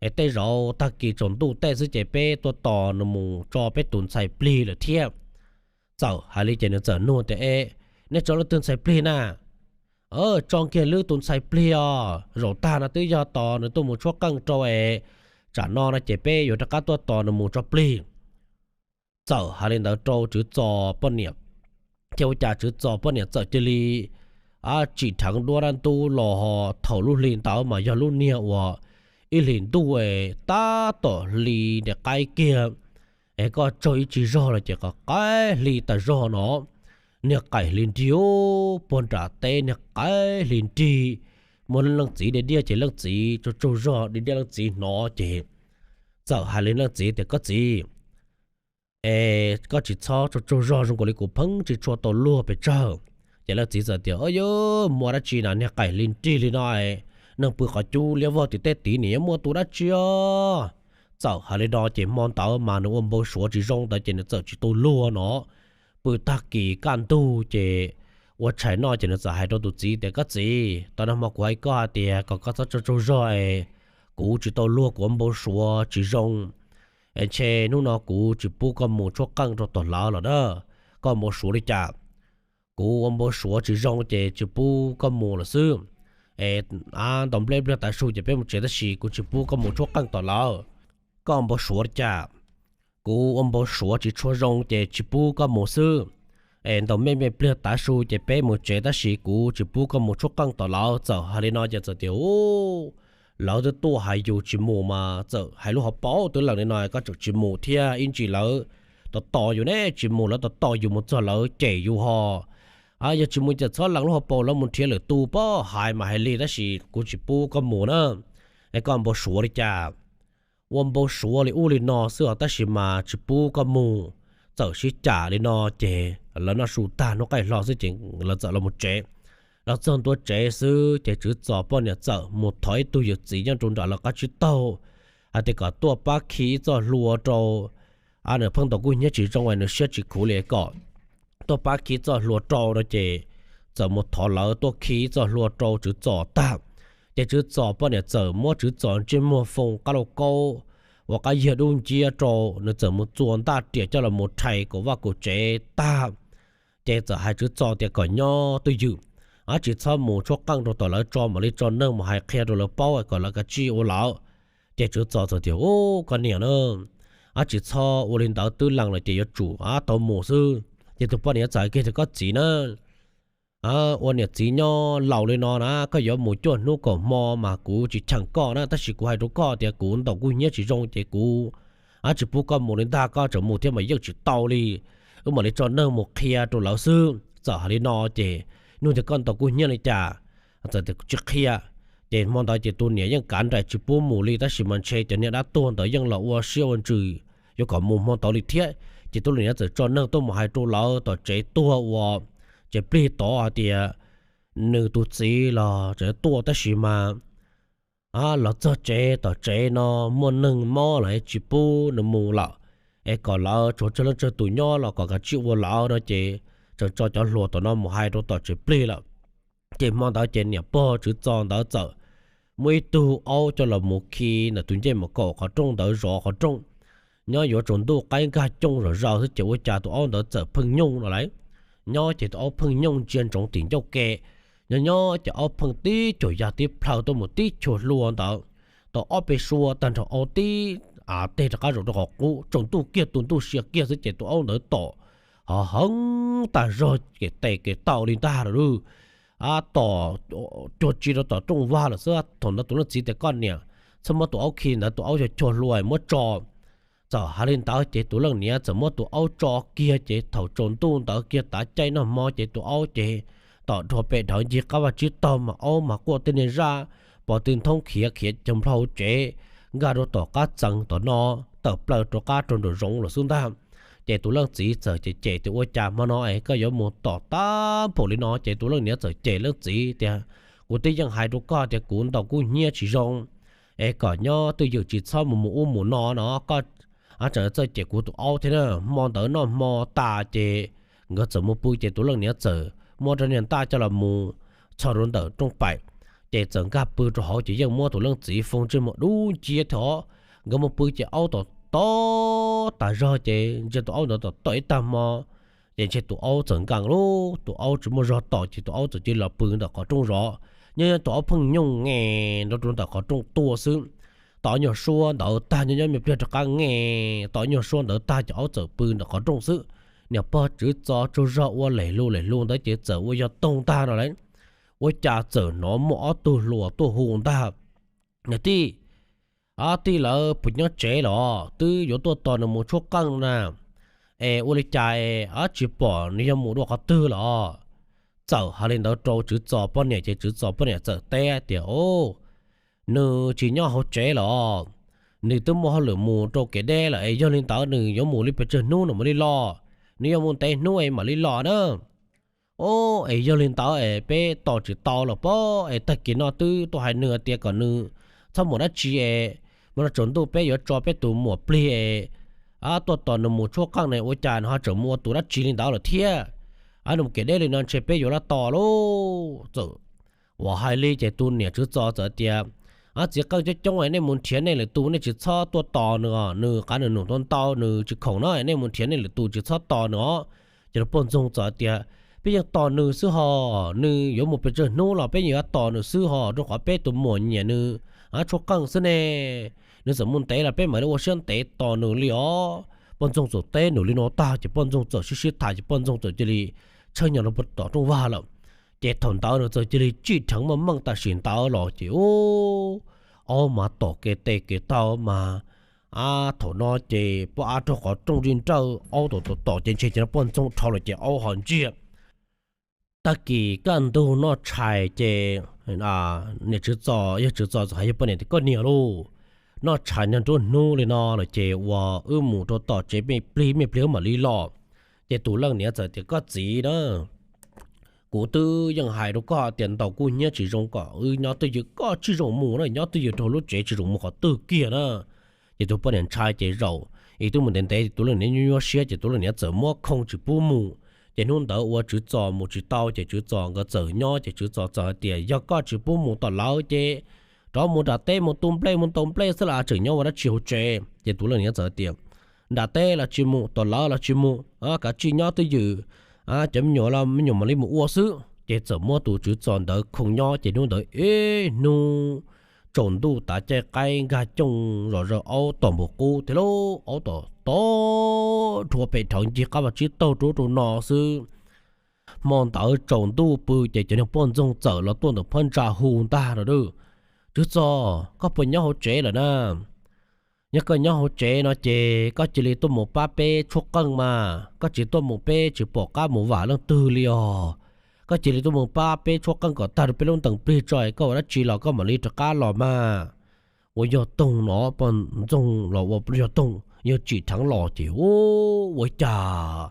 es tej zaum tag kis tsaus ntuj tej xwb ces peb tuaj tos nws mus tso peb tus ntxhais plig lawm thiab. Txawm hais li ces nws txawm nug tias, e, nej tso leej twg ntxhais plig na? Tso kiag lwb tus ntxhais plig os, zaum tag no twb yog tos nws tuaj mus tshuab qeej rau es tsam no no ces peb yuav rov qab tuaj tos nws mus tso plig. Txawm hais li ntawd rau Tswv Txos poj niam, thiab ua cas Tswv Txos poj niam txawm cia li tsim dheev duab dab ntub los. Thaum lub hli ntawd mas yog lub niag uas ib hlis ntuj tab tom hli niag qaib kiag, es koj tsaug ib tsig zog los ces qhov qaib hli tas zog no, niag qaim hli nrig puag nram teb niag qaib hli nrig. Muaj leej txiv diaj diaj ces leej txiv tsaug tsaug zog diaj diaj leej txiv hnov ces txawm hais li leej txiv tias, koj txiv, es koj tsis txhob tsaug tsaug zog zoo nkaus li kuv pheej tsis tshua tau luag pes tsawg. Ces leej txiv txawm tias, o yog muaj dab tsi na, niag qaim hli nrig li no, neeg pw qhov cub liab vog tim tej tid nim yuav muaj tus dab tsi os. Txawm hais li no ces hmo ntawd mas nws ua npau suav tsis zoo ntawd ces nws txawm tsis tau luag no. Pw tag kis kaj ntug ces ua tshais noj ces nws txawm hais rau tus txiv tias, koj txiv, tau nag hmo kuv hais koj hais tias kom koj txhob tsaug tsaug zog es kuv tsis tau luag, kuv ua npau suav tsis zoo, es ntshe hnub no kuv tsis pub koj mus tshuab qeej rau tom lawv lawm na. Koj npau suav li cas? Kuv ua npau suav tsis zoo ces tsis pub koj mus lawm xwb. Es ntaus nplej pliag tav su ces peb mus tsev tab sis kuv tsis pub koj mus tshuab qeej tom lawv. Koj npau suav li cas? Kuv ua npau suav tsis tshua zoo ces tsis pub koj mus xwb. Es ntaus me me pliag tav su ces peb mus tsev tab sis kuv tsis pub koj mus tshuab qeej tom lawv. Txawm hais li no ces txawm tias, u, lawv twb tuaj hais yus tsis mus mas txawm hais lub hauv paus twb lees li no koj tseem tsis mus thiab, ib ntsis lawv tos tos yus ne, tsis mus lawv tos tos yus mus txog lawv cem yus ho. Yog tsis mus ces txhob lees lub hauv paus, lawv mus nrhiav lwm tus pob hais mas hais li tab sis kuv tsis pub koj mus na. Es koj npau suav li cas? Ua npau suav li ub li no xwb os tab sis mas tsis pub koj mus. Txawm sib cam li no ces lawv noj su tag hnub qaij hlo xwb ces lawv txawm los mus tsev. Los txog ntua tsev xwb ces Tswv Txos poj niam txawm mus thov ib tug yawm txiv nyob rau nram lawv qab tsib taug hais tias kom tuaj pab khi ib txoj hlua rau. Nws pheej ntaus kuj hnyiab tsis zoo es nws siab tsis khuv li, kom tuaj pab khi ib txoj hlua rau no ces txawm mus thov lawv tuaj khi ib txoj hlua rau Tswv Txos tag. Ces Tswv Txos poj niam txawm muab Tswv Txos ntsej muag foo qab lauj kaub uas qab yag dub nciab rau, nws txawm mus txua ntaj riam coj los mus rhais kaum vaj kaum tsev tag. Ces txawm hais Tswv Txos tias kom nyob twj ywm, tsis txhob mus tshuab qeej rau tom lawv tso, mam li tso neeg mus hais qhia rau lawv paub kom lawv kav tsij ua lawv. Ces Tswv Txos txawm tias, u, koj niam na, tsis txhob ua li ntawd, twb lees lawm ces yuav tsum tau mus xwb. Ces tus poj niam txawm hais kiag tias, koj txiv na, ua niam txiv nyob laus li no na, koj yuav mus cuaj hnub kaum hmo mas kuv tsis cheem koj na, tab sis kuv hais rau koj tias kuv ntaus kuj hnyiab tsis zoo ces kuv tsis pub koj mus li ntag, koj tseem mus thiab mas yeej tsis tau li. Wb mam li tso neeg mus qhia rau lawv xwb. Txawm hais li no ces nug tias, koj ntaus kuj hnyiab li cas? Txawm tias, tsis qhia. Ces hmo ntawd ces tus niam yeej kav nraim tsis pub mus li, tab sis mas ntshe cov niag dab tuag ntawd yeej los ua siab ua ntsws yuav kom mus hmo ntawd li thiab. Ces tus niam txawm tso neeg tuaj mus hais rau lawv tom tsev tuag uas tsev plig tod hais tias nws tus txiv los tseem tuaj tab sis mas los txog tsev tom tsev no muaj neeg mob los tsis pub nws mus lawm, es kom lawv tsuav tsawg leej tsawg tus nyob los kom kav tsij ua lawv no ces tseem tso cov hluas tom no mus hais rau tom tsev plig lawm. Ces hmo ntawd ces niam pog Tswv Txos ntawd txawm muaj ib tug aub coj los mus khi ntawm tus ncej mus kaum qhov rooj ntawd zov qhov rooj. Nyob yuav tsaus ntuj qaib nkag cooj zom zaws xwb ces ua cas tus aub ntawd txawm pheej nyooj no lauj. Nyob ces tus aub pheej nyooj ntsia ntsoov tim ncauj ke. Nyob nyob ces aub pheej tib cuag ya tib plhaw tuaj mus tib cuag hlua ntawd, tau ob peb suab tag nrho aub tib av teg rov qab zaum rau qhov qub, tsaus ntuj kiag tu ntuj sia kiag xwb ces tus aub ntawd tom ho heev tag zog kev tes kev taw li ntag lawm. Tom cuag tsi rau tom rooj vag lawm xwb. Thaum ntawd tus leej txiv tias koj niam, txhob muab tus aub khi ntawd, tus aub yog cuag hlua, muab tso. Txawm hais li ntawd ces tus leej niam txawm muab tus aub tso kiag ces thaum tsaus ntuj ntawd kiag tav caij noj hmo ces tus aub ces tom dhau pem dhawv ncig qab vaj tsib taug mas aub mas quaj tej niag zaj pos tw nthoob khiav khiav cov nplhau tsev nkag rau tom qab txeev tom no, tawm plaws rov qab rau nraum zoov lawm xwb ntag. Ces tus leej txiv txawm cem cem tias ua cas hmo no es koj yuav mus tom tag npaum li no? Ces tus leej niam txawm cem leej txiv tias kuv twb yeej hais rau koj tias kuv ntaus kub hnyiab tsis zoo es kom nyob twj ywm tsis txhob mus mus ub mus no no, koj tseem txawj cem kuv tus aub thiab na. Hmo ntawd noj hmo tas ces nkawd txawm mus pw ces tus leej niam txawm muab rab niag ntaj coj los mus txhos rau ntawm rooj paim, ces txawm nkag pw rau hauv ces yeej muab tus leej txiv foo ntsej muag dub nciab thiab os. Nkawd mus pw ces aub tom tom tas zog ces ntshe tus aub ntawd tom tom ib tag hmo ces ntshe tus aub txawm nkees lawm, tus aub tsis muaj zog tom ces tus aub txawm cia li los pw ntawm qhov rooj zov. Nyob nyob tus aub pheej nyooj nge nrov rau ntawm qhov rooj tuaj xwb. Tom nyuag suab ntawd tag nyob nyob me pliag rov qab nge, tom nyuag suab ntawd tag ces aub txawm pw ntawm qhov rooj xwb. Niam pog Tswv Txos tsaug zog ua lem lug lem lug ntawd ces txawm ua yog toog ntag no lauj. Ua cas txawm hnov muaj ob tug hluas tuaj hu ntag, niam tij, ob tij lawv puas nyob tsev los? Twb yuav tuaj tos nws mus tshuab qeej na. Es ua li cas es tsis pom nws yog mus dua qhov twg los? Txawm hais li ntawd rau Tswv Txos poj niam ces Tswv Txos poj niam txawm teb tias, Nws tsis nyob hauv tsev los, nws twb muaj hauj lwm mus rau kev deb lawm es yog li ntawd nws yuav mus li pes tsawg hnub nws mam li los? Nws yuav mus ntev hnub es mam li los na. Os, es yog li ntawd es peb tos tsis tau los pob, es tag kis no twb tuaj hais nws tias kom nws txhob mus dab tsi es, mas no tsaus ntuj peb yuav tso peb tus muam plig es tuaj tos nws mus tshuab qeej ne, ua cas nws ho tseem mus ua tus dab tsi li ntawd lawm thiab? Nws mus kev deb li no ntshe peb yuav los tos lauj. Txawm uas hais li ces tus niam Tswv Txos txawm tias, Txiv qeej coob coob es nej mus nrhiav nej lwm tus, nej tsis txhob tuaj tos nws os, nws qav nws num ntau ntau, nws tsis khoom na, nej mus nrhiav nej lwm tus tsis txhob tos nws os. Ces poj ntxoog txawm tias, Peb yeej tos nws xwb hos, nws yuav mus pes tsawg hnub los peb yeej yuav tos nws xwb hos, rau qhov peb tus muam nyiam nws tshuab qeej xwb ne. Nws txawm mus ntev los peb mam li ua siab ntev tos nws li os. Poj ntxoog txawm teb nws li no tag ces poj ntxoog txawm sib sib tham ces poj ntxoog txawm cia li tshawb nyo rau tom rooj vag lawm. Ces thaum ntawd nws txawm cia li tsim dheev meej meej tam sim ntawd los ces aub mas tom kev tes kev taw mas, thaum no ces poj ab rau qhov rooj nri nrawj, aub tom tom tom ces ntshe ces no poj ntxoog dhau lawm ces aub ho ntsiag. Tag kis kaj ntug noj tshais ces niam Tswv Txos, yawg Tswv Txos txawm hais yawg poj niam tias, Koj niam lauj, noj tshais nrog nruab hnub li no lawm ces uas wb mus rau tom tsev me plig me plig wb mam li los. Ces tus leej niam txawm tias, Koj txiv na, kuv twb yeej hais rau koj tias ntaus kuj hnyiab tsis zoo, kom wb nyob twj ywm, koj tsis zoo mus na, nyob twj ywm rau lub tsev tsis zoo mus qhov twg kiag na. Ces tus poj niam ntshai ces zaum ib twb mus ntev ntev, tus leej niam nyuaj nyuaj siab ces tus leej niam txawm muab khoo tsis pub mus. Ces hnub ntawd ua Tswv Txos mus tsis tau ces Tswv Txos nkawd txawm nyob ces Tswv Txos txawm hais tias, Yog koj tsis pub mus tom lawv ces rov mus nram teb mus tu nplej mus ntaus nplej xwb las, tseem nyob ua dab tsi hauv tsev? Ces tus leej niam txawm tias, Nram teb los tsis mus, tom lawv los tsis mus, kav tsij nyob twj ywm, cov me nyuam los me nyuam mam li mus ua xwb. Ces txawm muab tus Tswv Txos ntawd khoo nyob ces hnub ntawd ib hnub tsaus ntuj tav caij qaib nkag cooj zom zaws, aub tom npus qub thiab lauj, aub tom tom dhau pem dhawv ncig qab vaj tsib taug rau ub rau no xwb. Hmo ntawd tsaus ntuj pw ces cov niag poj ntxoog txawm los tuaj ntawm phab ntsa hu ntag no, Tswv Txos, koj puas nyob hauv tsev lawm na? Yog koj nyob hauv tsev no ces koj cia li tuaj mus pab peb tshuab qeej mas, koj tsis tuaj mus peb tsis pom qab mus vam leej twg li os. Koj cia li tuaj mus pab peb tshuab qeej kom tag rau peb lub ntees plig tso, koj ua dab tsi los koj mam li rov qab los mas. Ua yog toog no, poj ntxoog los ua yog toog, yawg tsim dheev los ces ua cas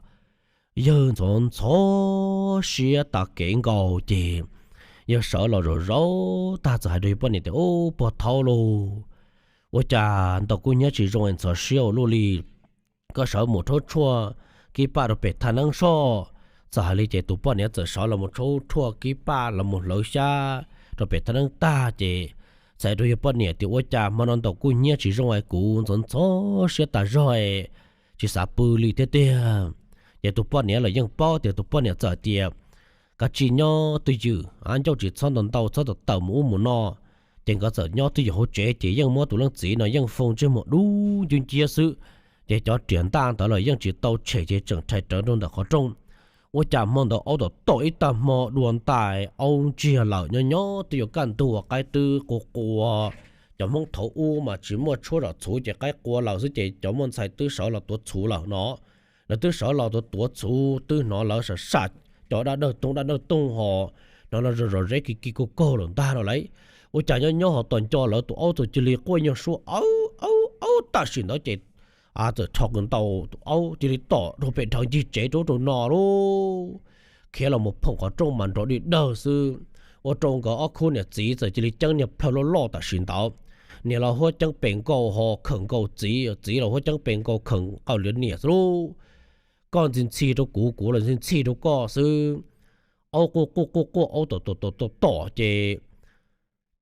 yawg ntxhov ntxhov siab tas kev nkaus ces yawg sawv los zaum zaum tag txawm hais rau yawg poj niam tias, Ub, pog thaub lauj, ua cas ntaus kuj hnyiab tsis zoo es ntxhov siab ua luaj li. Koj sawv mus rhaub tshuaj kib paj rau pem thaj neeb soj. Txawm hais li ces tus poj niam txawm sawv los mus rhaub tshuaj kib paj los mus hlawv xyab rau pem thaj neeb tag ces txhais rau yawg poj niam tias ua cas hmo no ntaus kuj hnyiab tsis zoo es kuv ntxhov ntxhov siab tas zog, tsis xav pw li thiab tiag. Ces tus poj niam los yeej paub tias tus poj niam txawm tias kav tsij nyob twj ywm, ncauj tsis txhob ntau ntau txhob tawm tawm mus ub mus no. Ces nkawd txawm nyob twj ywm hauv tsev ces yeej muab tus leej txiv no yeej foo ntsej muag dub ncwb nciab xwb. Ces cov riam ntaj ntawd los yeej tsis tau tshem ces tseem rhais rawv rau ntawm qhov rooj. Ua cas hmo ntawd aub tom tom ib tag hmo dua ntais aub ntsiag lawm, nyob nyob twb yuav kaj ntug qaib twb qua qua. Cov Hmoob thaum ub mas tsis muaj tshuab zom txhuv ces qaib qua lawm xwb ces cov muaj ntxhais twb sawv los tuav txhuv lawm no. Lawv twb sawv los tuav tuav txhuv twb hnov lawv sam sam cov dab dawj tooj dab dawj tooj ho hnov los zom zom zeb kis kis kaug kaug lawm ntag no lauj. Ua cas nyob nyob ho tos nco lawv tus aub txawm cia li quaj nyuag suab aub aub aub tam sim ntawd ces txawm rho kws ntaus tus aub cia li tom rau pem dhawv ncig tsev rau rau no lauj. Khiav los mus phoom qhov rooj mas nrov dig dawg xwb. Ua rau nkawd ob khub niam txiv txawm cia li ceeb niag plhaw loj loj tam sim ntawd. Niam los huab ceeb pes nkaus ho khawm nkaus txiv, txiv los huab ceeb pes nkaus khawm nkaus li niam xwb lauj. Koj ntxhi ntxhi rau kuv, kuv los ntxhi ntxhi rau koj xwb. Aub quaj quaj quaj quaj aub tom tom tom tom tom ces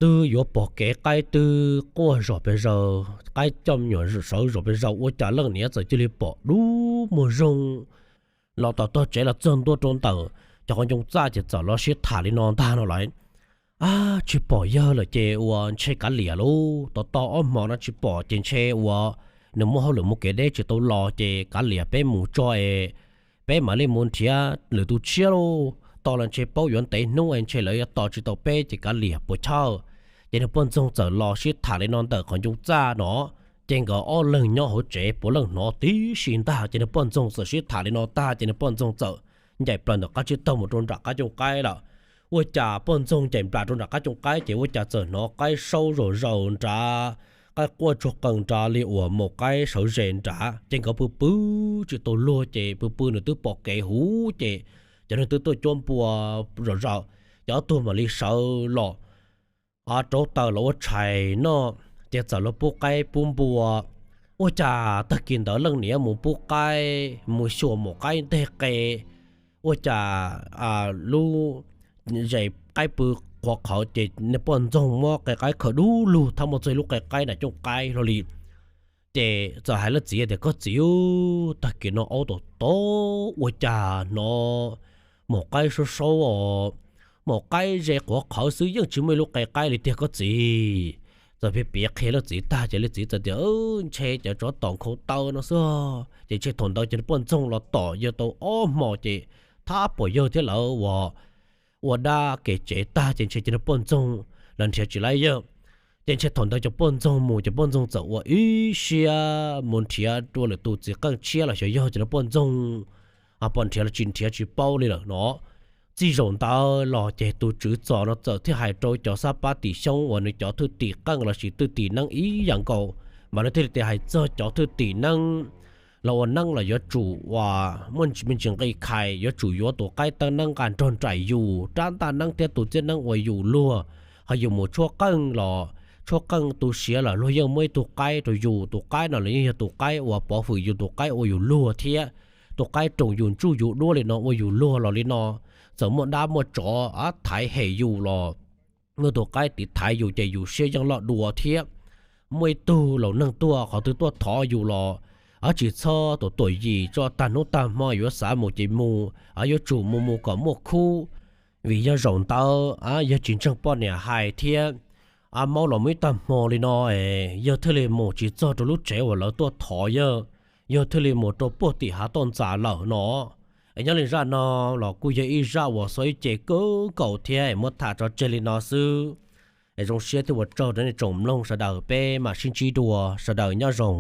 twb yuav pom kev qaib twb quaj zom pes zaws, qaib coj me nyuam sawv zom pes zaws ua cas leej niam txawm cia li pom dub muag zoog los tom tog tsev los txog ntua rau ntawm cov qhov ncoo txaj ces txawm los sib tham li no ntag no lauj. Ab, tsis pom yawg lawm ces ua ntshe kav liam lauj, tos tau ob hmo no tsis pom ces ntshe ua nws muaj hauj lwm mus kev deb tsis tau los ces kav liam peb mus tso es peb mam li mus nrhiav lwm tus tshiab lauj, tos los ntshe paub yuav ntev hnub es ntshe lawv yuav tos tsis tau peb ces kav liam puas chawj. Ces niag poj ntxoog txawm los sib tham li no ntawm qhov ncoo txaj no, ces nkawd ob leeg nyob hauv tsev puav leej hnov tib si ntag ces niag poj ntxoog txawm sib tham li no tag ces niag poj ntxoog txawm ncaim plaws ntawm qab tsib taug mus rau nram qab cooj qaib lawm. Ua cas poj ntxoog ncaim nplas rau nram qab cooj qaib ces ua cas txawm hnov qaib saub zom zaws nrad, qaib quaj tsuag qees nrad li uas maum qaib sawv ze nrad ces nkawd pw pw tsis tau luag ces pw pw nws twb pom kev huv ces cov neeg twb tuaj cuab npua zom zaws, cov ob tug mam li sawv los rauv taws los ua tshais noj ces txawm los pub qaib pub npua. Ua cas tag kis ntawd leej niam mus pub qaib mus xyuas maum qaib nteg qe, ua cas lub zes qaib pw qhuav qhawv ces niag poj ntxoog muab qe qaib khaws dub lug thab muaj txog lub qe qaib nram cooj qaib hlo li. Ces txawm hais leej txiv tias koj txiv, tag kis no aub tom tom ua cas hnov maum qaib saub saub os, maum qaib ze qhuav qhawv xwb yeej tsis muaj ib lub qe qaib li tiag koj txiv. Txawm piav piav qhia leej txiv tag ces leej txiv txawm tias ntshe cov tsov tom nkhaus taw no xwb. Ces ntshe thaum ntawd ces niag poj ntxoog los tom yawg tau ob hmo ces thab pom yawg thiab lawv ua ua dab kev tsev tag ces ntshe cov niag poj ntxoog los nrhiav tsis laib yawg. Ces ntshe thaum ntawd cov poj ntxoog mus ces poj ntxoog txawm ua ib siab mus nrhiav dua lwm tus txiv qeej tshiab los xyov yog cov niag poj ntxoog pom nrhiav los tsis nrhiav tsis paub li lawm no. Txij zaum ntawd los ces tus tswv Txos no txawm thiaj hais rau cov xab pab tim xyoob uas nws cov thwj tim qeej lossis thwj tim neeb ib yam nkaus, mas nws thiaj li tias hais txog cov thwj tim neeb los ua neeb los yuav tsum ua muaj me ntsis nqi khais, yuav tsum yuav tus qaib teeb neeb nqa nrog nraim yus rab ntaj neeb thiab tus txiab neeb ua yus luag. Ho yus mus tshuab qeej los tshuab qeej tu siav los luag yeej muab ib tug qaib rau yus, tus qaib no los yeej yog tus qaib uas pov hwm yus, tus qaib ua yus luag thiab. Tus qaib roos yus ntsuj yus duab li no ua yus luag los li no, txawm muaj dab muaj tsov thaiv hem yus los muaj tus qaib tiv thaiv yus ces yus siab yeej loj dua thiab. Muaj ib tug laus neeg tuaj qhov twg tuaj thov yus los tsis txhob tuam tuam yim, tso tag hnub tag hmo, yuav xav mus ces mus, yuav tsum mus mus kom muaj khub. Vim yog zaum ntawd yog tsis ntseeg poj niam hais thiab maub los muaj ib tag hmo li no, yawg thiaj li mus tsis txog rau lub tsev uas lawv tuaj thov yawg, yawg thiaj li mus rau puag tim hav toj ntxas lawm no. Nyob li zaj no los kuj yog ib zaj uas xuav ib ce kawg nkaus thiab muab tham tso tseg li no xwb. Zoo siab thiab ua tsaug rau nej tsoom mloog sawv daws, peb mam sib ntsib dua, sawv daws nyob zoo.